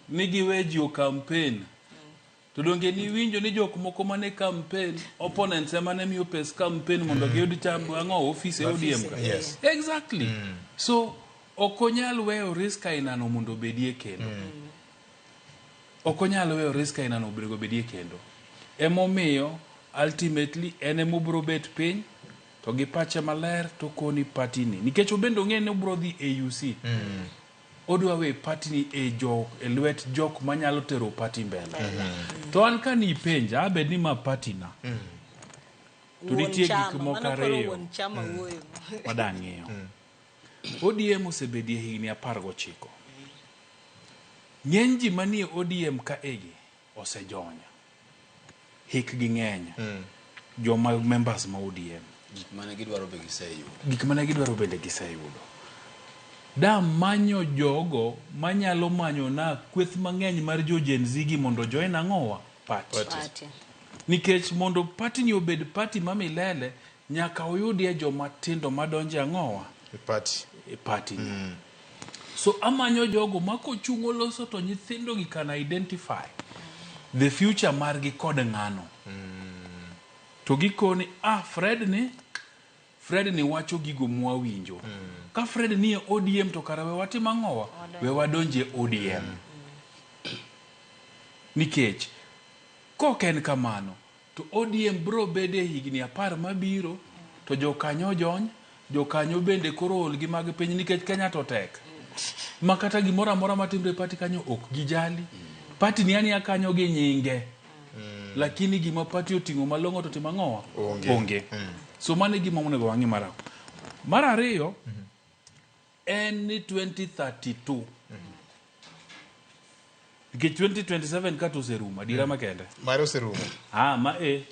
ni giwe ji o campaign. To donge niwinjo ni jok moko mane campaign, opponents ema ne miyo pes campaign mondo giyud chamb ang'o office e ODM ka. Yes. Exactly. So ok onyal weyo risk ainano mondo obedie kendo. Ok onyal weyo risk ainano onego obedie kendo. Emomiyo ultimately en emobro bet piny to gi pache maler to koni party ni. Nikech obende ong'e ni obro dhi AUC. Odwa we party ni e jok e lwet jok manyalo tero party mbele. To an ka nipenja abed ni ma party na. To nitie gik moko ariyo Wuon chama wuoyo. madang'iyo. ODM osebedie higni 19. Ng'eny ji manie ODM ka egi osejony. Hikgi ng'eny. Joma members ma ODM. Gik mane gidwaro be giseyudo. Gik mane gidwaro bende giseyudo. Da manyo jogo manyalo manyo na kweth mang'eny mar jo Gen Z gi mondo join ang'owa? Party. Party. Nikech mondo party ni obed party ma milele, nyaka oyudie joma tindo madonje ang'owa? E party. E party ni. So amanyo jogo ma kochung' oloso to nyithindo gi can identify the future margi kod ng'ano. To gikoni, Fred ni wacho gigo mwawinjo. Ka Fred ni e ODM to kara we watim ang'owa? We wadonje ODM. Nikech kok en kamano to ODM bro bede higni 10 mabiro to jokanyo jony, jokanyo bende koro ol gi mag piny nikech Kenya to tek. Ma kata gimoro amora matimre e party kanyo ok gijali. Party ni ania kanyo gi nyinge. Lakini gima party oting'o malong'o to timo ang'owa? Onge. Onge. So mano e gima onego wang'i mar Mar ariyo, en ni 2032. Nikech 2027 kata oserumo, adiera makende. Mare oserumo. Ma e,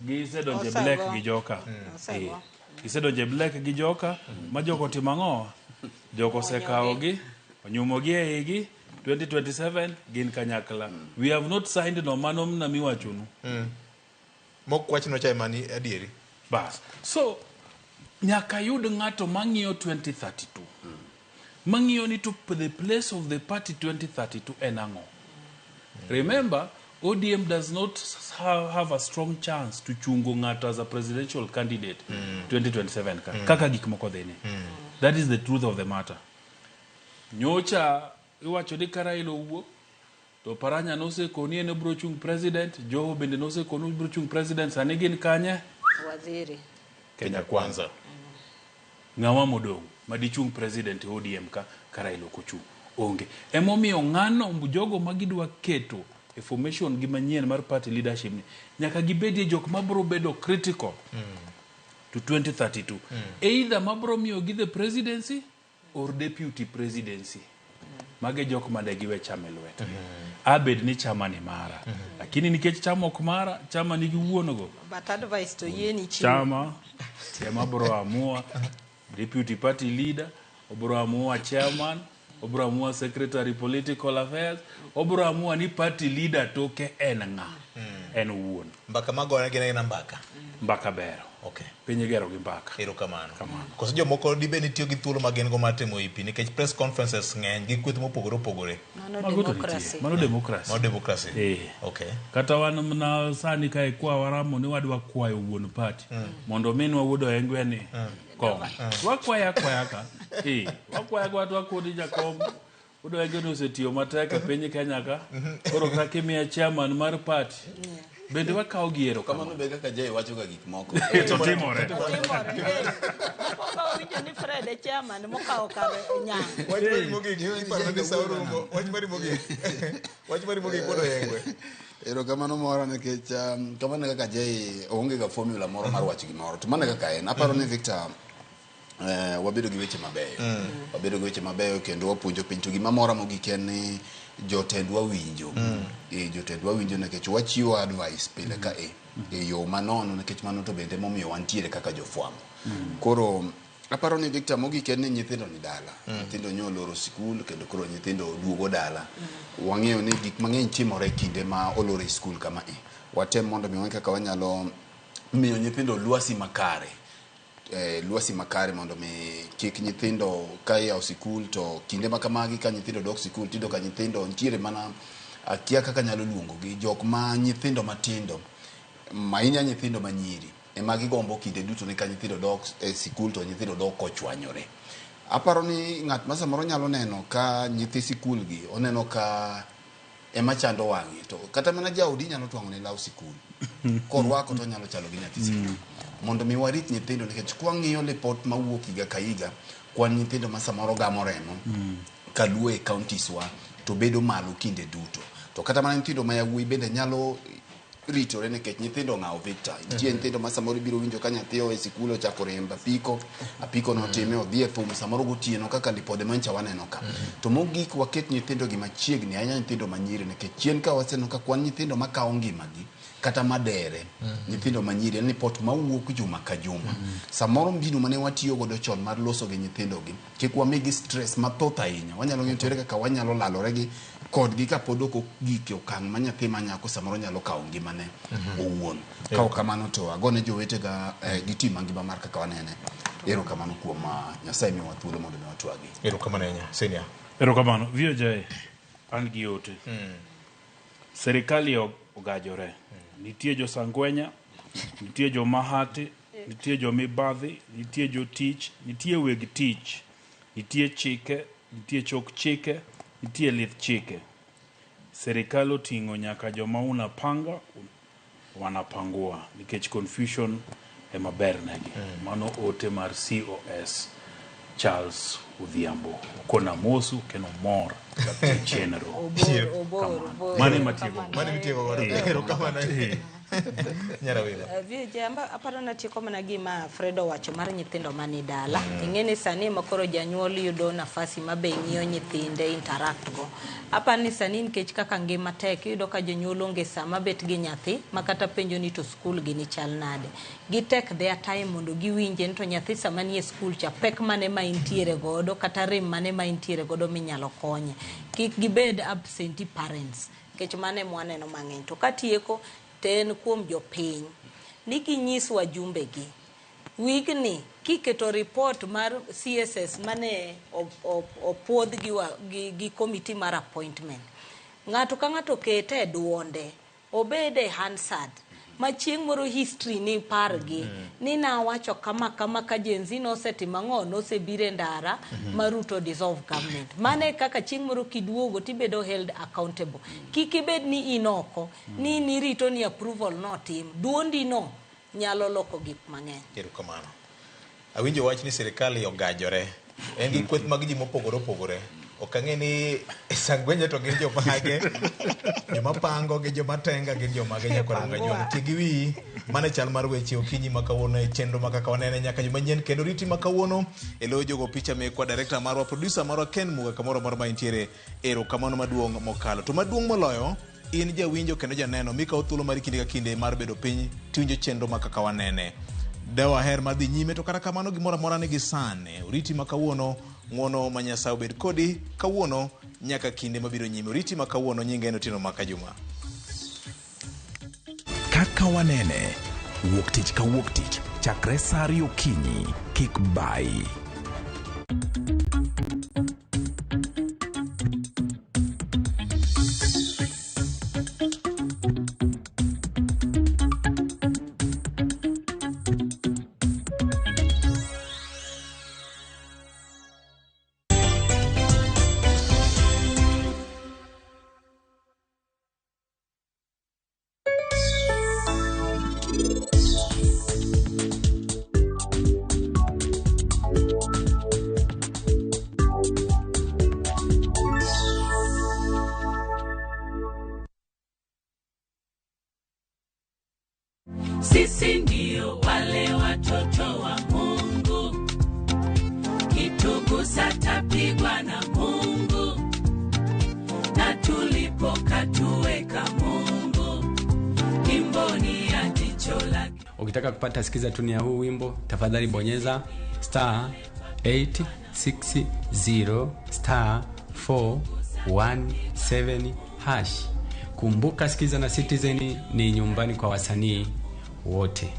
gisedonje Osego. black gi joka. Osego. Gisedonje black gi joka, ma joko otimo ang'owa? Joko osekawogi, onyumogi e igi, 2027 gin kanyakla. We have not signed no mano mna miwachonu. Mok wachno cha ema ni adieri. Bas. So, Nyaka yud ng'ato mang'iyo 2032. Mang'iyo ni to the place of the party 2032 en ang'o. Remember, ODM does not have a strong chance to chungo ng'ato as a presidential candidate 2027 ka. Kaka gik moko dhi ni. That is the truth of the matter. Nyocha iwacho ni ka Raila owuok to Paranya nosekoni en obiro chung president, Joho bende nosekoni obiro chung president, sani gin kanye? Waziri. Kenya Kwanza. Ng'awa modong' madichung president e ODM ka ka Raila ok ochung'? Onge. Emomiyo ng'ano jogo ma gidwa keto e formation gi manyien mar party leadership ni nyaka gibedie jok mabiro bedo critical to 2032. Either mabiro miyo gi the presidency or deputy presidency. Mage jok mane giwe chama e lwetgi. Abed ni chama ni mara. Lakini nikech chama ok mara, chama nigi wuon go. But advice to yieni chiwo. Chama ema bro amua deputy party leader, obro amua chairman, obro amua secretary political affairs, obro amua ni party leader toke en ng'a, en wuon. Mbaka magore gin agina mbaka. Mbaka bero. Okay. Piny igero gi mbaka. Erokamano. Koso jomoko dibed ni tiyo gi thuolo ma gin go mar timo IP nikech press conferences ng'eny gi kweth mopogore opogore. Mano Mago to nitie. democracy. Mano democracy. Mano democracy. Eh. Okay. Kata wan mana sani kae kwa waramo ni wadwa kwayo wuon party mondo minwa wuod Oengwe ni kom. Wakwaya akwaya ka. Eh, wakwaya kwa twakoni jakom wuod Oengwe ni osetiyo matek e piny Kenya ka. Koro kaka imiya chairman mar party bende wakawo gi erokamano. Kamano be kaka Jay wacho ga gik moko. To timore. Timore. Mokwongo awinjo ni Fred e chairman mokawo kar Nyang'. Wach mari mogik, iparo ni sa orumo. Wach mari mogik. Wach mari mogik wuod Oengwe. Erokamano mora nikech kamano e kaka Jay oonge ga formula moro mar wacho gimoro. To mano e kaka en. Aparo ni Victor wabedo gi weche mabeyo. Wabedo gi weche mabeyo kendo wapuonjo piny. To gima mora mogik en ni jotendwa winjo. Jotendwa winjo nikech wachiwo advice pile ka e yo manono nikech mano to bende momiyo wantiere kaka jofwambo. Koro aparo ni Victor mogik en ni nyithindo ni dala. Nyithindo nyo oloro sikul kendo koro nyithindo duogo dala. Wang'eyo ni gik mang'eny timore kinde ma oloro e sikul kama e. Watem mondo mi wang'e kaka wanyalo miyo nyithindo lwasi makare. Lwasi makare mondo mi kik nyithindo ka iyawo sikul to kinde ma kamagi ka nyithindo dok sikul tiyudo ka nyithindo nitiere mana akia kaka nyalo luongogi jok ma nyithindo matindo ahinya nyithindo manyiri ema gigombo kinde duto ni ka nyithindo dok e sikul to nyithindo dok kochwanyore. Aparo ni ng'at ma samoro nyalo neno ka nyithi sikul gi oneno ka ema chando wang'e to kata mana jaodi nyalo twang'one law sikul korwako to onyalo chalo gi nyathi sikul. Mondo mi warit nyithindo nikech kwang'iyo lipot mawuok higa ka higa kwan nyithindo ma samoro gamo remo kaluo e counties wa to bedo malo kinde duto. To kata mana nyithindo ma yawuoyi bende nyalo ritore nikech nyithindo ng'awo Victor. Nitie nyithindo ma samoro ibiro winjo ka nyathi oa e sikul ochako riembo apiko, apiko notime odhi e thum samoro gotieno kaka lipode mancha waneno ka. To mogik waket nyithindo gi machiegni ahinya nyithindo manyiri nikech chien ka waseneno ka kwan nyithindo makawo ngimagi kata madere nyithindo manyiri en lipot mawuok juma ka juma. Samoro mbinu mane watiyo godo chon mar loso gi nyithindo gi kik wamigi stress mathoth ahinya. Wanyalo ng'iyo tere kaka wanyalo lalore gi kodgi kapod ok ogik e okang' ma nyathi ma nyako samoro nyalo kawo ngimane owuon. Ka ok kamano to agone jowetega gi tim mangima mar kaka wanene. Erokamano kuom Nyasaye miyowa thuolo mondo mi watwagi. Erokamano ahinya. Senior. Erokamano. VOJ, an gi ote. Serikali ogajore. Nitie josangwenya, nitie jomahati, nitie jomibadhi, nitie jotich, nitie weg tich, nitie chike, nitie chok chike, nitie lith chike. Serikal oting'o nyaka joma unapanga wanapangua nikech confusion ema ber negi. Mano ote mar COS Charles Odhiambo. Kona mosu kendo mor gi chenro. Obor, obor, obor. Mano ema tieko. Mano ema itieko godo. Erokamano. Nyarawila. VJ, amba aparo natieko mana gima Fred owacho mar nyithindo mani dala. Ing'e ni sani ema koro janyuol yudo nafasi ma be ng'iyo nyithinde interact go. Aparo ni sani nikech kaka ngima tek, iyudo ka jonyuol onge sama bet gi nyathi ma kata penjo ni to skul gini chal nade. Gi take their time mondo giwinje ni to nyathi sama nie skul cha pek mane ma intiere godo kata rem mane ma intiere godo minyalo konye. Kik gibed absentee parents nikech mano ema waneno mang'eny. To katieko to en kuom jopiny ni ginyis wajumbegi Wigni kiketo report mar CSS mane opuodh gi committee mar appointment. Ng'ato ka ng'ato kete e duonde, obed e Hansard. Ma chieng' moro history ni pargi ni nawacho kama kama ka Gen Z nosetimo ang'o, nosebiro e ndara ma Ruto dissolve government. Mano e kaka chieng' moro kiduogo tibedo held accountable. Kik ibed ni in oko, ni nirito ni approval notim. Duondi no nyalo loko gik mang'eny. Erokamano. Awinjo wach ni sirikal ogajore. En gi kweth mag ji mopogore opogore. Ok ang'e ni sangwenye to gin jomage, joma pango gi joma tenga gin jomage nyakwar Kajwang'. Ti gi wiyi, mano e chal mar weche okinyi ma kawuono e chenro ma kaka wanene nyaka juma nyien kendo riti ma kawuono e lo jogo picha mekwa director marwa producer marwa Ken Muga kamoro amora ma intiere erokamano maduong' mokalo. To maduong' moloyo in jawinjo kendo janeno mikawo thuolo mari kinde ka kinde mar bedo piny tiwinjo chenro ma kaka wanene. Dawaher mar dhi nyime to kata kamano gimoro amora nigi sane. Oriti ma kawuono ng'uono ma Nyasaye obed kodi kawuono nyaka kinde mabiro nyime. Oriti ma kawuono nyinga en Otieno Maka Juma. Kaka wanene, wuok tich ka wuok tich chakre saa ariyo okinyi, kik bayi. Sisi ndio wale watoto wa Mungu, kitugusa tapigwa na Mungu, na tulipokatuweka Mungu, kimboni ya jicho lake. Ukitaka kupata sikiza tuni ya huu wimbo, tafadhali bonyeza star 860 star 417 hash. Kumbuka Sikiza na Citizen ni nyumbani kwa wasanii wote.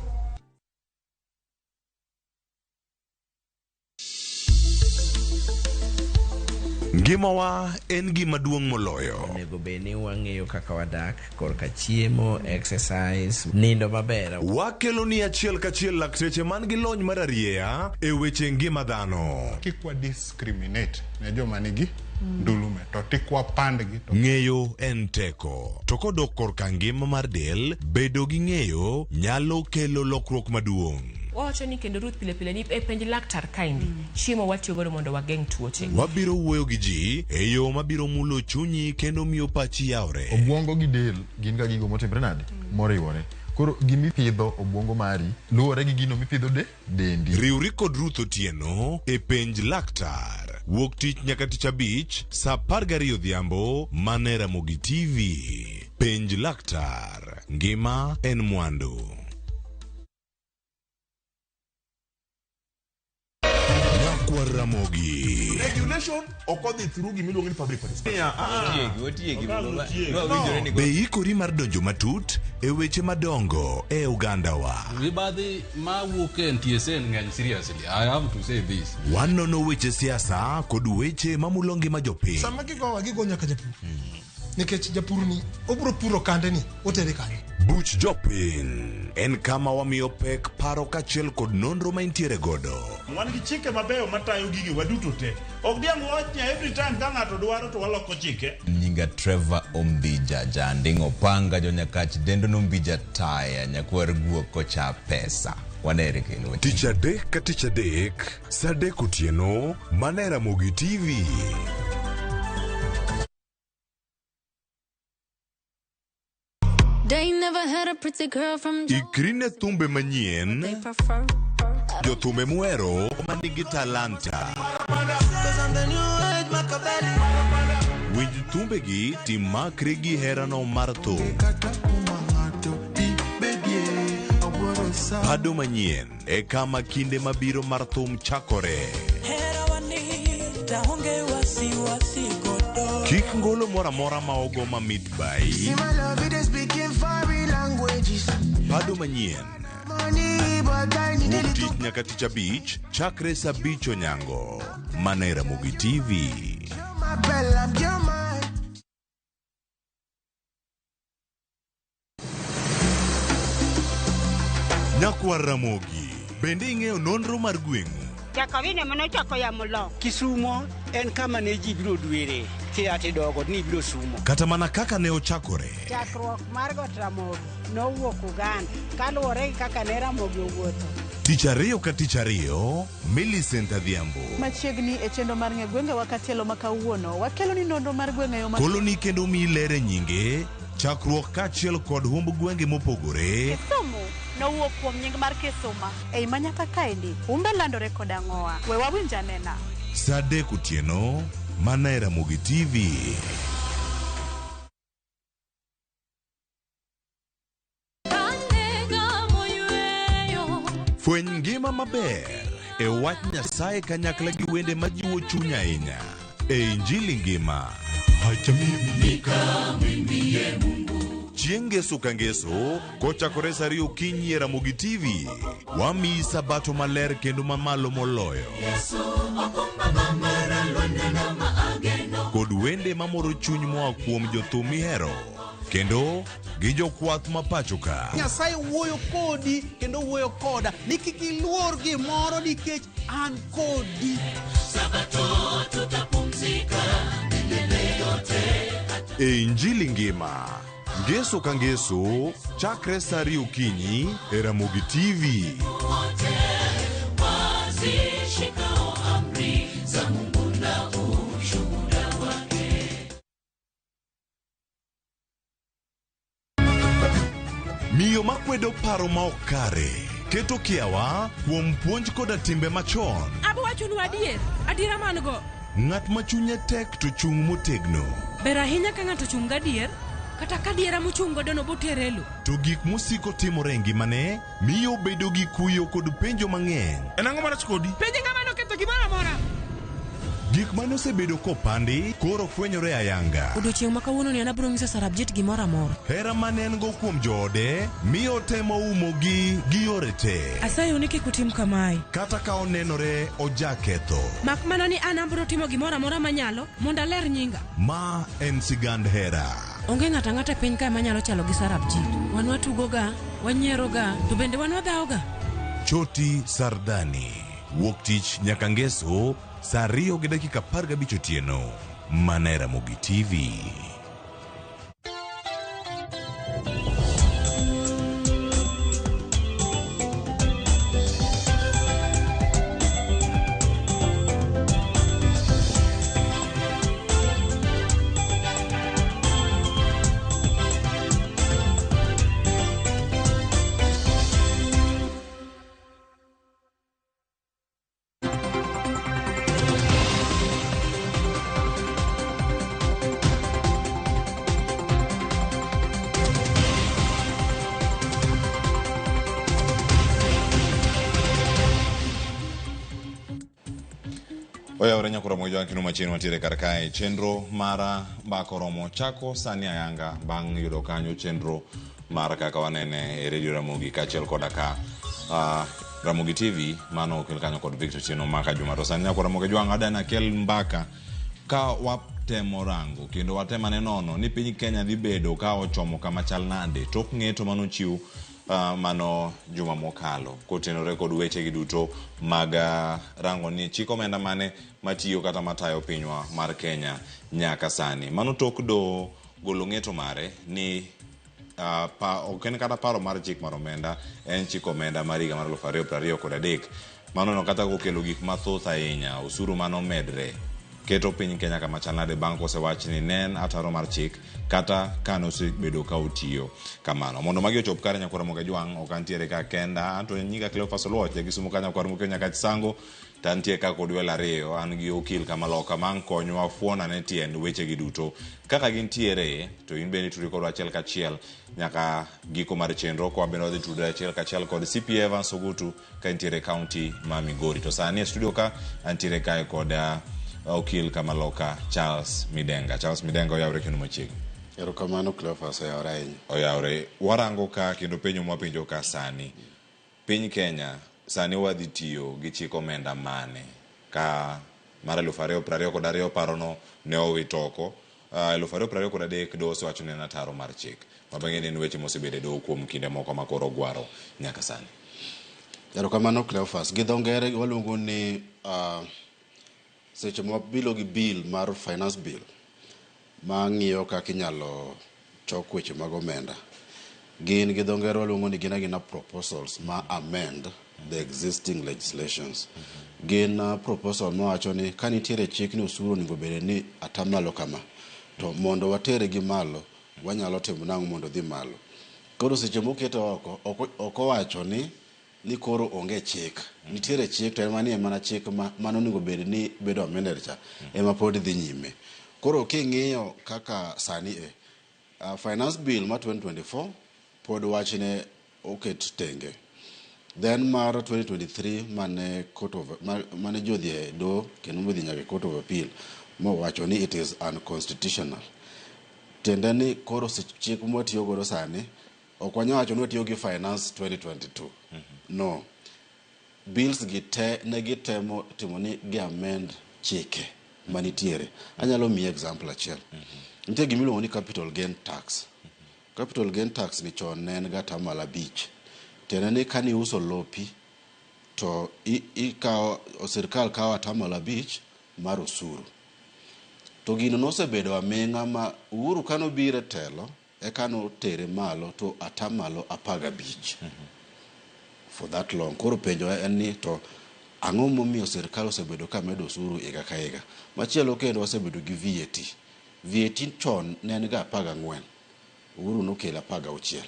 Ngimawa en gima duong' moloyo. Onego bed ni wang'eyo kaka wadak korka chiemo, exercise, nindo maber. Wakelo ni achiel kachiel lakteche man gi lony mar arieya e weche ngima dhano. Kik wa discriminate ne joma nigi ndulume to tik wapandgi. Ng'eyo en teko. To kodok korka ngima mar del, bedo gi ng'eyo nyalo kelo lokruok maduong'. Wawacho ni kendo Ruth pile pile ni e penj laktar kaendi chiemo watiyo godo mondo wageng' tuoche. Wabiro wuoyo gi ji e yo mabiro mulo chunyi kendo miyo pachi yawre. Obwongo gi del gin ga gigo motimre nade? Moriwore. Koro gimipidho obwongo mari luwore gi gino mipidho dendi. Riwri kod Ruth Otieno e penj laktar. Wuok tich nyaka tich abich saa 12 odhiambo mana Ramogi TV. Penj laktar. Ngima en mwandu. Ramogi. Regulation ok odhi through gimiluongo ni public participation. Be ikori mar donjo matut e weche madongo e ogandawa. Mibadhi mawuok e NTSA ng'eny seriously. I have to say this. Wanono weche siasa kod weche mamulo ngima jopiny. Sama gigowa gigo nyaka japur. Nikech japur ni obiro puro kande ni otere kanye. Buch jopiny en kama wamiyo pek paro kaachiel kod nonro ma intiere godo. Wan gi chike mabeyo matayo gigi waduto te. Ok diang' wach ni every time ka ng'ato dwaro to waloko chike. Nyinga Trevor Ombija Janding'o Panga Jonyakach Dendo Nombija Taya Nyakwar Guok Kocha Pesa. Wanere kendo. Tich adek ka tich adek, saa adek otieno, mana e Ramogi TV. They never had a pretty girl from Ikri ne thumbe manyien, they prefer. jothumbe muhero manigi talanta. Winj thumbegi timakri gi herano mar thum. Pado manyien e kama kinde mabiro mar thum chakore. Kik ngolo moro amora ma ogo mamit bai. Pado manyien. Wuok tich nyaka tich abich chakre saa abich onyango. Mana e Ramogi TV. Nyakwar Ramogi, bende ing'eyo nonro mar gweng'u? Jakawine manochako yamo lo. Kisumo en kama ne ji biro dwere kiya tidogo ni ibiro sumo. Kata mana kaka ne ochakore. Chakruok mar Got Ramogi nowuok Uganda kaluwore gi kaka ne Ramogi owuotho. Tich ariyo ka tich ariyo, Millicent Adhiambo. Machiegni e chenro mar ng'e gwengewa katielo ma kawuono, wakelo ni nonro mar gwenge yo ma Koloni kendo miyi ler e nyinge, chakruok kaachiel kod humb gwenge mopogore. Kisumu nowuok kuom nying mar Kisuma. Ei manyaka kaendi, humbe landore kod ang'owa. We wawinj anena. Saa adek otieno, mana e Ramogi TV. Fweny ngima maber e wach Nyasaye kanyakla gi wende majiwo chuny ahinya e Injili ngima. Chieng' ngeso ka ngeso kochakore saa ariyo okinyi e Ramogi TV, wamiyi sabato maler kendo mamalo moloyo. Kod wende mamoro chuny moa kuom jothum mihero kendo gi jokwath ma pacho ka. Nyasaye wuoyo kodi kendo wuoyo koda ni kik iluor gimoro nikech an kodi. Sabato tutapumzika milele yote. E Injili ngima, ngeso ka ngeso, chakre saa ariyo okinyi e Ramogi TV. Wote wazishikao amri za Mungu na ushuhuda wake. Miyo makwedo paro ma ok kare, keto kiawa kuom puonj koda timbe machon. Abo wachonu adier, adiera man go. Ng'at ma chunye tek to chung' motegno. Ber ahinya ka ng'ato ochung' gadier, kata ka adiera mochung' godo no botere e lo. To gik mosiko timore e ngimane miyo obedo gi kuyo kod penjo mang'eny. En ang'o marach kodi? Penje ng'ama noketho gimoro amora. Gik mane osebedo kopandi koro fwenyore ayanga. Odiochieng' ma kawuono ni an abiro nyiso Sarabjit gimoro amora. Hera mane en go kuom joode miyo otemo umogi gi yore te. Asayou ni kik utim kamae. Kata ka onenore ojaketho. Mak mana ni an abiro timo gimoro amora manyalo mondo aler nyinga. Ma en sigand hera. Onge ng'ato ang'ata e piny kae manyalo chalo gi Sarabjit. Wan watugoga, wanyieroga, to bende wan wadhawoga. Choti Sardani. Wuok tich nyaka ngeso saa 2:15 otieno. Mana e Ramogi TV. Oyawore nyakora moja kendo machiegni wantiere kar kae chenro mar mbaka oromo chako sani ayanga bang' yudo kanyo chenro mar kaka wanene e Radio Ramogi kaachiel koda ka Ramogi TV mano okel kanyo kod Victor Tieno maka juma to sani nyakora Ramogi Jwang' adana kel mbaka ka watemo rango kendo watemo ane nono ni piny Kenya dhi bedo ka ochomo kama chal nade tok ng'eto manochiw mano juma mokalo kotenore kod weche gi duto mag rango ni chik omenda mane matiyo kata matayo pinywa mar Kenya nyaka sani. Mano tok do golo ng'eto mare ni ok en kata paro mar chik mar omenda, en chik omenda mar higa mar 2023. Mano no kata kokelo gik mathoth ahinya, osuru mano medre keto piny Kenya kama chal nade bang' kosewach ni ne en ataro mar chik kata kane osebedo ka otiyo kamano. Mondo magi ochop kare nyakwar Ramogi Jwang' ok antiere ka kenda, anto nyinga Cleophas Oluoch, ja Kisumu ka nyakwar Mokio Nyakach Sango, to antie ka kod welo ariyo, an gi okil kama loka mang' konywa fuon ane tiend wechegi duto kaka gintiere, to in bende itudri kodwa achiel kachiel nyaka giko mar chenro kwa bende wadhi tudore achiel kachiel kod CP Evans Ogutu ka entiere county ma Migori. To sani e studio ka antiere kae kod okil kamaloka Charles Midenga. Charles Midenga oyawre kendo machiegni. Erokamano Cleophas, oyawre ahinya. Oyawre. Warango ka kendo penjo mwapenjo ka sani. Piny Kenya sani wadhi tiyo gi chik omenda mane ka mar 2022 parono ne owit oko. 2023 doho osewacho ni en ataro mar chik. Ma bang'e ni en weche mosebedo e doho kuom kinde moko ma koro ogwaro nyaka sani. Erokamano Cleophas. Gi dho ngere waluongo ni seche ma wabilo gi bill mar finance bill ma ng'iyo kaka inyalo chok weche mag omenda. Gin gi dho ngere waluongo ni gin agina proposals ma amend the existing legislations. Gin proposal mawacho ni ka nitiere chik ni osuru onego bed ni atamalo kama, to mondo watere gi malo, wanyalo timo nang'o mondo odhi malo. Koro seche mokete oko, ok owacho ni koro onge chik. Nitiere chik to en manie mana chik ma mano onego bed ni bedo amended cha ema pod dhi nyime. Koro king'iyo kaka sani e, finance bill ma 2024 pod wachne oket tenge. Then mar 2023 mane court of mane ji odhi e doho kendo modhi nyaka e court of appeal mowacho ni it is unconstitutional. Tiende ni koro chik mwatiyo godo sani ok wanyal wacho ni watiyo gi finance 2022. No. Bills gi te ne gitemo timo ni gi amend chike manitiere. Anyalo miyi example achiel. Nitie gima iluongo ni capital gain tax. Capital gain tax ni chon ne en ga atamalo 5. Tiende ni kane iuso lopi to ikawo sirkal kawo atamalo 5 mar osuru. To gino nosebedo aming'a ma Uhuru kanobiro e telo eka notere malo to atamalo 15 for that long. Koro penjo en ni to ang'o momiyo sirkal osebedo ka medo osuru higa ka higa. Machielo kendo wasebedo gi VAT. VAT chon ne en ga 14. Uhuru nokelo 16.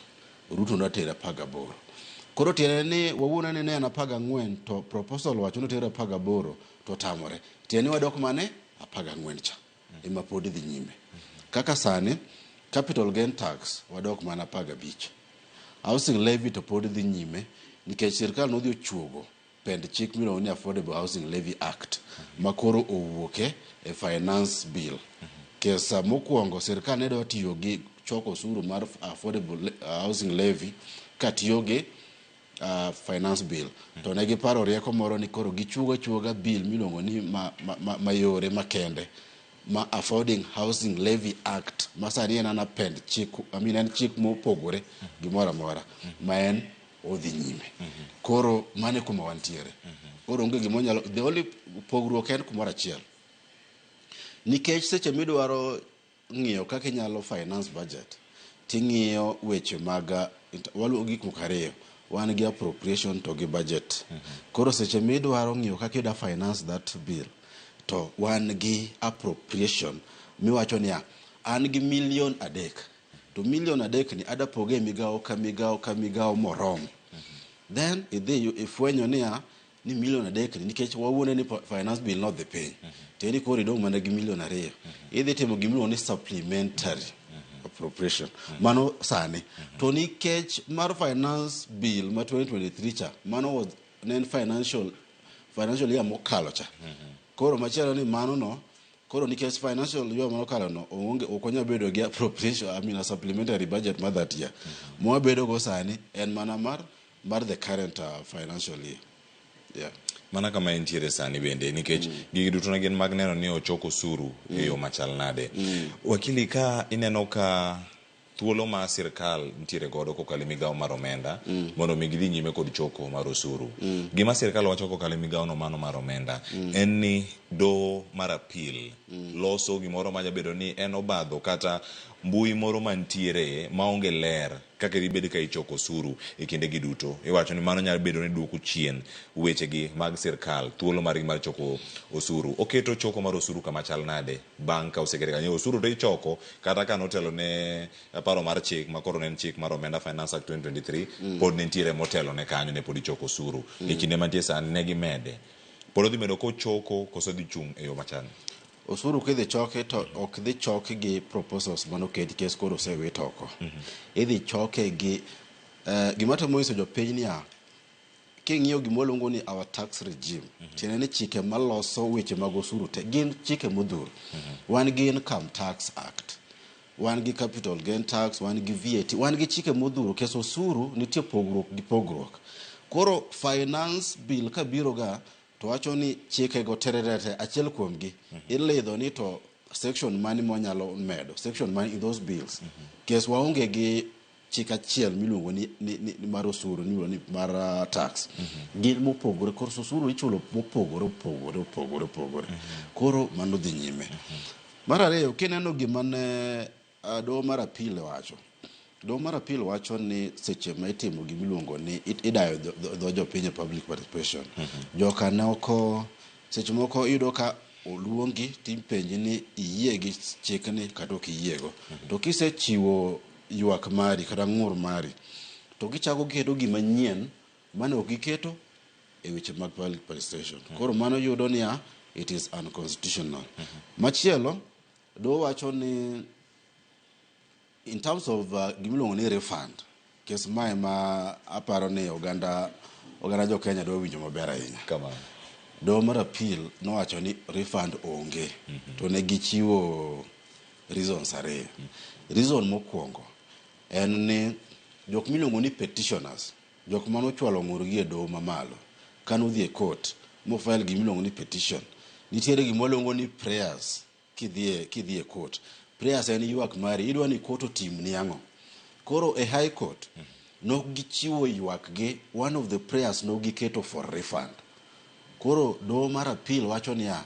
Ruto notero 18. Koro tiende ni wawuono ni ne en 14 to proposal wacho ni oter 18 to otamore. Tiende ni wadok mane 14 cha ema pod dhi nyime. Kaka sani capital gain tax wadok mana 15. Housing levy to pod dhi nyime nikech sirkal nodhi ochuogo pend chik miluongo ni Affordable Housing Levy Act ma koro owuok e finance bill. Kesa mokwongo sirkal ne dwa tiyo gi choko osuru mar affordable housing levy katiyo gi finance bill. To ne giparo rieko moro ni koro gichuogo achuoga bill miluongo ni mayore makende ma Affording Housing Levy Act ma sani en ana pend chik, I mean en chik mopogore gimoro amora ma en odhi nyime. Koro mano e kuma wantiere. Koro onge gima onyalo, the only pogruok en kumoro achiel. Nikech seche midwaro ng'iyo kaka inyalo finance budget, ting'iyo weche mag waluwo gik moko ariyo. Wan gi appropriation to gi budget. Koro seche midwaro ng'iyo kaka ida finance that bill, to wan gi appropriation miwacho niya, an gi milion 3, to milion 3 ni ada poge e migawo ka migawo ka migawo morom. Then idhi ifwenyo niya, ni milion 3 ni nikech wawuone ni finance bill nodhi piny. Tiende ni koro idong' mana gi milion 2. Idhi timo gimiluongo ni supplementary appropriation. Mano sani. To nikech mar finance bill ma 2023 cha, mano was ne en financial year mokalo cha. Koro machielo ni mano no, koro nikech financial year mokalo no, onge ok wanyal bedo gi appropriation, I mean a supplementary budget mar that year. Mwabedo go sani en mana mar the current financial year. Yeah. Mana kama entiere sani bende nikech gigi duto ne gin mag neno ni ochok osuru e yo machal nade. Wakili, ka ineno ka thuolo ma sirkal nitiere godo kokalo e migawo mar omenda mondo mi gidhi nyime kod choko mar osuru. Gima sirkal wacho kokalo e migawo no mano mar omenda en ni doho mar appeal loso gimoro manyabedo ni en obadho kata mbui moro mantiere maonge ler kaka dibed ka ichoko osuru e kinde gi duto. Iwacho ni mano nyalo bedo ni duoko chien wechegi mag sirkal thuolo margi mar choko osuru. Oketo choko mar osuru kama chal nade bang' ka osekete kanyo. Osuru to ichoko kata ka notelo ne paro mar chik ma koro ne en chik mar omenda Finance Act 2023 pod ne nitiere motelo ne kanyo ne pod ichoko osuru. E kinde mantie sani ne gimede. Pod odhi bedo kochoko koso dhi chung' e yo machal. Osuru kidhi choke to ok dhi choke gi proposals manoket kes koro osewit oko. Idhi choke gi gima temo nyiso jopiny niya, king'iyo gima waluongo ni our tax regime, tiende ni chike maloso weche mag osuru te gin chike modhuro. Wan gi Income Tax Act, wan gi Capital Gain Tax, wan gi VAT, wan gi chike modhuro. Kes osuru nitie pogruok gi pogruok. Koro finance bill kabiro ga to wacho ni chikego tererete achiel kuomgi ilidho ni to section mani mwanyalo medo section mani in those bills. Kes waonge gi chik achiel miluongo ni, ni, ni, ni mar osuru miluongo ni mar tax. Gin mopogore koro osuru ichulo mopogore opogore opogore opogore. Koro mano dhi nyime. Mar ariyo kineno gima ne doho mar appeal wacho. Doho mar appeal wacho ni seche ma itimo gimiluongo ni idayo dho jopiny e public participation. Joka ne oko seche moko iyudo ka oluongi tipenji ni iyie gi chikni kata ok iyiego. To kisechiwo ywak mari kata ng'ur mari to gichako giketo gima nyien mane ok giketo e weche mag public participation. Koro mano yudo niya it is unconstitutional. Machielo doho wacho ni in terms of gimiluongo ni refund kes mae ma aparo ni oganda jo Kenya dwa winjo maber ahinya. Kamano. Doho mar appeal nowacho ni refund onge to ne gichiwo reasons ariyo. Reason mokwongo en ni jok miluongo ni petitioners, jok manochwalo ng'urgi e doho mamalo, kanodhi e court mofile gimiluongo ni petition, nitiere gima ni prayers kidhi e court. Prayers en ywak mari, idwa ni court otimni ang'o. Koro e high court nok gichiwo ywak gi, one of the prayers nok giketo for refund. Koro doho mar appeal wacho niya,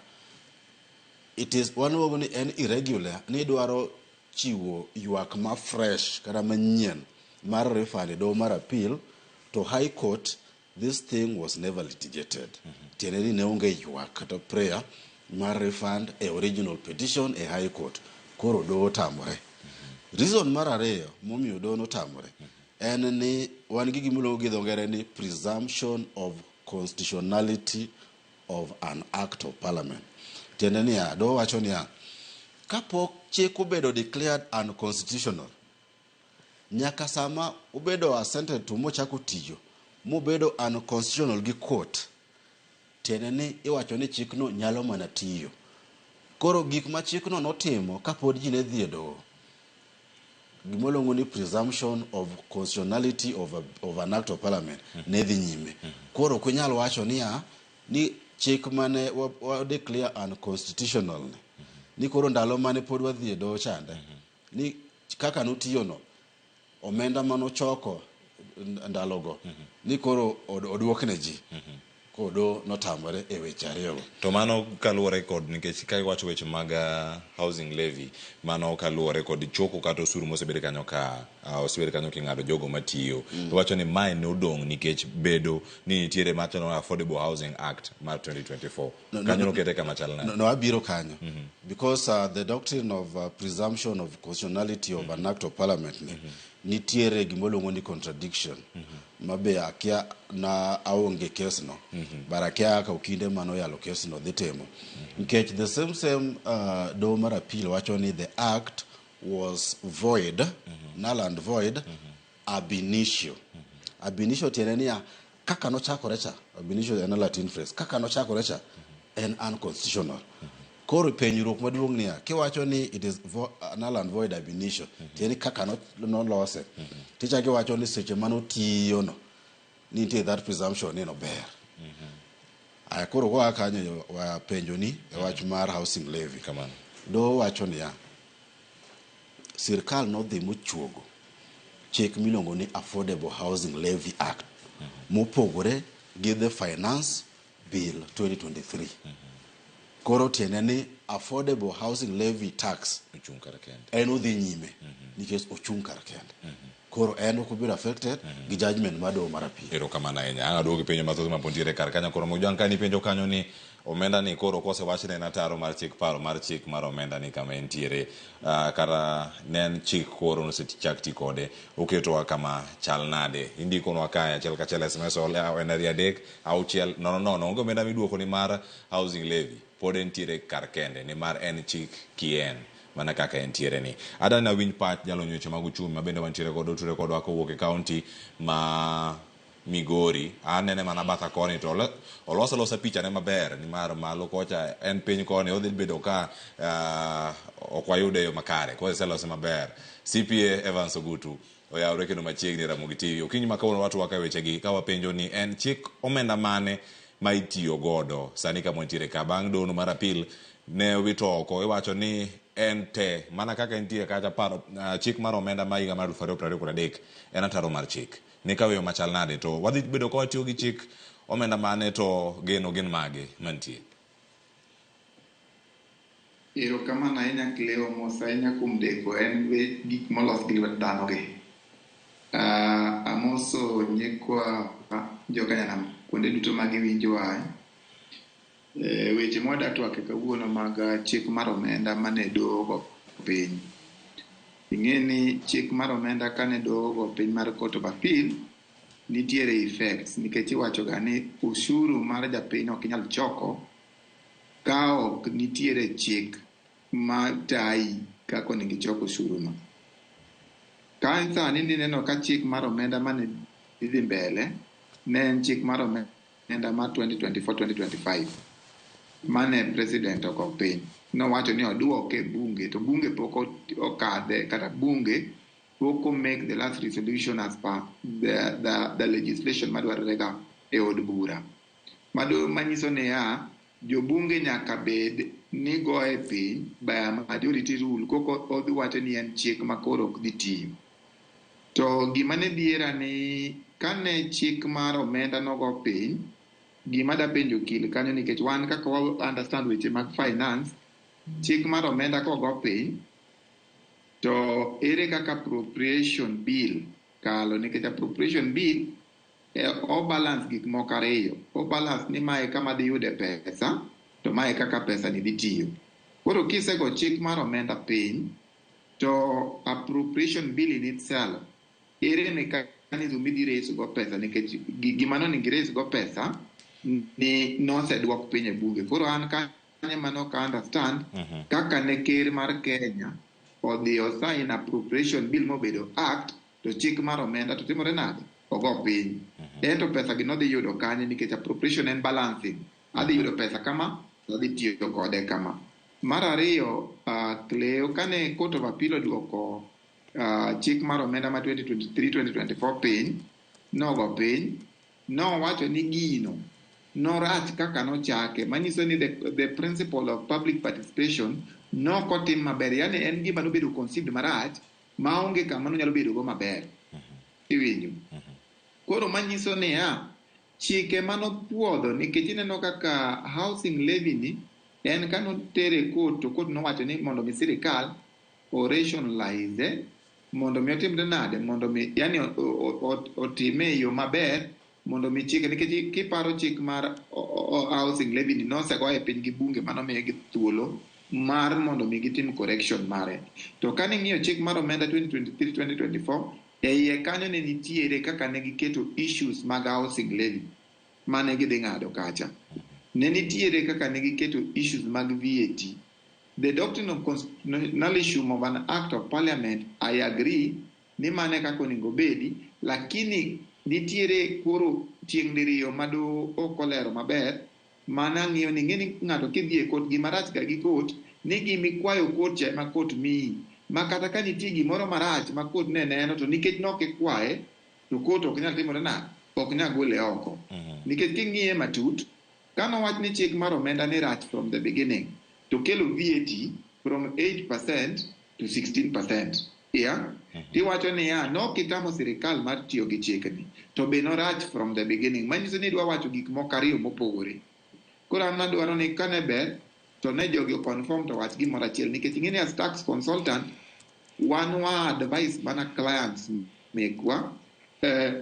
it is waluongo ni en irregular ni idwaro chiwo ywak ma fresh kata manyien mar refund e doho mar appeal to high court this thing was never litigated. Tiende ni ne onge ywak kata prayer mar refund e original petition e high court. Koro doho otamore. Reason mar ariyo momiyo doho notamore en ni wan gi gimiluongo gi dho ngere ni presumption of constitutionality of an act of parliament. Tiende niya, doho wacho niya, kapok chik obedo declared unconstitutional, nyaka sama obedo assented to mochako tiyo, mobedo unconstitutional gi court, tiende ni iwacho ni chikno nyalo mana tiyo. Koro gik ma chikno notimo kapod ji ne dhi e doho, gima ni presumption of constitutionality of an act of parliament ne dhi nyime. Koro ok inyal wacho niya, ni chik mane wa declare unconstitutional ni koro ndalo mane pod wadhi e doho chande, ni kaka notiyo no, omenda manochoko ndalogo, ni koro oduokne ji. Koro doho notamore e weche ariyogo. To mano kaluwore kod nikech ka iwacho weche mag housing levy, mano kaluwore kod choko kata osuru mosebed kanyo ka osebed kanyo king'ado jogo matiyo. Iwacho ni mae nodong' nikech bedo ni nitiere machalo Affordable Housing Act mar 2024. No, Kanyo no, nokete kama chal nade? No, abiro kanyo. Because the doctrine of presumption of constitutionality of an act of parliament ni, nitiere gima ni contradiction. Ma be akia na aonge kes no. But akia kaka okinde manoyalo kes no dhi timo. Nikech the same doho mar appeal wacho ni the act was void, null and void, ab initio. Ab initio tiende niya, kaka nochakore cha, ab initio en a Latin phrase, kaka nochakore cha, en unconstitutional. Koro penjruok maduong' niya, kiwacho ni it is null and void ab initio, tiende ni kaka nolose, tichako iwacho ni seche manotiyo no, nitie that presumption ni nober. Aya koro koa kanyo wapenjo ni e wach mar housing levy. Kamano. Doho wacho niya, sirkal nodhi mochuogo chik miluongo ni Affordable Housing Levy Act mopogore gi the Finance Bill 2023. Koro tiende ni Affordable Housing Levy Tax ochung' kar kende. En odhi nyime nikech ochung' kar kende. Koro en ok obedo affected gi judgment mar doho mar appeal. Erokamano ahinya. Ang' aduogi penjo mathoth ma pod nitiere kar kanyo. Koro Mojwang' ka nipenjo kanyo ni omenda ni koro kosewach ne en ataro mar chik paro mar chik mar omenda ni kama entiere kata ne en chik koro nosechak ti kode oketowa kama chal nade. Indikonwa kae achiel kachiel SMS en 2 3 6 0 0. Onge omenda miduoko ni mar housing levy pod entiere kar kende nimar en chik kien mana kaka entiere ni. Adani nawinj pach jalony weche mag uchumi mabende wantiere godo ture kodwa kowuok e kaunti ma Migori. Anene mana batha koni to oloso alosa pichane maber nimar malo kocha en piny koni odhi bedo ka ok wayude e yo makare. Koro oselose maber. CPA Evans Ogutu Oyawre kendo machiegni Ramogi TV. Okinyi ma kawuono watwak e wechegi ka wapenjo ni en chik omenda mane ma itiyo godo sani kama wantiere ka bang' dono mar apil ne owito oko iwacho ni en te mana kaka entie kacha paro chik mar omenda ma higa mar 2023 en ataro mar chik ni kaweyo machal nade to wadhi bedo ka watiyo gi chik omenda mane to geno gin mage mantie. Erokamano ahinya Cleo, mos ahinya kuom deko en gik molos gi lwet dhano gi. Amoso nyikwa jokanyanam kuonde duto ma giwinjowa. Weche mwadwa twake kawuono mag chik mar omenda mane doho ogo piny. Ing'e ni chik mar omenda kane doho ogo piny mar Court of Appeal, nitiere effects nikech iwacho ga ni ushuru mar japiny ok inyal choko ka ok nitiere chik ma tayi kaka onego ichok ushuru no. Ka sani nineno ka chik mar omenda mane dhi mbele ne en chik mar omenda mar 2024-2025 mane president ogo piny. Nowacho ni oduoke e bunge to bunge pok okadhe kata bunge pok o make the last resolution as per the legislation madwarore ga e od bura. Mado manyiso niya jobunge nyaka bed ni goye piny by a majority rule koko odhi wacho ni en chik ma koro ok dhi tiyo. To gima ne dhiera ni kane chik mar omenda nogo piny, gima dapenjo okil kanyo nikech wan kaka wa understand weche mag finance, chik mar omenda kogo piny, to ere kaka appropriation bill kalo nikech appropriation bill o balance gik moko ariyo. O balance ni mae kama dhi yude pesa, to mae kaka pesa ni dhi tiyo. Koro kisego chik mar omenda piny, to appropriation bill in itself, ere mechanism midhi raise go pesa nikech gima nonego i raise go pesa ni noseduok piny e bunge. Koro an kanyo mano ok understand kaka ne ker mar Kenya odhi o sign appropriation bill mobedo act to chik mar omenda to timore nade? Ogo piny. Ento pesa gi nodhi yudo kanye nikech appropriation en balancing. Adhi yudo pesa kama, to adhi tiyo kode kama. Mar ariyo, Cleo, kane Court of Appeal oduoko chik mar omenda ma 2023-2024 piny, nogo piny, nowacho ni gino norach kaka nochake, manyiso ni the principle of public participation nokotim maber. Yani en gima nobedo conceived marach, maonge kama nonyalo bedo go maber. Iwinjo? Koro manyiso niya, chike manopuodho nikech ineno kaka housing levy ni en kanotere court to court nowacho ni mondo mi sirikal o rationalize mondo mi otimre nade mondo mi yani otime e yo maber mondo mi chike nikech kiparo chik mar housing levy ni nosegoye piny gi bunge manomiyogi thuolo mar mondo mi gitim correction mare. To kane ing'iyo chik mar omenda 2023-2024 e iye kanyo ne nitiere kaka ne giketo issues mag housing levy mane gidhi ng'ado kacha. Ne nitiere kaka ne giketo issues mag VAT. The doctrine of constitutionalism of an act of parliament, I agree, ni mane kaka onego obedi, lakini nitiere koro tieng' diriyo ma doho ok olero maber, mana ng'iyo ni ing'e ni ng'ato kidhi e court gima rach ga gi court ni gimikwayo court cha ema court miyi. Ma kata ka nitie gimoro marach ma court ne neno to nikech nok ikwaye to court ok nyal timore nade? Ok nyal gole oko. Nikech king'iye matut, kanowach ni chik mar omenda ni rach from the beginning, to kelo VAT from 8% to 16%. Yeah? Tiwacho niya, nokitamo sirikal mar tiyo gi chikni, to be norach from the beginning. Manyiso ni idwa wacho gik moko ariyo mopogore. Koro an adwaro ni kane ber, to ne jogi o confirm to wach gimoro achiel. Nikech ing'e ni as tax consultant, wan wa advice mana clients mekwa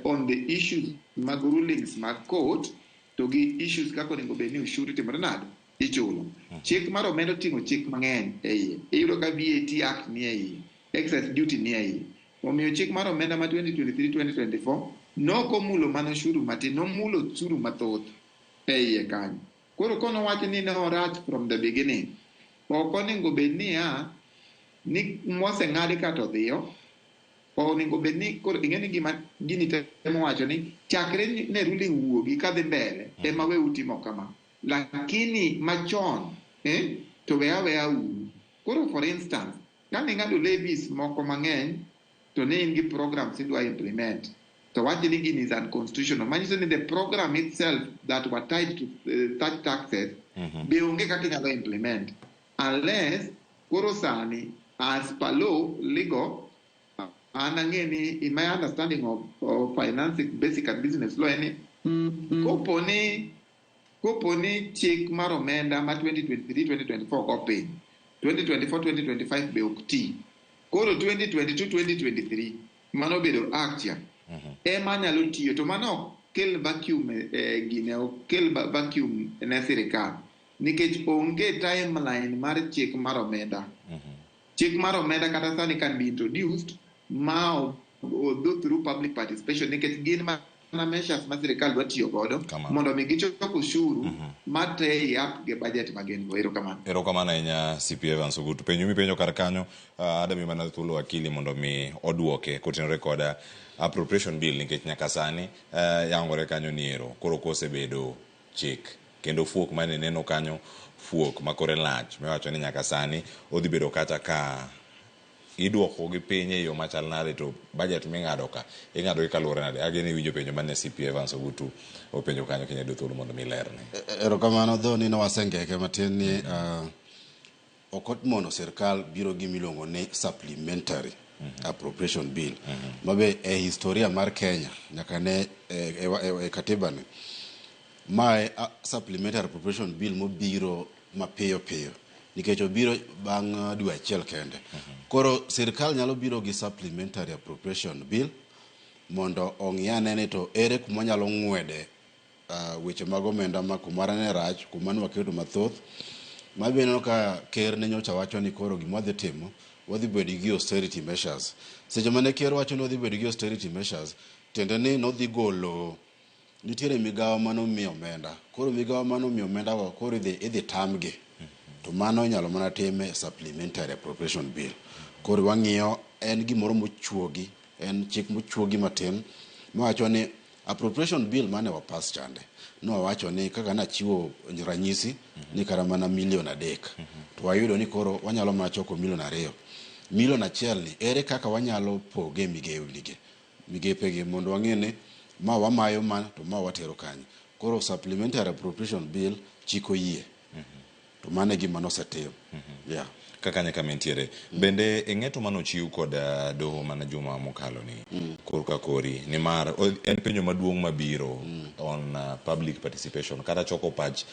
on the issues mag rulings mag court to gi issues kaka onego bed ni ushuru timore nade ichulo. Chik mar omenda oting'o chik mang'eny e iye. Iyudo ka VAT Act ni e iye, excise duty ni e iye. Omiyo chik mar omenda ma 2023-2024 nok omulo mana ushuru matin, nomulo ushuru mathoth e iye kanyo. Koro konowach ni ne orach from the beginning, ok onego bed niya ni moseng'adi kata odhiyo, onego bed ni koro ing'e ni gima gini temo wacho ni chakre ne ruling wuogi kadhi mbele ema we utimo kama. Lakini machon to we aweya uru. Koro for instance, kane ing'ado levies moko mang'eny to ne in gi programs idwa implement to wach ni gini is unconstitutional manyiso ni the program itself that were tied to such taxes be onge kaka inyalo implement unless koro sani as per law legal an ang'e ni in my understanding of finance basic and business law en ni kopo ni chik mar omenda ma 2023-2024 go piny 2024-2025 be ok ti koro 2022-2023 mano bedo act cha ema nyalo tiyo to mano ok kel vacuum gine ok kel vacuum ne sirikal nikech onge timeline mar chik mar omenda. Chik mar omenda kata sani can be introduced ma o through public participation nikech gin mana measures ma sirikal dwa tiyo godo mondo mi gichok ushuru ma tie up gi budget ma gin go. Erokamano. Erokamano ahinya CP Evans Ogutu. Penjo mipenjo kar kanyo adami mana thuolo wakili mondo mi oduoke kotenore kod appropriation bill nikech nyaka sani yangore kanyo ni ero koro kosebedo chik kendo fuok mane neno kanyo fuok ma kore lach miwacho ni nyaka sani odhi bedo kata ka iduoko gi piny e yo machal nade to budget ming'ado ka ing'ado gi kaluwore nade ageno iwinjo penjo mane CP Evans Ogutu openjo kanyo kinyalo thuolo mondo mi ilerne. Erokamano dho ni nowasengeke matin ni ok mono sirkal biro gi miluongo ni supplementary appropriation bill mabe e historia mar Kenya nyaka ne e katiba ni mae supplementary appropriation bill mobiro mapiyo piyo nikech obiro bang' dwe achiel kende. Koro sirkal nyalo biro gi supplementary appropriation bill mondo ong'i ane ni to ere kuma nyalo ng'wede weche mag omenda ma kumara ne rach kuma ne waketo mathoth mabe ineno ka ker ne nyocha wacho ni koro gima wadhi timo wadhi bedo gi austerity measures. Seche mane ker wacho ni wadhi bedo gi austerity measures tiende ni nodhi golo nitiere migawo manomiyo omenda koro migawo manomiyo omenda go koro idhi tamgi to mano inyalo mana time e supplementary appropriation bill. Koro wang'iyo en gimoro mochuogi en chik mochuogi matin mawacho ni appropriation bill mane wapas chande nowacho ni kaka nachiwo ranyisi ni kata mana milion 3 to wayudo ni koro wanyalo mana choko milion 2 milion 1 ni ere kaka wanyalo poge migepegi mondo wang'e ni ma wamayo ma to ma watero kanye. Koro supplementary appropriation bill chik oyie to mano e gima nosetim. Yeah. Kaka nyaka mintiere bende e ng'eto manochiw kod doho mana juma mokalo ni korka kori nimar en penjo maduong' mabiro on public participation kata choko pach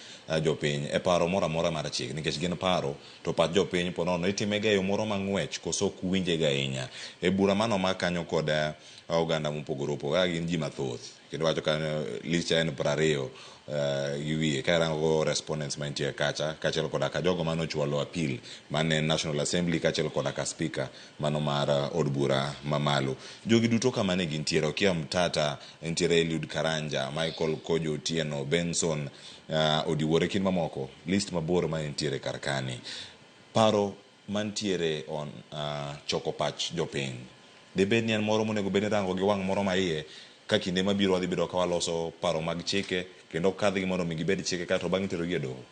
jopiny e paro moro amora mar chik nikech gin paro to pach jopiny po nono itime ga e yo moro mang'wech koso ok winje ga ahinya e bura manomak kanyo kod oganda mopogore opogore kaka gin ji mathoth kendo wacho kanyo list en 20 gi wiye ka irango respondents mantie kacha kaachiel koda ka jogo manochwalo appeal mane National Assembly kaachiel koda ka speaker mano mar od bura mamalo. Jogi duto kama ne gintiere Okiya Mtata, nitiere Eliud Karanja, Michael Kojo Otieno, Benson Odiwuor kind mamoko list mabor ma nitiere kar kani. Paro mantiere on choko pach jopiny dibed ni en moro monego bed ni irango gi wang' moro maiye ka kinde mabiro wadhi bedo ka waloso paro mag chike kendo kadhgi mondo mi gibed chike kaeto bang'e iterogi e doho.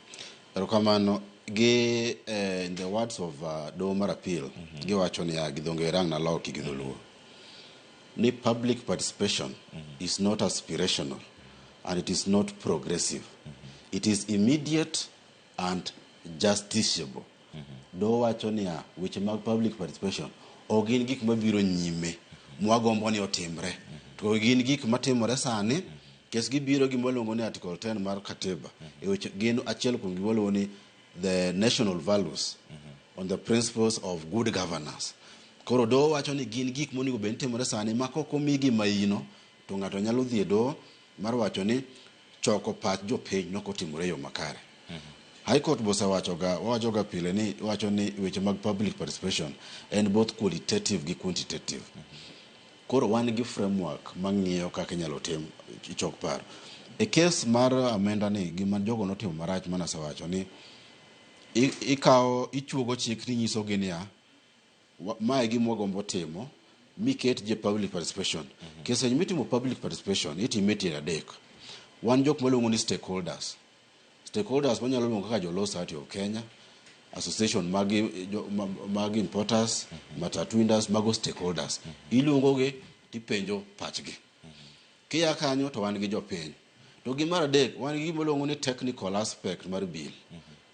Erokamano gi in the words of doho mar appeal giwacho niya gi dho ngere ang' naloki gi dholuo ni public participation is not aspirational and it is not progressive. It is immediate and justiciable. Doho wacho niya weche mag public participation ok gin gik mabiro nyime mwagombo ni otimre to gin gik matimore sani kes gibiro gi mwaluongo ni article 10 mar katiba e weche gin achiel kuom gima waluongo ni the national values on the principles of good governance. Koro doho wacho ni gin gik monego bed ni timore sani ma kok omigi maino to ng'ato nyalo dhi e doho mar wacho ni choko pach jopiny nokotimore e yo makare. High Court bosewachoga wawachoga pile ni wacho ni weche mag public participation en both qualitative gi quantitative. Koro wan gi framework mang'iyo kaka inyalo tim chok paro. E kes mar omenda ni gima jogo notimo marach manasewacho ni ikawo ichuogo chik tinyisogi niya ma e gima wagombo timo miket ji e public participation. Kese mitimo public participation itime e tier 3. Wan jok maluongo ni stakeholders. Stakeholders wanyalo luongo kaka jo Law Society of Kenya, association mag, jo, mag importers, matatu industry, mago stakeholders. Iluongogi tipenjo pachgi. Kia kanyo to wan gi jopiny. To gimar adek, wan gi gima iluongo ni technical aspect mar bill.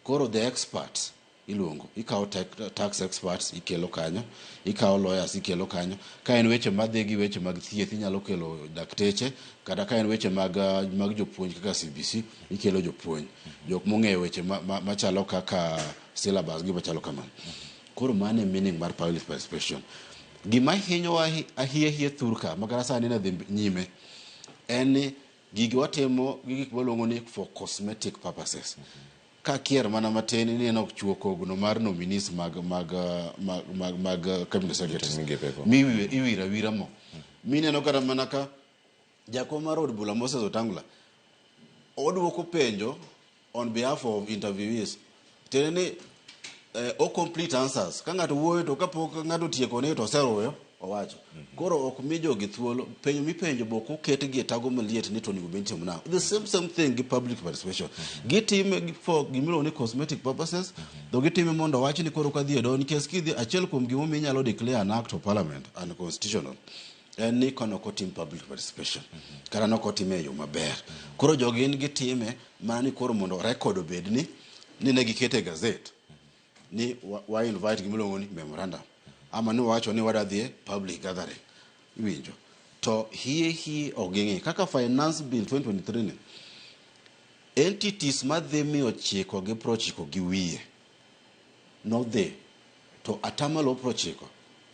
Koro the experts iluongo, ikawo tax experts ikelo kanyo, ikawo lawyers ikelo kanyo. Ka en weche madhi gi weche mag thieth inyalo kelo dakteche, kata ka en weche mag, mag jopuonj kaka CBC ikelo jopuonj. Jok mong'eyo weche machalo kaka syllabus gi machalo kamano. Koro mano e meaning mar public participation. Gima hinyowa ahiya hie thurka makata sani nadhi nyime en ni gigi watimo gi gik maluongo ni for cosmetic purposes. Ka kier mana matin ineno chuo kogno mar nominees mag mag mag mag, mag cabinet secretaries mi iwiro awira mo mineno kata mana ka jakom mar od bura Moses Wetangula oduoko penjo on behalf of interviewees tiende ni o complete answers ka ng'ato wuoyo to kapok ng'ato otieko ni to oseruyo owacho koro ok mi jogi thuolo penjo mipenjo bo ok oketgi e tago maliet ni to onego bed ni itimo nang'o the same same thing gi public participation gitime for gimiluongo ni cosmetic purposes to gitime mondo owach ni koro kadhi e doho nikech kidhi achiel kuom gimomiyo inyalo declare an act of parliament unconstitutional en ni kono ok otim public participation kata nok otime e yo maber koro jogi gin gitime mana ni koro mondo record obed ni ni ne gikete e gazette ni wa, wa invite gimiluongo ni memorandum ama ni wawacho ni wadwa dhi e public gathering iwinjo to hie hie ok ging'i kaka finance bill 2023 ni entities madhi 990 gi wiye nodhi to atamalo 90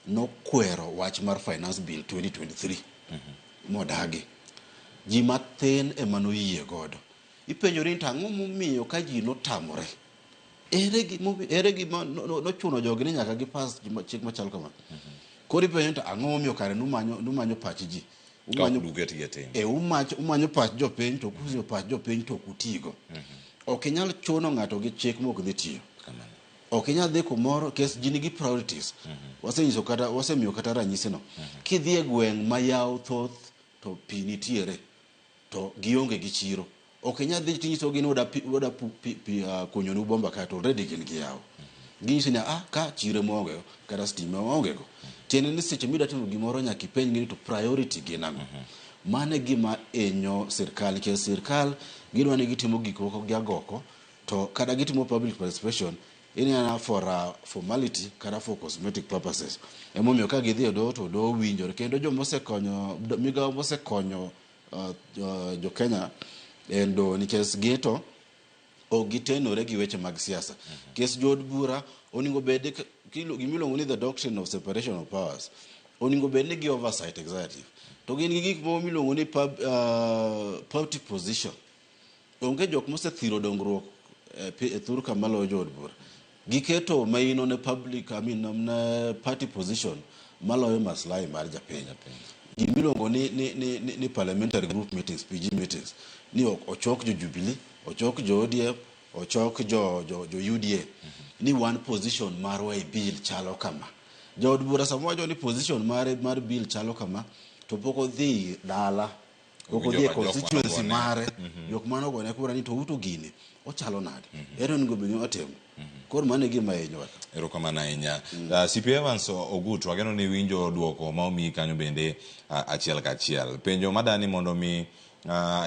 nokwero wach mar finance bill 2023 modagi ji mathin ema noyie godo ipenjori ni to ang'o momiyo ka ji notamore ere gimomiyo ere gima nochuno jogi ni nyaka gipas chik machal kama koro ipenjo ni to ang'o momiyo kare numanyo numanyo pach ji umanyo duket gi e tim. e umanyo pach jopiny to kusenyo pach jopiny to ok utigo ok inyal chuno ng'ato gi chik mok dhi tiyo ok inyal dhi kumoro kes ji nigi priorities wasenyiso kata wasemiyo kata ranyisi no kidhi e gweng' ma yawo thoth to pi nitiere to gionge gi chiro ok inyal dhi tinyisogi ni wada pi, wada pu, pi, pi, kunyonu bomba kae to already gin gi yawo ginyisi ni ah ka chiro ema waongego kata stima waongego tiende ni seche midwa timo gimoro nyaka ipenjgi ni to priority gin ang'o mano e gima inyo sirkal nikech sirkal gidwa ni gitimo gik moko gi agoko to kata gitimo public participation inena for formality kata for cosmetic purposes emomiyo ka gidhi e doho to doho winjore kendo jomosekonyo migawo mosekonyo jo Kenya en doho nikech gito ok gitenore gi weche mag siasa kes jood bura onego bed gimiluongo ni the doctrine of separation of powers onego bed ni gi oversight executive to gin gi gik moko miluongo ni party position onge jok mosethiro dongruok e thur kama loyo jood bura giketo maino ne public I mean, ne party position maloyo maslahi mar japiny gimiluongo ni, ni, ni, ni, ni parliamentary group meetings PG meetings ni ochok jo Jubilee ochok jo ODM ochok jo, jo, jo UDA ni one position marwa e bill chalo kama jood bura sama wacho ni position mare mar bill chalo kama to pok odhi dala pok odhi e constituency mare jok mane ogone kura ni to uto gini ochalo nade ere onego bed ni otimo koro mano e gima hinyowa Erokamano ahinya. CP Evans Ogutu, ageno ni iwinjo duoko ma omiyi kanyo bende achiel kachiel. Penjo madani mondo mi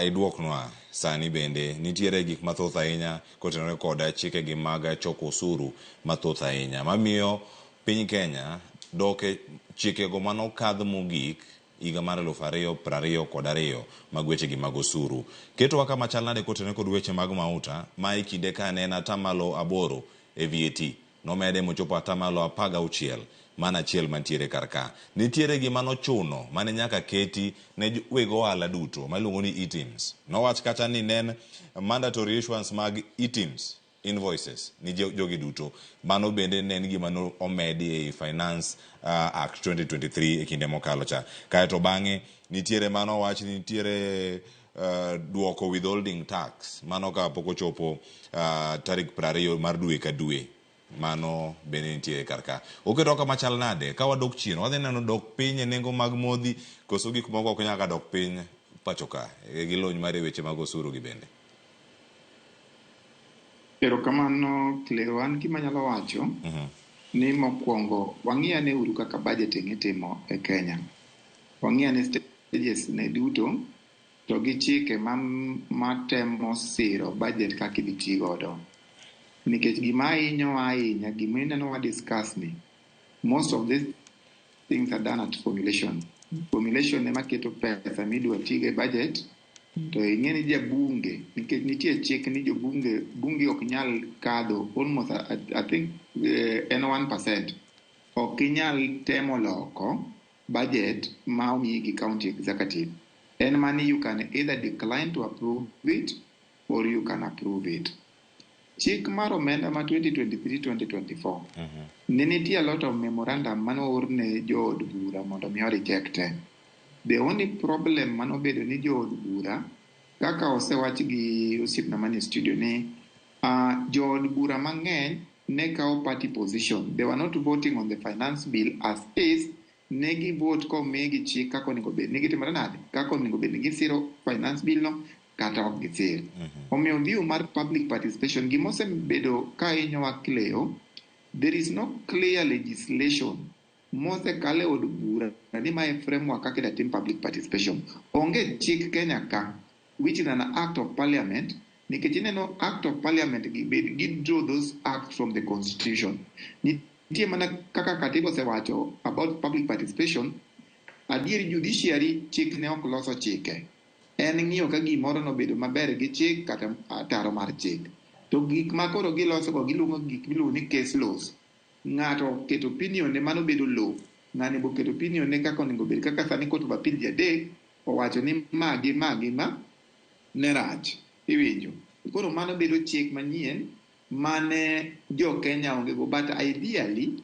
iduoknwa sani bende nitiere gik mathoth ahinya kotenore kod chikegi mag choko osuru mathoth ahinya mamiyo piny Kenya dok e chikego manokadh mogik higa mar 2022 mag wechegi mag osuru. Ketowa kama chal nade kotenore kod weche mag mauta ma e kinde ka ne en atamalo 8 e VAT nomede mochopo atamalo 16 mana achiel mantiere kar ka. Nitiere gima nochuno mane nyaka keti ne weg ohala duto ma iluongo ni e-TIMS. Nowach kacha ni ne en mandatory issuance mag e-TIMS invoices ni jogi duto. Mano bende ne en gima no omedi ei Finance Act 2023 e kinde mokalo cha. Kaeto bang'e nitiere mano wach ni nitiere duoko withholding tax mano ka pok ochopo tarik 20 mar dwe ka dwe. Mano bende nitiere kar ka. Oketo kama chal nade? Ka wadok chien, wadhi neno dok piny e nengo mag modhi koso gik moko ok nyaka dok piny pacho ka e gi lony mar e weche mag osuru gi bende. Erokamano Cleo, an gima anyalo wacho ni mokwongo wang'i ane uru kaka budgeting itimo e Kenya. Wang'i ane stages ne duto to gi chike matemo siro budget kaka idhi ti godo. Nikech gima hinyowa ahinya, gima ineno wa discuss ni, most of these things are done at formulation. Formulation ema keto pesa midwa tigo e budget to ing'e ni jabunge nikech nitie chik ni jobunge bunge ok nyal kadho almost I think en 1%. Ok inyal temo loko budget ma omiyi gi county executive. En mani you can either decline to approve it or you can approve it. Chik mar omenda ma 2023-2024 ne nitie a lot of memorandum manoor ne jood bura mondo mi orejecte. The only problem manobedo ni jood bura kaka osewach gi osiepna manie studio ni jood bura mang'eny ne kawo party position. They were not voting on the finance bill as is. Ne gi vote komigi chik kaka onego bed ni gitimore nade, kaka onego bed ni gisiro finance bill no kata ok gisir. Omiyo view mar public participation gimosebedo ka hinyowa Cleo, there is no clear legislation mosekal e od bura ni mae framework kaka ida tim public participation. Onge chik Kenya ka which is an act of parliament nikech ineno act of parliament gi bed gi draw those acts from the constitution. Nitie mana kaka katiba osewacho about public participation, adier judiciary chik ne ok loso chike. En ng'iyo ka gimoro nobedo maber gi chik kata ataro mar chik. To gik ma koro giloso go giluongo gik miluongo ni case laws. Ng'ato oketo opinion ne mano bedo law. Ng'ani be oketo opinion ne kaka onego bed. Kaka sani Court of Appeal ji adek owacho ni ma gi ma gi ma ne rach. Iwinjo. Koro mano bedo chik manyien mane jo Kenya onge go. But ideally,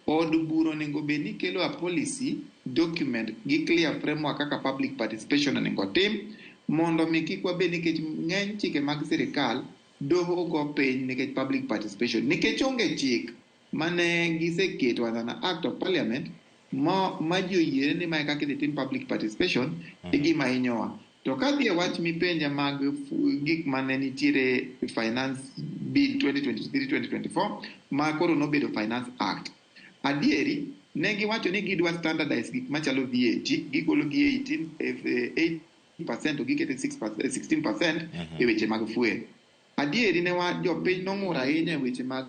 od bura onego bed ni kelo a policy document gi clear framework kaka public participation onego tim mondo mi kik wabed nikech ng'eny chike mag sirikal doho go piny nikech public participation nikech onge chik mane giseketo as an act of parliament ma ji oyiere ni mae kaka idhi tim public participation e gima hinyowa. To kadhi e wach mipenja mag gik mane nitiere finance bill 2023-2024 ma koro nobedo finance act. Adieri ne giwacho ni gidwa standardize gik machalo VAT, gigolo gi 18 8% to gikete 16% e weche mag fuel. Adieri ne wa jopiny nong'ur ahinya e weche mag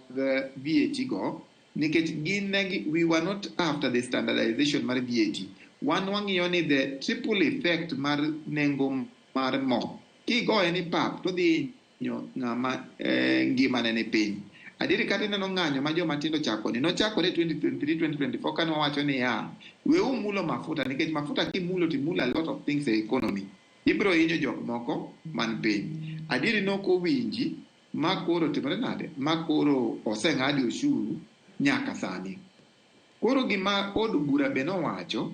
VAT go nikech gin ne gi, we were not after the standardization mar VAT. Wan wang'iyo ni the triple effect mar nengo mar mo. Kigoye ni pap to dhi hinyo ng'ama ngimane ni piny. Adieri kata ineno ng'anyo ma joma tindo chako ni nochakore 2023-2024 kane wawacho niya weuru mulo mafuta nikech mafuta kimulo timulo a lot of things e economy. Ibiro hinyo jok moko man piny. Adieri nok owinji ma koro timore nade ma koro oseng'adi ushuru nyaka sani. Koro gima od bura be nowacho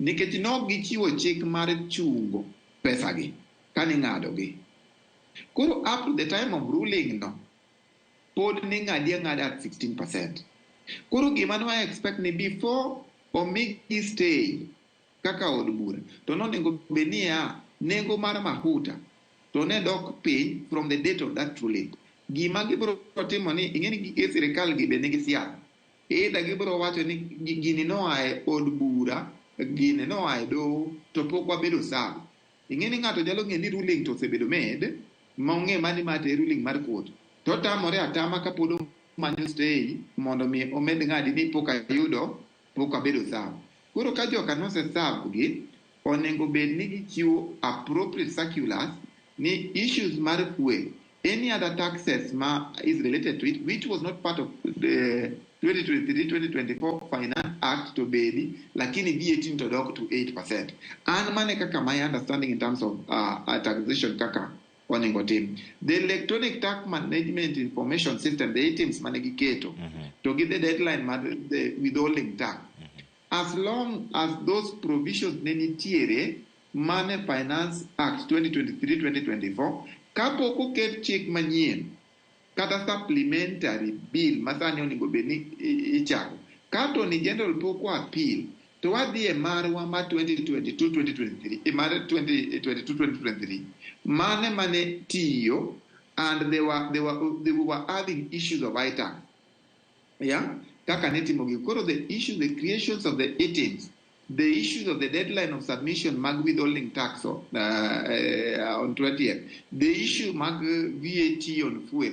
nikech nok gichiwo chik mar chungo pesagi kane ing'adogi. Koro up to the time of ruling no pod ning'adi ang'ada at 16%. Koro gima ne expect ni before omigi stay kaka od bura to nonego bed niya nengo mar mafuta to ne dok piny from the date of that ruling. Gima gibiro timo ni ing'e ni gige sirikal gi be nigi siasa. Either gibiro wacho ni gini noa e od bura, gini noa e doho to pok wabedo sawa. Ing'e ni ng'ato nyalo ng'e ni ruling to osebedo made ma ong'e mani ma te ruling mar court. To otamore atama kapod omanyo stay mondo mi omed ng'adi ni pok ayudo, pok abedo sawa. Koro ka joka nose serve gi, onego bed ni gichiwo appropriate circulars ni issues mar fuel, any other taxes ma is related to it, which was not part of the 2023-2024 Finance Act to bedi, lakini VAT to dok to 8%. An mane kaka my understanding in terms of taxation kaka onego tim. The electronic tax management information system, the eTIMS mane giketo, to gi the deadline mar the withholding tax. As long as those provisions ne nitiere mane Finance Act 2023-2024, kapok oket chik manyien kata supplementary bill masani onego bed ni ichako, ka Attorney General pok o appeal, to wadhi e marwa mar 2022-2023, mar 2022-2023, mane mane tiyo And they were having issues of iTax. Yeah? Kaka nitimo gi. Koro the issue, the creations of the e-TIMS, the issues of the deadline of submission mag withholding tax on 20th, the issue mag VAT on fuel,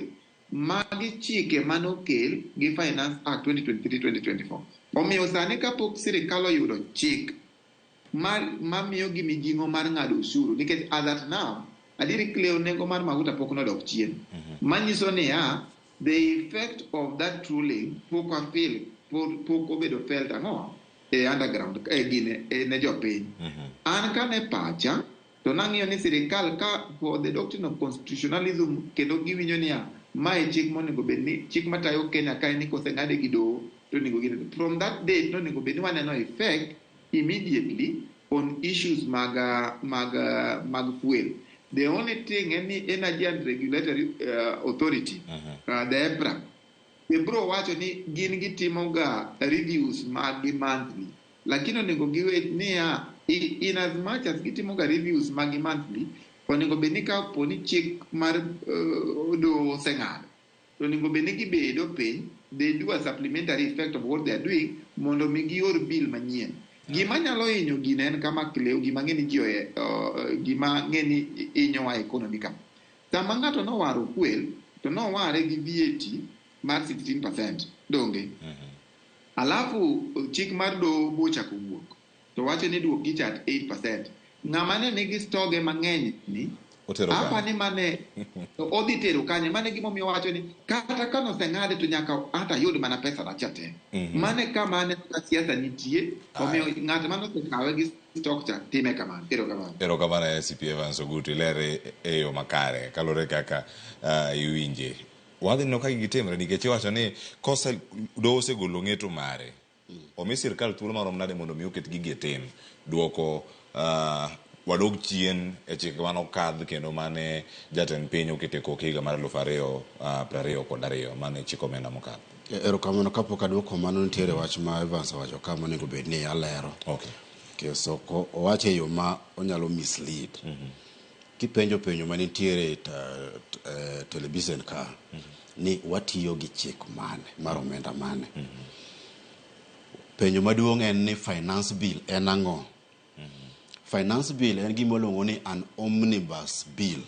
magi chike manokel gi Finance Act 2023-2024. Omiyo sani kapok sirikal oyudo chik mar mamiyo gi mijing'o mar ng'ado osuru, nikech as at now adieri Cleo, nengo mar mafuta pok nodok chien, manyiso niya the effect of that ruling pok wafeel, pok obedo felt ang'o e underground e gine e, ne jopiny. An kane pacha to nang'iyo ni sirikal ka for the doctrine of constitutionalism, kendo giwinjo niya mae chik monego bed ni chik matayo Kenya kae ni koseng'ade gi doho to onego gine from that date nonego bed ni waneno effect immediately on issues mag fuel. The only thing en ni Energy and Regulatory Authority, the EPRA, bro wacho ni gin gitimo ga reviews mag monthly, lakini onego giwe niya in as much as gitimo ga reviews mag monthly, onego bed ni kapo ni chik mar doho oseng'ado to onego bed ni gibedo piny, they do a supplementary effect of what they are doing mondo mi gior bill manyien. Gima nyalo hinyo gino en kama, Cleo, gima ng'e ni ji gima ng'e ni hinyowa economy ka sama ng'ato nowaro fuel to noware gi VAT mar 16%, donge? Alafu chik mar doho bochako wuok to wacho ni duok gicha at 8%. Ng'ama ne nigi stoge mang'eny ni Otero apa kanye? Ni mane odhi tero kanye? Mane gimomiyo wacho ni kata ka noseng'ade to nyaka ata yud mana pesa na cha te. Mane kama aneno ka siasa nitie. Omiyo ng'at manosekawe gi stock cha time kamano. Erokamano. Erokamano, CP Evans Ogutu, ilere e yo makare kaluwore kaka iwinje. Wadhi neno kaka gitimre nikech iwacho ni kose doho osegolo ng'eto mare, omi sirkal thuolo marom nade mondo mi oket gigi e tim duoko wadog chien e chike manokadh kendo mane jatend piny okete koke higa mar 2022 mane chik omenda mokadho. Erokamano. Kapok aduoko mano, nitiere wach ma Evans owacho ka monego bed ni alero. Okay. Ok owacho e yo ma onyalo mislead. Kipenjo penjo manitiere e television ka ni watiyo gi chik mane mar omenda mane. Penjo maduong' en ni finance bill en ang'o? Finance bill en gima iluongo ni an omnibus bill.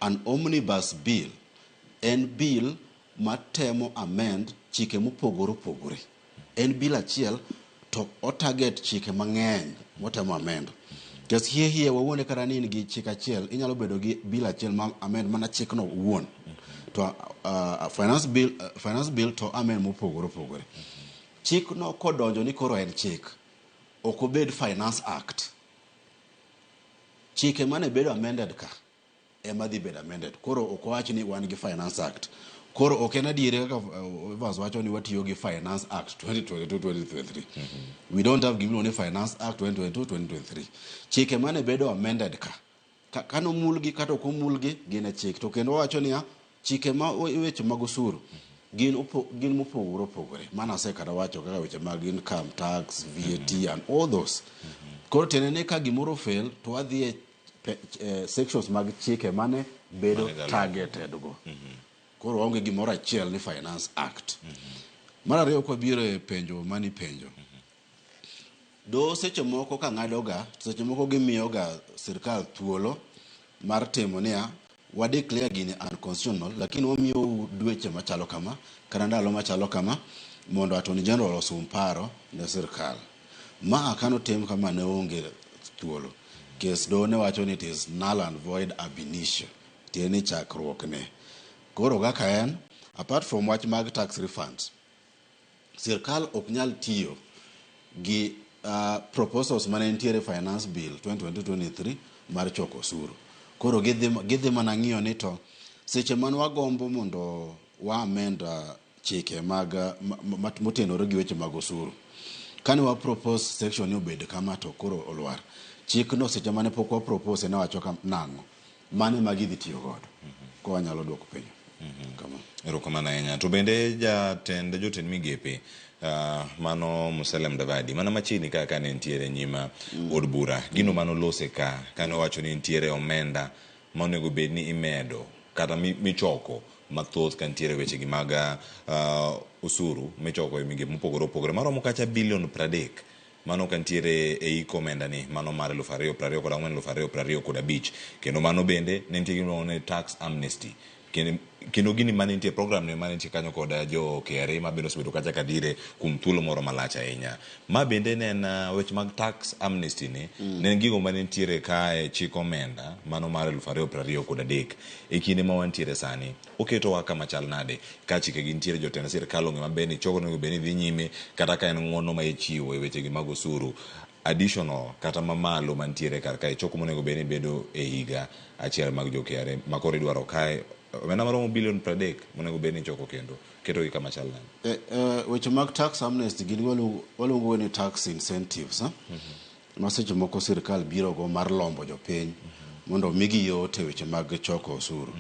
An omnibus bill en bill matemo amend chike mopogore opogore. En bill achiel to o target chike mang'eny motemo amend. Nikech hie hie wawuone kata ni in gi chik achiel, inyalo bedo gi bill achiel ma amend mana chikno owuon. To finance bill to amend mopogore opogore. Chikno kodonjo ni koro en chik, ok obed Finance Act. Chike mane bedo amended ka ema dhi bedo amended. Koro ok owach ni wan gi Finance Act. Koro ok en adieri kaka Evans wacho ni watiyo gi Finance Act 2022-2023. We don't have gimiluongo ni Finance Act 2022-2023. Chike mane bedo amended ka, kanomulgi kata ok omulgi, gin e chik. To kendo wawacho niya, chike ma weche mag osuru gin mopogore opogore. Mana asekata wacho kaka weche mag income tax, VAT and all those. Koro tiende ni ka gimoro fail to wadhi e sections mag chike mane bedo Mane dalo. targeted go. Koro waonge gimoro achiel ni Finance Act. Mar ariyo, kwabiro e penjo manipenjo. Doho seche moko ka ng'ado ga, seche moko gimiyo ga sirkal thuolo mar timo niya, wa declare gini unconstitutional, lakini wamiyou dweche machalo kama, kata ndalo machalo kama, mondo Attorney General osum paro ne sirkal. Ma kanotim kama ne onge thuolo. Kes doho ne wacho ni it is null and void ab initio. Tiende ni chakruok ne. Koro kaka en, apart from wach mag tax refunds, sirkal ok nyal tiyo gi proposals mane nitiere finance bill 2022-2023 mar choko osuru. Koro gidhi mana ng'iyo ni to seche man wagombo mondo wa amend chike mag motenore gi weche mag osuru. Kane wa propose section ni obed kama to koro olwar. Chikno seche mane pok wa propose ne wacho nang'o. Mano ema gidhi tiyo godo. Ko wanyalo duoko penjo. Kama. Erokamano ahinya. To bende jatend jotend migepe mano Musalia Mudavadi mana machiegni ka kane nitiere nyima od bura gino manolose ka kane owacho ni nitiere omenda ma onego bed ni imedo kata michoko mathoth ka nitiere wechegi mag osuru michoko e migepe mopogore opogore maromo kacha bilion 30 mano ka nitiere e ik omenda ni mano mar 2024 2025. Kendo mano bende ne nitie gima iluongo ni tax amnesty. Kendo gini mane nitie program ne mane nitie kanyo kod jo KRA ma bende osebedo kacha kadire kuom thuolo moro malach ahinya. Ma bende ne en weche mag tax amnesty ni ne en gigo mane nitiere kae chik omenda mano mar 2023 e kinde ma wantiere sani. Oketowa kama chal nade ka chike gi nitiere jotend sirkal ong'e maber ni choko onego bed ni dhi nyime kata ka en ng'uono ma ichiwo e weche gi mag osuru additional kata mamalo mantiere kar kae choko monego bed ni bedo e higa achiel mag jo KRA ma koro idwaro kae omenda maromo bilion 30 monego bed ni ichoko kendo ketogi kama chal nade? Weche mag tax amnesty gin waluongo ni tax incentives ma seche moko sirkal biro go mar lombo jopiny mondo omigi yot e weche mag choko osuru.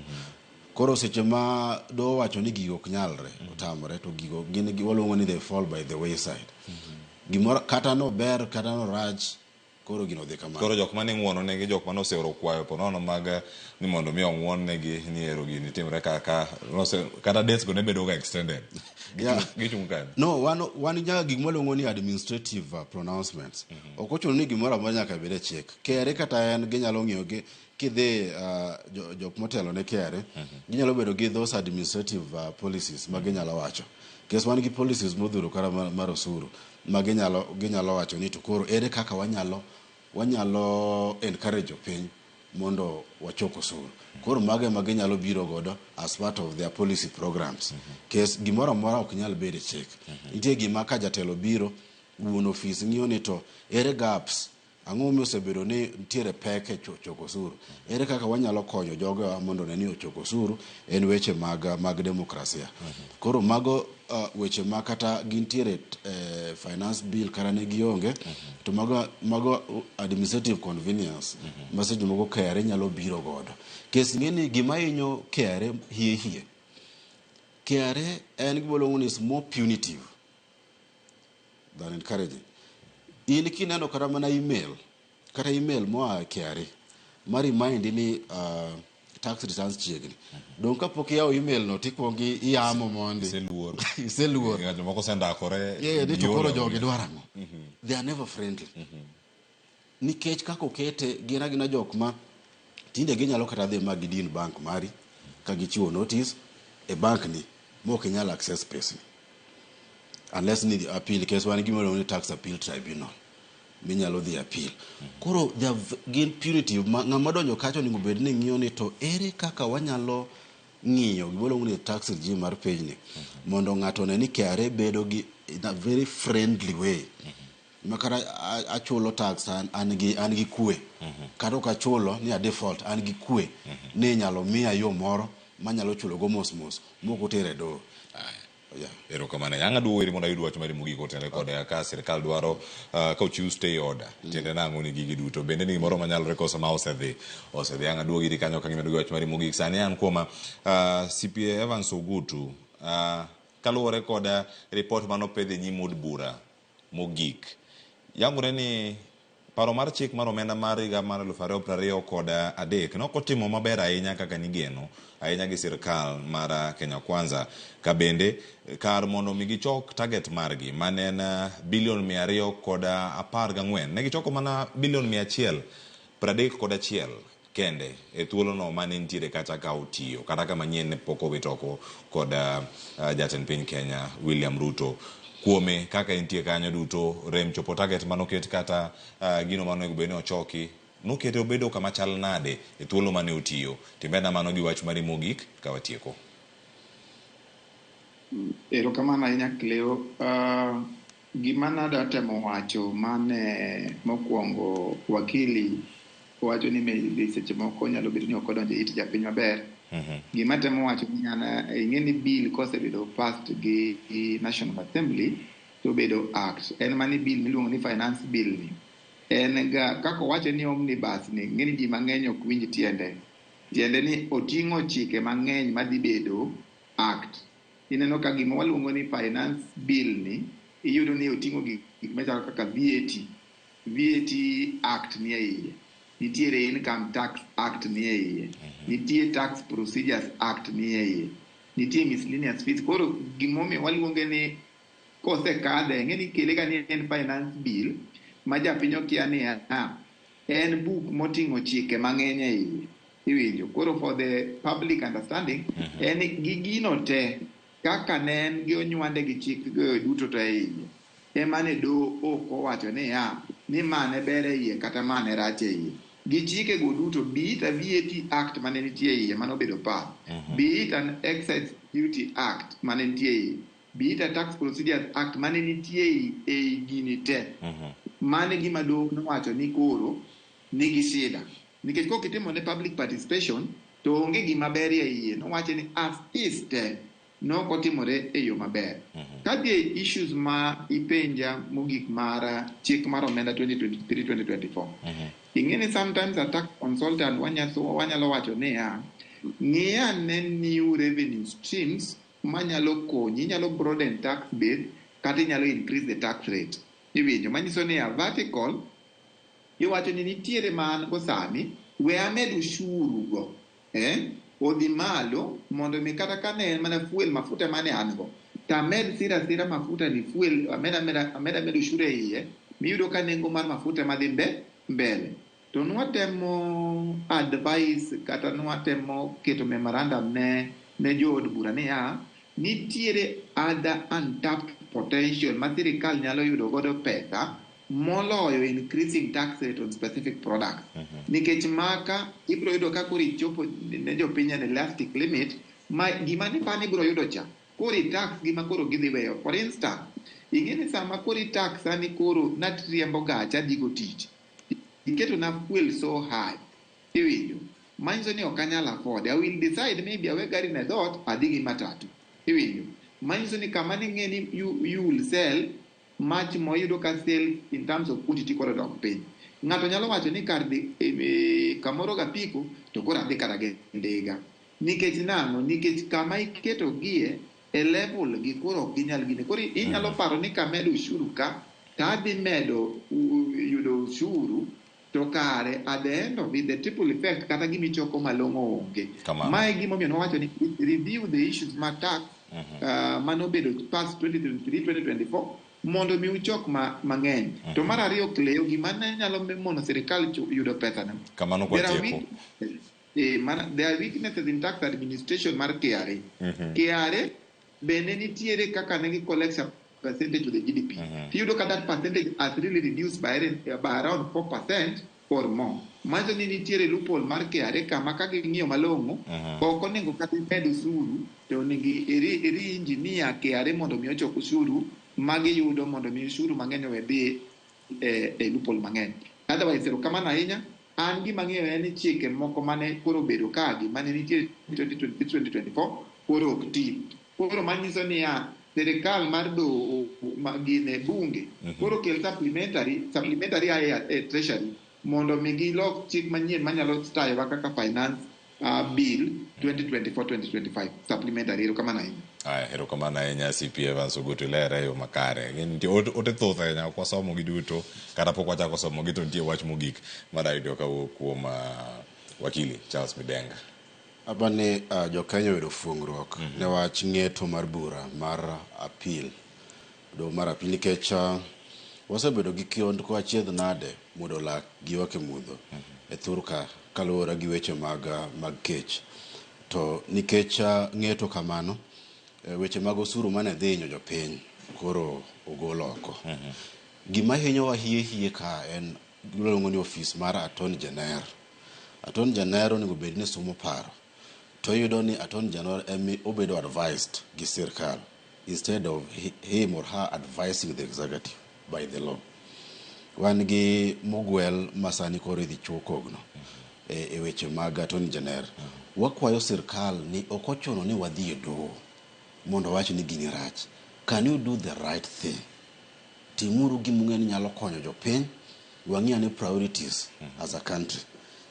Koro seche ma doho wacho ni gigo ok nyalre, otamore, to gigo gin waluongo ni they fall by the wayside. Gimoro kata no ber kata no rach, koro gino dhi kamano. Koro jok mane ng'uono negi jok mane oseoro kwayo po nono mag ni mondo mi ong'uon negi ni ero gini timre kaka kata dates go ne bedo ga extended. Gichung' kanye? No, wan nyaka gik mwaluongo ni administrative pronouncements. Ok ochuno ni gimoro amora nyaka bed e chik. KRA kata en ginyalo ng'iyo gi kidhi jok motelo ne KRA, ginyalo bedo gi those administrative policies ma ginyalo wacho. Nikech wan gi policies modhuro kata mar osuru ma ginyalo wacho ni to koro ere kaka wanyalo encourage jopiny mondo wachok osuru. Koro mago ema ginyalo biro godo as part of their policy programs. Nikech gimoro amora ok nyal bedo e chik. Nitie gima ka jatelo biro, wuon ofis ng'iyo ni to ere gaps, ang'o momiyo osebedo ni nitiere pek e choko osuru. Ere kaka wanyalo konyo jogewa mondo one ni ochoko osuru en weche mag demokrasia. Koro mago weche ma kata gintiere finance bill kata ne gionge, to mago administrative convenience ma seche moko KRA nyalo biro godo. Nikech ing'e ni gima hinyo KRA hie hie. KRA en gima waluongo ni is more punitive than encouraging. In kineno kata mana email, kata email moa e KRA ma remind ni tax returns chiegni. Dong' kapok iyawo email no tikuongo iyamo mondi. Iseluor. Iseluor. Jomoko osendakore. Yeah, ni to koro jogi dwaro ang'o? They are never friendly. Nikech kaka okete gin agina jok ma tinde ginyalo kata dhi ma gidin bank mari ka gichiwo notice e bank ni mok inyal access pesni. Unless ni appeal, kes wan gima iluongo ni tax appeal tribunal minyalo dhi appeal. Koro they are gin punitive ma ng'ama donjo kacha onego bed ni ng'iyo ni to ere kaka wanyalo ng'iyo gima iluongo ni tax regime mar pinyni mondo ng'ato one ni KRA bedo gi in a very friendly way. Ma kata achulo tax an gi kwe. Kata ok achulo ni a default an gi kwe ni inyalo miya yo moro manyalo chulo go mos mos mok otere e doho. Yeah. Erokamano. Ang' aduogo iri mondo ayud wach mari mogik otenore kod ka sirkal dwaro ka ochiw stay order. Tiende nang'o ni gigi duto? Bende ni gimoro manyalore koso ma osedhi? Osedhi. Ang' aduogo iri kanyo ka gimedo gi wach mari mogik. Sani an kuoma CPA Evans Ogutu kaluwore kod report manopedh e nyim od bura mogik. Yangore ni paro mar chik mar omenda mar higa mar 2023 ne ok otimo maber ahinya kaka nigeno ahinya gi sirkal mar Kenya Kwanza. Ka bende kar mondo mi gichok target margi mane en bilion 214, ne gichoko mana bilion 131 kende e thuolono mane nitiere kacha ka otiyo kata ka manyien ne pok owit oko kod jatend piny Kenya William Ruto. Kuome kaka entie kanyo duto rem chopo target manoket kata gino manonego bed ni ochoki nokete obedo kama chal nade e thuolo mane otiyo. Timena mano gi wach mari mogik ka watieko. Erokamano ahinya Cleo. Gima nadwa temo wacho mane mokwongo wakili wacho ni maybe seche moko nyalo bedo ni ok odonjo e it japiny maber. Gima temo wacho ni an ing'e ni bill kosebedo passed gi National Assembly to obedo act. En mani bill miluongo ni finance bill ni. En ga kaka owacho ni omnibus ni ng'e ni ji mang'eny ok winj tiende. Tiende ni oting'o chike mang'eny madhi bedo act. Ineno ka gima waluongo ni finance bill ni iyudo ni oting'o gik machalo kaka VAT. VAT act ni e iye. Nitiere Income Tax Act ni e iye. Nitie Tax Procedures Act ni e iye. Nitie Miscellaneous Fees. Koro gimomiyo waluonge ni kosekadhe, ing'e ni ikele ga ni en finance bill ma japiny okia ni ah, en buk moting'o chike mang'eny e iye. Iwinjo? Koro for the public understanding, en ni gi gino te kaka ne en gi onywande gi chik go duto te e iye. Ema ne doho ok owacho niya ni ma ne ber e iye kata ma ne rach e iye. Gi chike go duto, be it a VAT Act mane nitie e iye mane obedo pass, be it an Excise Duty Act mane nitie e iye, be it a Tax Procedures Act mane nitie ei gini te. Mane gima doho nowacho ni koro nigi shida. Nikech kok itimo ne public participation to onge gima ber e iye. Nowacho ni as is te nok otimore e yo maber. Kadhi e issues ma ipenja mogik mar chik mar omenda 2023-2024. Ing'e ni sometimes a tax consultant wanyalo wacho niya, ng'i ane new revenue streams manyalo konyi, inyalo broaden tax base kata inyalo increase the tax rate. Iwinjo, manyiso niya, vertical, iwacho ni nitiere ma an go sani, we amed ushuru go, odhi malo mondo mi kata ka ne en mana fuel mafuta mane an go, to amed sira sira mafuta ni fuel, amed ameda amed amed ushuru e iye, miyudo ka nengo mar mafuta madhi mbele. To nwatemo advice kata nwatemo keto memorandum ne jood bura niya, nitiere other untapped potential ma sirikal nyalo yudo godo pesa moloyo increasing tax rate on specific products. Nikech maka ibiro yudo ka koro ichopo ne jopiny an elastic limit ma gima ne pani ibiro yudo cha koro i tax gima koro gidhi weyo. For instance, ing'e ni sama koro i tax ni koro natriembo gacha adhigo tich, iketo na fuel so high, iwinjo, manyiso ni ok anyal afford. I will decide maybe awe gari na dhoot adhi gi matatu, iwinjo, manyiso ni kama ning'e ni you will sell much more, iyudo ka sales in terms of quantity koro dok piny. Ng'ato nyalo wacho ni kar dhi kamoro gapiko to koro adhi kata gi ndiga. Nikech nang'o? Nikech kama iketo gie e level gi koro ok ginyal gine. Koro inyalo paro ni kamedo ushuru ka to adhi medo yudo ushuru to kare at the end of it the triple effect kata gimichoko malong'o onge. Mae gimomiyo nowacho ni review the issues ma tax manobedo past 2023-2024 mondo mi uchok mang'eny. To mar ariyo Cleo, gima ne nyalo mono sirikal yudo pesa no. Kamano There are kwatieko. There are weaknesses in tax administration mar KRA. KRA bende nitiere kaka ne gi collect a percentage to the GDP. Tiyudo ka that percentage has really reduced by around 4% or more. Manyiso ni nitiere loophole mar KRA kama ka ging'iyo malong'o, ok onego kata imed osuru, to onego i-re-engineer KRA mondo mi ochok osuru magiyudo mondo mi osuru mang'eny owe dhi e loophole mang'eny. Otherwise, erokamano ahinya. An gima ang'eyo en ni chike moko mane koro obedo kagi mane nitie 2023-2024 koro ok ti. Koro manyiso niya, sirikal mar doho gine bunge koro kel supplementary ae e treasury mondo mi gilok chik manyien manyalo tayowa kaka finance bill 2024-2025 supplementary. Erokamano ahinya. Aya, erokamano ahinya CP Evans Ogutu, ilere e yo makare. Nitie ote thoth ahinya, ok wasomo gi duto, kata pok wachako somo gi to nitie wach mogik madayudo kawuok kuom wakili Charles Midenga. Apa ni jo-Kenya oyudo fuongruok ne wach ng'eto mar bura mar appeal. Doho mar appeal nikech wasebedo gi kiondko achiedh nade muodo lak gi ywak e mudho e thur ka kaluwore gi weche mag kech. To nikech ng'eto kamano, weche mag osuru mane dhi hinyo jopiny koro ogol oko. Gima hinyowa hie hie ka en iluongo ni ofis mar Attorney General. Attorney General onego bed ni somo paro. To iyudo ni Attorney General emi obedo advised gi sirkal instead of him or her advising the executive by the law. Wan gi mogwel ma sani koro idhi chwo kogno e weche mag Attorney General. Wakwayo sirkal ni ok ochuno ni wadhi e doho mondo wach ni gini rach. Can you do the right thing? Timuru gima ung'e ni nyalo konyo jopiny, wang'i ane priorities as a country.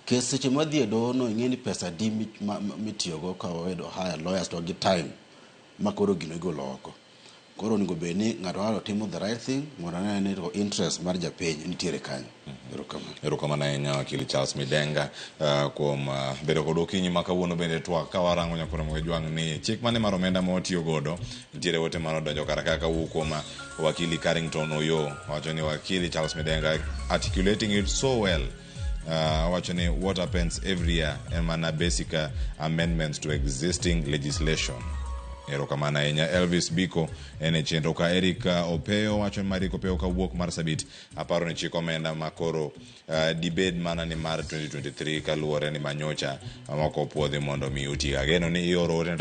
Nikech seche madhi e doho no ing'e ni pesa adi mitiyogo ka wawedo hire lawyers to gi time ma koro gino igolo oko. Koro onego bed ni ng'ato ka ng'ato timo the right thing mondo ane ni to interest mar japiny nitiere kanyo. Erokamano ahinya wakili Charles Midenga kuom bedo kod okinyi ma kawuono bende twak ka warango nyakoro Jwang' ni chik mane mar omenda ma watiyo godo nitiere ote mane odonjo kar ka kawuok kuom wakili Carrington Oyo wacho ni wakili Charles Midenga articulating it so well. Wacho ni what happens every year en mana basic amendments to existing legislation. Erokamano ahinya Elvis Biko en e chenro ka Eric Opeyo wacho ni Eric Opeyo kawuok Marsabit aparo ni chik omenda ma koro dibed mana ni mar 2023 kaluwore ni manyocha moko opuodhi mondo mi oti. Ageno ni ioro ote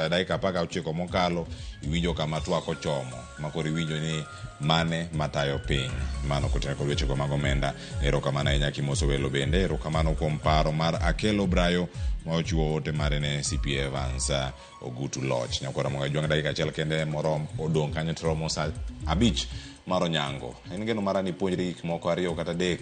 dakika 19 mokalo iwinjo kama twak ochomo ma koro iwinjo ni mane matayo piny mano kotenore kod wechego mag omenda. Erokamano ahinya kimoso welo bende erokamano kuom paro mar Akelo Brayo ma ochiwo ote mare ne CP Evans Ogutu Loch. Nyakwara Moga Jwang' dakika achiel kende morom odong' kanyo to romo sa 5 mar onyango. En geno mara ni puonjri gik moko 2 kata 3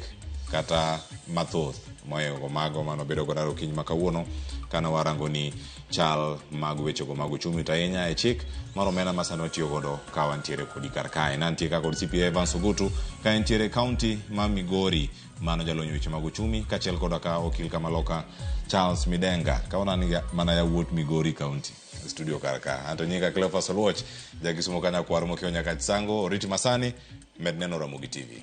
kata mathoth mohingo mago manobedo godo okinyi ma kawuono kane warango ni chal mag wechego mag uchumi to ahinya e chik mar omenda ma sani watiyo godo ka wantiere kodi kar kae. Nantie ka kod CPA Evans Ogutu ka entiere county ma Migori mano jalony weche mag uchumi kaachiel koda ka okil kamaloka Charles Midenga kawanani mana yawuot Migori county studio kar ka. Anto nyinga Cleophas Oluoch, jakisumo ka nyakwar mokiewo nyaka Chisango, oriti masani med neno Ramogi TV.